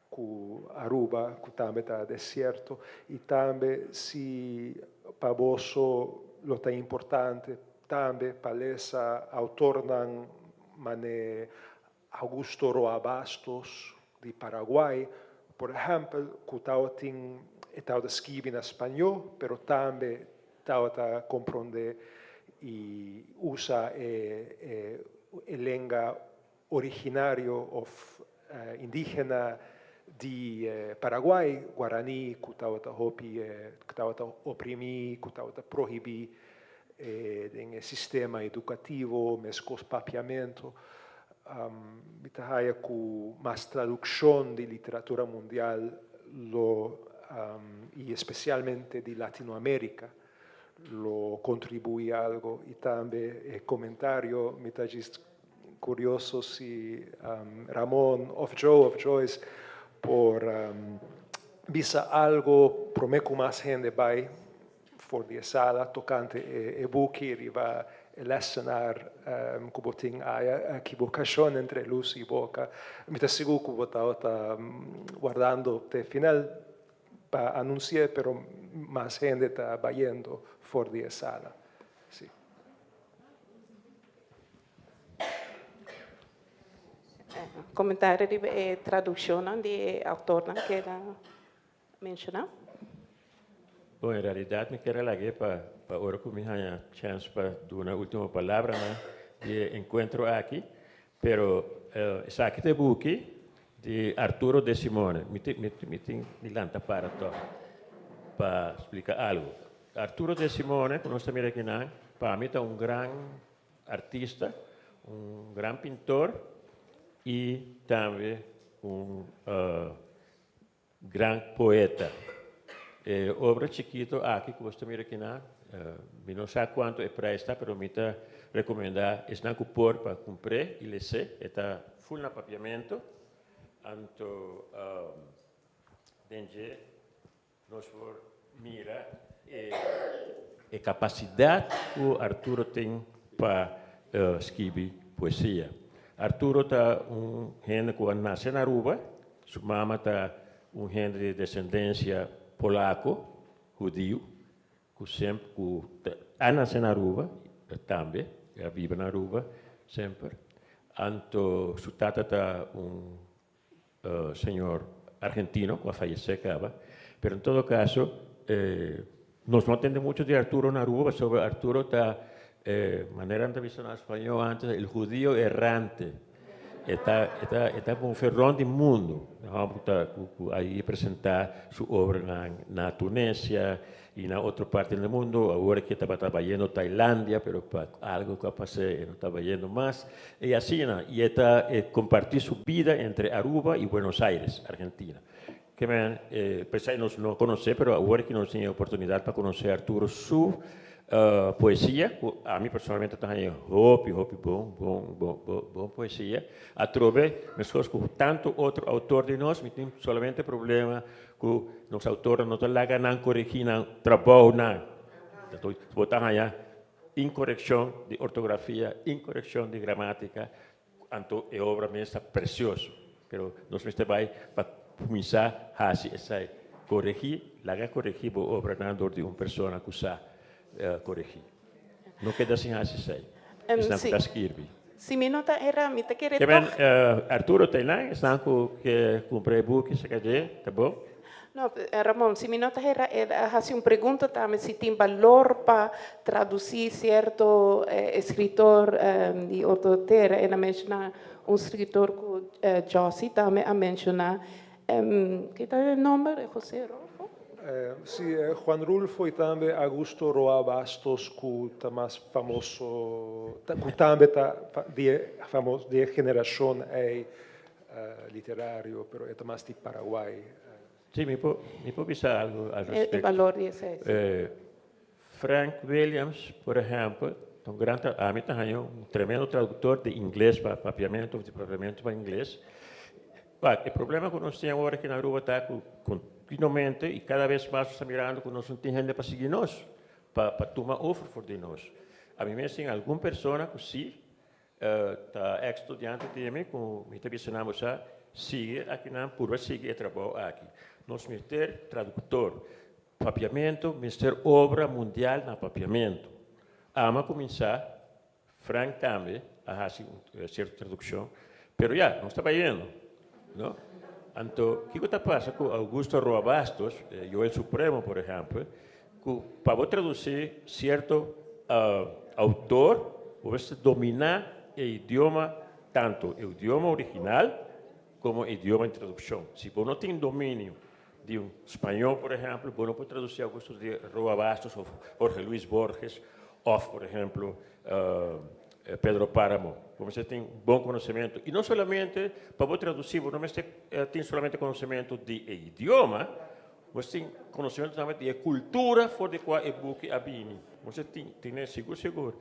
cu Aruba cu tambe ta desierto y tambe si pa boso lo ta importante tambe pa lesa autornan mane Augusto Roa Bastos di Paraguay por ehempel cu tabatin e tabata skibi na spañó pero tambe tabata compronde y usa e e lenga originario of indigena di Paraguay, guaraní, ku tabata hopi, ku tabata oprimí, ku tabata prohibí den e sistema edukativo, meskos papiamentu. Mi ta haya ku mas tradukshon di literatura mundial lo, i espesialmente di Latinoamérika, lo kontribuí algo. I tambe e komentario mi ta djis Curioso si Ramon of Joe of Joyce por bisa algo prome cu mas hende bay for di e sala tocante e buki riba e lessenaar cu bo tin aya equivocacion entre luz y boca. Mi ta sigur cu bo tabata wardando te final pa anunci'e pero mas hende ta bayendo for di e sala. Si. Comentario riba e traduccionnan di e autornan cu el a menciona. Bon, en realidad mi kier a lag'é pa pa ora cu mi haña chance pa duna ultimo palabranan di e encuentro aki, pero esaki ta e buki di Arturo De Simone. Mi tin mi tin mi lanta para tog pa splica algo. Arturo De Simone, ku nos ta mira akinan, pa mi ta un gran artista, un gran pintor i tambe un gran poeta. E obra chikito aki ku bos ta mira akinan, mi no sa kuantu e prijs ta, pero mi ta rekomendá esnan ku por pa kumpr'é i les'é. E ta ful na papiamentu, anto den dje Nos por mira e kapasidat ku Arturo tin pa skibi poesia. Arturo ta un hende ku a nase na Aruba, su mama ta un hende di desendensia polako, hudiu, ku semper ku a nase na Aruba tambe, a biba na Aruba semper. Anto su tata ta un señor argentino cu a fayece caba, pero en todo caso nos no a tende mucho di Arturo na Aruba pasobra Arturo ta Eh, manera nan ta bisa na spañó antes, el judío errante. E ta, e ta, e ta move rond di mundu. E hòmber ku ta, ku, ku a i presentá su obranan na Tunesia i na otro parti di mundu. Awor aki e tabata bayendo Tailandia, pero pa algu ku a pas'é e no ta bayendo mas. I asina, i e ta kompartí su bida entre Aruba i Buenos Aires, Argentina. Ke men, p'esei nos no konosé, pero awor ki nos tin e oportunidat pa konosé Arturo su poesia, ku ami personalmente ta haña hopi, hopi bon, bon, bon, bon, bon poesia. Atrobe, meskos ku tantu otro outor di nos, mi tin solamente problema ku nos outornan no ta laga nan koregí nan trabounan. Bo ta haña inkorekshon di ortografia, inkorekshon di gramátika, Anto e obra mes ta precioso, pero nos mester bai pa cuminsa haci esai. Coregi, laga coregi bo obranan dor di un persona cu sa coregi. No keda sin haci esai. Esnan cu ta skirbi. Si mi no ta era, mi ta kere Ke men, toch. Arturo ta einan, esnan cu ke cumpra e buki, sa dje, ta bon. No, Ramon, si mi no ta hera, el a hasi un pregunta tambe si tin balor pa traduci cierto escritor di otro tera. El a menciona un escritor cu Jossy tambe a menciona. Ki ta e nomber? José Rulfo? Si, Juan Rulfo y tambe Augusto Roa Bastos cu ta mas famoso, cu tambe ta di e famos, di e generacion ey. Literario, pero e ta mas di Paraguay. Sí, mi por, mi por bisa algo al respecto. E balor di esei, sí. Frank Williams, por ehempel, ta un gran tra-, ami ta haña un tremendo traductor di ingles pa papiamento of di papiamento pa ingles. Wak, e problema cu nos tin awor aki na Aruba ta cu continuamente y cada bes mas nos ta mirando cu nos no tin hende pa sigui nos, pa, pa tuma over for di nos. Ami mes tin algun persona cu sí, Ta ex studiante di mi ku mi ta bisa nan bo sa sigui akinan purba sigui e trabou aki. Nos mester traduktor. Papiamentu mester obra mundial na papiamentu. Ama kuminsá, Frank tambe a hasi un sierto tradukshon, pero ya, nos ta bayendo, no? Anto kiko ta pasa ku Augusto Roa Bastos, Joel Supremo por ehèmpel, Ku pa bo tradusí sierto outor bo mester dominá e idioma, tantu e idioma original komo e idioma di tradukshon. Si bo no tin dominio di un spañó, por ehèmpel, bo no por tradusí Augusto de Roa Bastos òf Jorge Luis Borges òf, por ehèmpel, Pedro Páramo. Bo mester tin bon konosementu. I no solamente pa bo tradusí bo no mester tin solamente konosementu di e idioma, Nos tin conocimento tambe di e cultura for di cua e buki a bini. Nos a tin tene sigur sigur,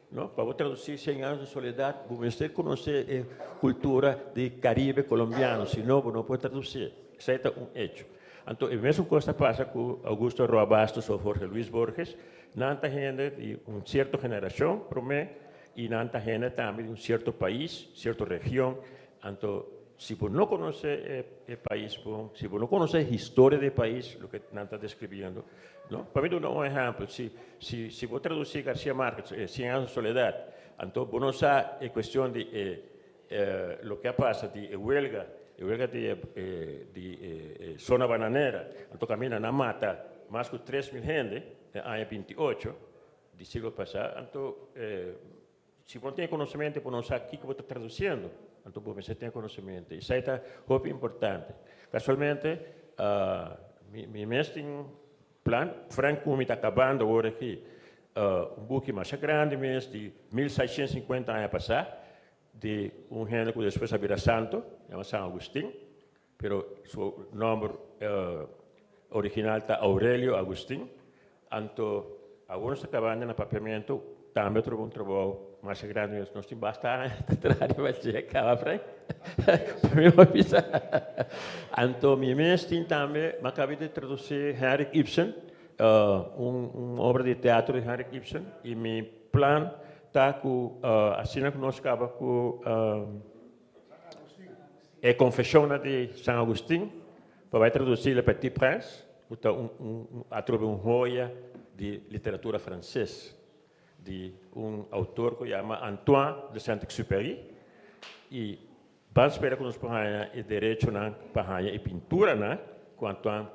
no? Pa bo traduci Cien años de soledad, bo mester conoce e cultura di Caribe colombiano, si no bo no por traduci. Esey ta un hecho. Anto e mesun cos ta pasa cu Augusto Roa Bastos of Jorge Luis Borges. Nan ta hende di un cierto generacion prome y nan ta hende tambe di un cierto pais, cierto region. Anto Si bo no konosé e pais bon, si bo no konosé e historia di e pais, loke nan ta deskribiendo, no? Pa mi duna un ehèmpel, si si si bo tradusí Garcia Marquez, Cien años de soledad, anto bo no sa e kuestion di e loke a pasa di e huelga, e huelga di e di e zona bananera, anto kaminda nan mata mas ku 3000 hende den aña 28 di siglo pasá, anto Si bo no tin e konosementu bo no sa kiko bo ta tradusiendo, anto bo mester tin e konosementu. Esei ta hopi importante. Kasualmente mi mes tin plan, Frank ku mi ta kabando awor aki un buki masha grandi mes di 1650 aña pasá di un hende ku despues a bira santo, yama San Agustin, pero su nòmber original ta Aurelio Agustin. Anto awor nos ta kabando na papiamentu, tambe troba un trabou masha grandi mes. Nos tin basta aña ta traha riba dje kaba, Frank. Pa mi por bisa. Anto mi mes tin tambe, mi a kaba di tradusi Henrik Ibsen, un un obra di teatro di Henrik Ibsen, i mi plan ta ku asina ku nos kaba ku E Confesionnan di San Agustin pa bai traduci Le Petit Prince, cu ta un un atrobe un hoya di literatura frances di un autor cu yama Antoine de Saint-Exupéry y ban spera cu nos por haya e derechonan pa haya e pinturanan cu Antoine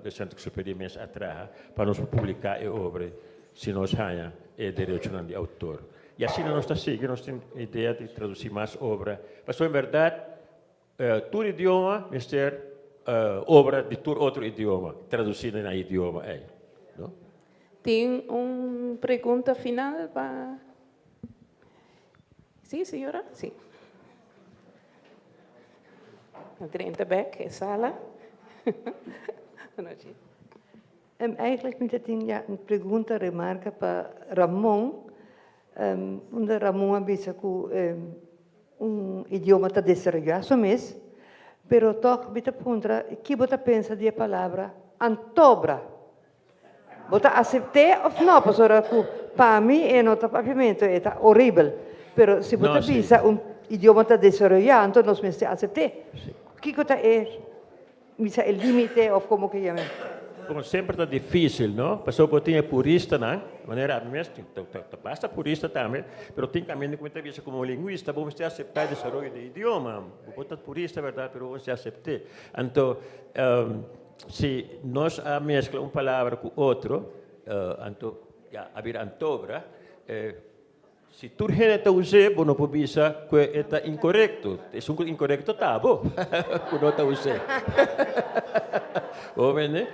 de Saint-Exupéry mes a traha pa nos por publica e obra si nos haya. e derechonan di autor. I asina nos ta sigui, nos tin idea di tradusí mas obra. Pasobra en bèrdat tur idioma mester obra di tur otro idioma tradusí na nan idioma ei, no? Tin un pregunta final pa. Sí, señora? Sí. Drenta bek e sala. Anochi. Eigenlijk mi ta tin ya un pregunta, remarka pa Ramon. Unda Ramon a bisa ku un idioma ta desaroyá su mes, pero tòg mi ta puntra ki bo ta pensa di e palabra antobra? Bo ta asept'é òf nò? Pasobra ku pa mi e no ta papiamentu, e ta horibel. Pero si bo ta bisa un idioma ta desaroyá, anto nos mester asept'é. Kiko ta e bisa e límite òf komo ke yam'é? Komo semper ta difísil, no? Pasobra bo tin e puristanan, manera ami mes tin, ta basta purista tambe, pero tin kaminda ku mi ta bisa komo lingwista bo mester aseptá e desaroyo di e idioma. Bo por ta purista bèrdat, pero bo mester asept'é. Anto Si nos a mezcla un palabra cu otro, anto ya a bira antobra. Si tur hende ta us'é, bo no por bisa cu e ta incorecto. Esun cu incorecto ta abo, cu no ta us'é. Bo mende?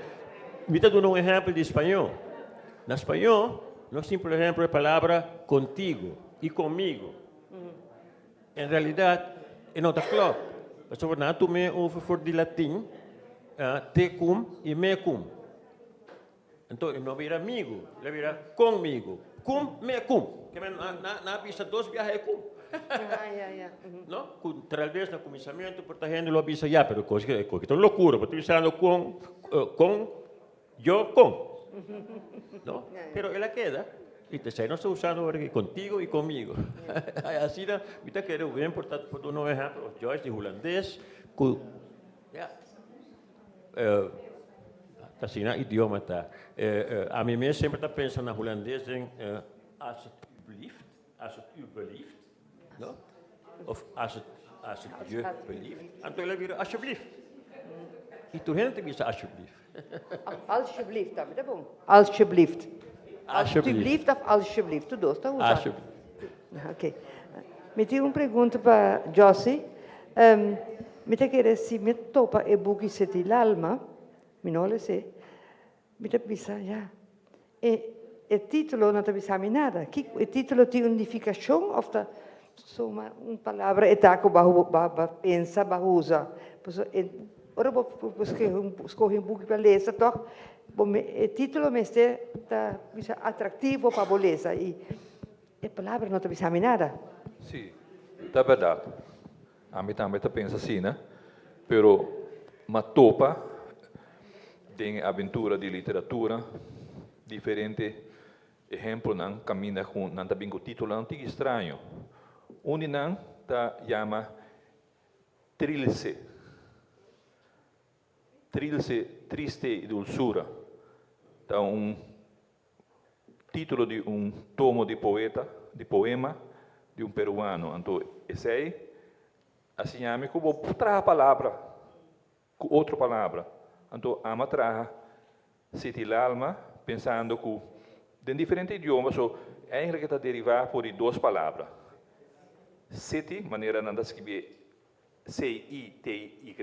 Mi ta duna un ehempel di spañó. Na spañó, nos tin por ehempel e palabra contigo y conmigo. En realidat e no ta klòp, pasobra nan a tum'é over for di latin, te cum i me cum. Anto e no bira migu, el a bira conmigo. Cum, me cum. Ke men nan a bisa dos biaha e cum. No? Ku tal bes na kuminsamentu por ta hende lo a bisa ya, pero kos e kos ta un lokura, bo ta bisando kon, kon. Yo con. No? Pero el a keda y ta esey nos ta usando ora aki contigo y conmigo. Asina mi ta kere wen por ta por duna un ehempel of Joyce di hulandes cu ya ta asina idioma ta. Ami mes semper ta pensa na hulandes den als het u belieft, als het u belieft, no? Of als het, als het je belieft. Anto el a bira alsjeblieft. Y tur hende ta bisa alsjeblieft. Alsjeblieft tambe ta bon. Alsjeblieft. Alsjeblieft of alsjeblieft, tur dos ta usa. Alsjeblieft. Ok. Mi tin un pregunta pa Jossy. Mi ta kere si mi topa e buki Seti L'Alma, mi no les'é, Mi ta bisa, ya. E e título no ta bisa mi nada. Kiko e título tin un nifikashon òf ta suma un palabra e ta ku bo a bo a pensa, bo a usa? Pasobra e ora bo bo skohe un skohe un buki pa lesa tòg bo me e título mester ta bisa atraktivo pa bo lesa i e palabra no ta bisa mi nada. Sí, ta bèrdat. Ami tambe ta pensa asina, pero m'a topa den e aventura di literatura diferente ehemplonan kaminda ku nan ta bin ku titulonan tiki straño. Un di nan ta yama Trilce. Trilce, triste y dulzura, ta un titulo di un tomo di poeta, di poema di un peruano. Anto esei a siña mi ku bo por traha palabra ku otro palabra. Anto ama traha City L'Alma pensando ku den diferente idioma so eigenlijk e ta derivá for di dos palabra. City, manera nan ta skibié C-I-T-Y,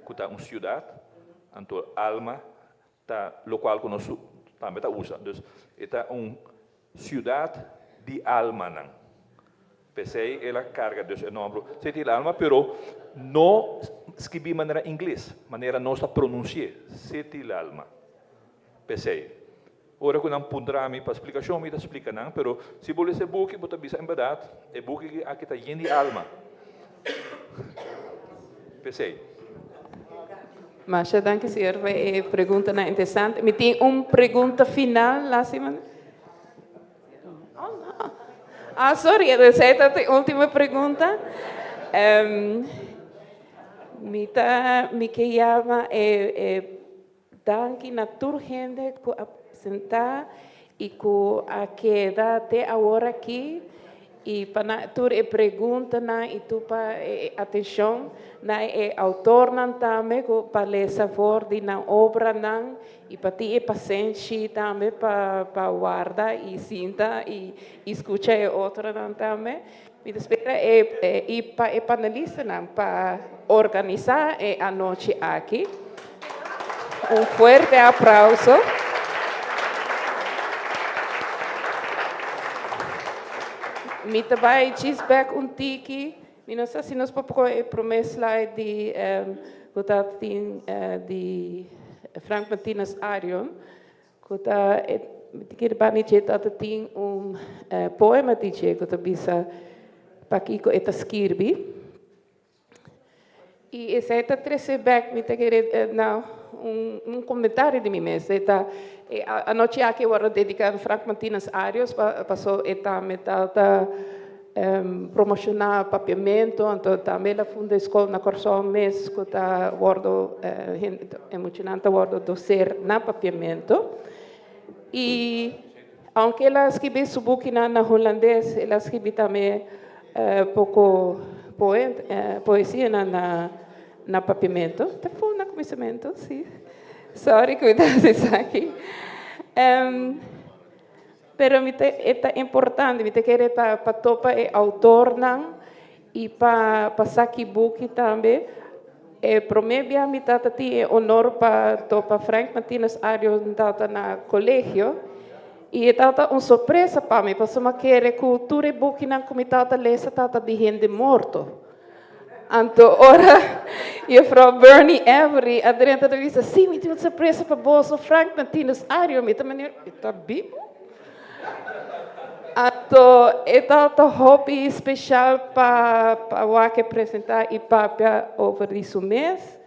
ku ta un siudat, anto alma ta lokual ku nos tambe ta usa. Dus e ta un siudat di almanan. P'esei el a karga dus e nòmber City del Alma, pero no skibí manera ingles, manera nos ta pronunsi'é, City del Alma. P'esei, ora ku nan puntra mi pa splikashon, mi ta splika nan, pero si bo lesa e buki, bo ta bisa en bèrdat, e buki aki ta yen di alma. P'esei. Masha danki señor pa e preguntanan interesante. Mi tin un pregunta final, lastima. Ah, sorry, esei ta e ultimo pregunta. Mi ta, mi ke yama e e danki na tur hende ku a presentá i ku a keda te awor aki. I pa na tur e preguntanan i tur pa e atenshon na e outornan tambe ku pa lesa for di nan obranan i pa tin e pasenshi tambe pa pa warda i sinta i i skucha e otronan tambe. Mi ta spera e i pa e panelistanan pa organisá e anochi aki. Un fuerte aplauso. Mi ta bai djis bek un tiki. Mi no sa si nos por pone e prome slide di ku ta tin di Frank Martinus Arion ku ta e mi ta kere bani dje ta tin un poema di dje ku ta bisa pakiko e ta skirbi. I esei ta trese bek, mi ta kere na un un komentario di mi mes. E ta e anochi aki a wòrdu dediká na Frank Martinus Arios paso e tambe ta ta promoshoná papiamentu, anto tambe el a funda e skol na Kòrsou mes ku ta wòrdu hende e muchanan ta wòrdu doser na papiamentu. I aunke el a skibi su bukinan na hulandes, el a skibi tambe poko poesianan na papiamentu. Ta ful na kuminsamentu, si. Sorry ku mi ta hasi esaki. Pero mi ta e ta importante, mi ta kere pa pa topa e outornan i pa pa sa ki buki tambe. E promé bia mi tata tin e honor pa topa Frank Martinus Ario tata na kolegio i e tata un sorpresa pa mi pasobra mi a kere ku tur e bukinan ku mi tata lesa tata di hende morto. Anto ora Juffrouw Bernie Avery a drenta ta bisa, Sí, mi tin un sorpresa pa boso, Frank Martinus Ario. Mi ta manera, E ta bibu? Anto e tabata hopi special pa pa wak e presenta y papia over di su mes.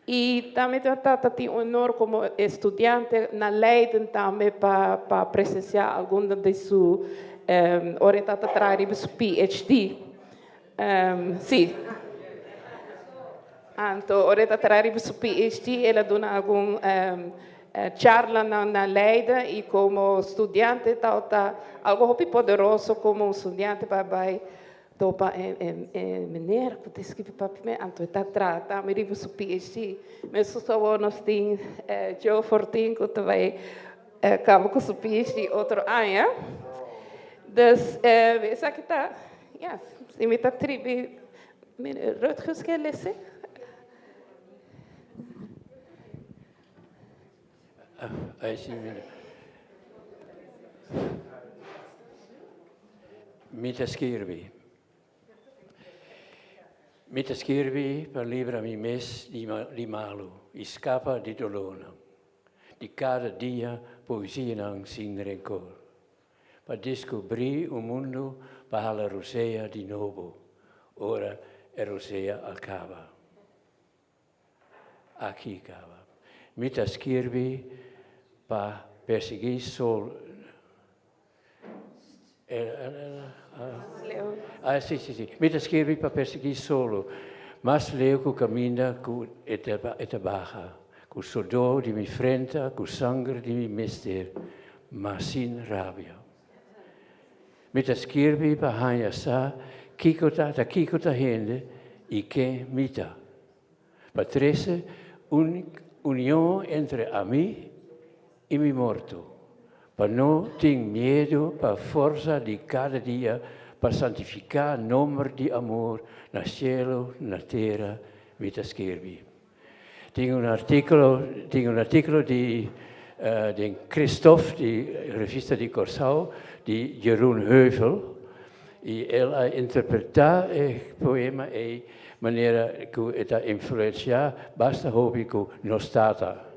Y tambe tabata tin honor como estudiante na Leiden tambe pa pa presencia algun di su ora e tabata traha riba su PhD. Sí. Anto ora e ta traha riba su PhD el a duna algun charlanan na Leiden y como studiante tabata algo hopi poderoso como un studiante pa bay topa e meneer cu ta escribi papia me anto e ta traha tambe riba su PhD. Mescos awor nos tin Joe Fortin cu ta bay caba cu su PhD otro aña. Dus esaki ta, ya, si mi ta tribi Meneer Rutgers ke lese? Ay, sí, mira. Mi ta skirbi. Mi ta skirbi pa libra mi mes di, di malu i skapa di dolornan. Di kada dia poesianan sin rencor. Pa descubrí un mundo pa hala rosea di nobo ora e rosea a caba. Aki caba. Mi ta skirbi pa persiguí sol. Ah, sí, sí, sí. Mi ta skirbi pa persiguí solo, mas leu ku kaminda ku e ta baha, ku sodó di mi frenta, ku sanger di mi mester. Ma sin rabia. Mi ta skirbi pa haña sa kiko ta ta kiko ta hende i ken mi ta. Pa trese un union entre ami i mi morto. Pa no tin miedu pa forsa di kada dia pa santifiká nomber di amor na shelu, na tera, mi ta skirbi. Tin un artíkulo, tin un artíkulo di den Christof, di revista di Kòrsou, di Jeroen Heuvel, i el a interpretá e poema ei manera ku e ta influensiá basta hopi ku nos tata.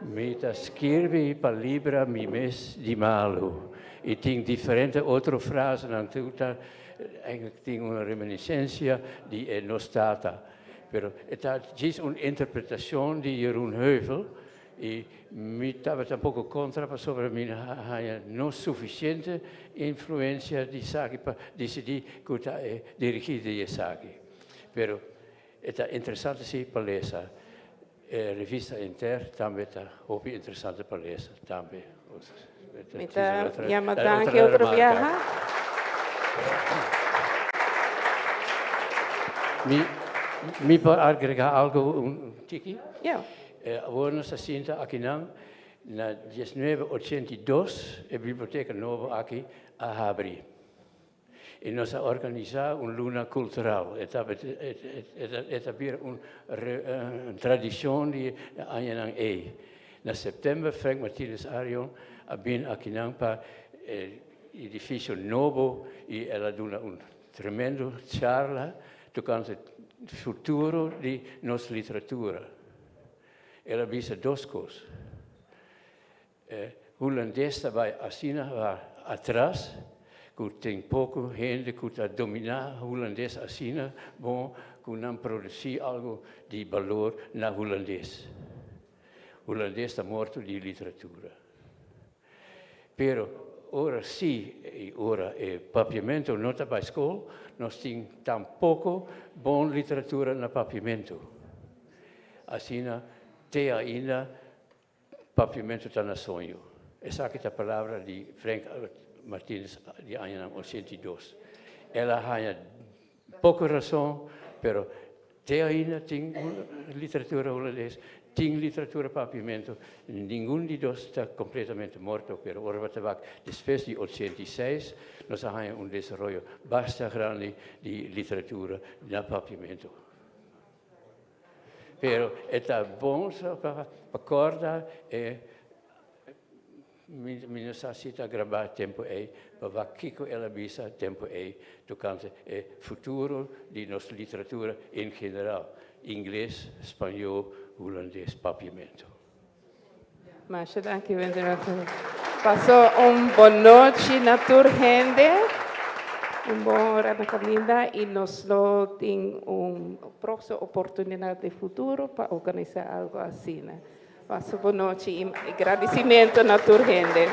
Mi ta skirbi pa libra mi mes di malu. I tin diferente otro frasenan ku ta eigenlijk tin un reminiscensia di e nos tata. Pero e ta djis un interpretacion di Jeroen Heuvel y mi tabata un poco contra pasobra mi a haña no suficiente influencia di esaki pa dicidi cu ta e dirigi di esaki. Pero e ta interesante si pa lesa. E revista Inter tambe ta hopi interesante pa lesa tambe. Mi ta yama danki otro biaha. Mi, mi por agregá algu un tiki? Ja. Awor nos a sinta akinan na 1982 e biblioteka nobo aki a habri. I nos a organisá un luna kultural. E ta e ta bira un tradishon di e añanan ei. Na sèptèmber Frank Martinus Arion a bin akinan pa e edifisio nobo i el a duna un tremendo charla tokante futuro di nos literatura. El a bisa dos kos. E hulandes ta bai asina atras ku tin poko hende ku ta dominá hulandes asina bon ku nan produsí algu di balor na hulandes. Hulandes ta morto di literatura. Pero ora sí i ora e papiamentu no ta bai skol, nos tin tampoko bon literatura na papiamentu. Asina te ainda Papiamentu ta na soño. Esaki ta palabra di Frank Martinus di añanan 82. El a haña poko rason, pero te ainda tin literatura hulandes, tin literatura papiamentu. Ningun di dos ta kompletamente morto, pero ora bo ta wak despues di 86 nos a haña un desaroyo basta grandi di literatura na papiamentu. Pero e ta bon so pa corda e mi no sa si ta grabá tempo ei, pa wak kiko el a bisa tempo ei tocante e futuro di nos literatura en general, ingles, spañó, hulandes, papiamento. Masha danki Wendel. Paso un bon nochi na tur hende. Un bon ora na caminda y nos lo tin un próximo oportunidad den futuro pa organisa algo asina. Paso bon nochi y gradicimento na tur hende.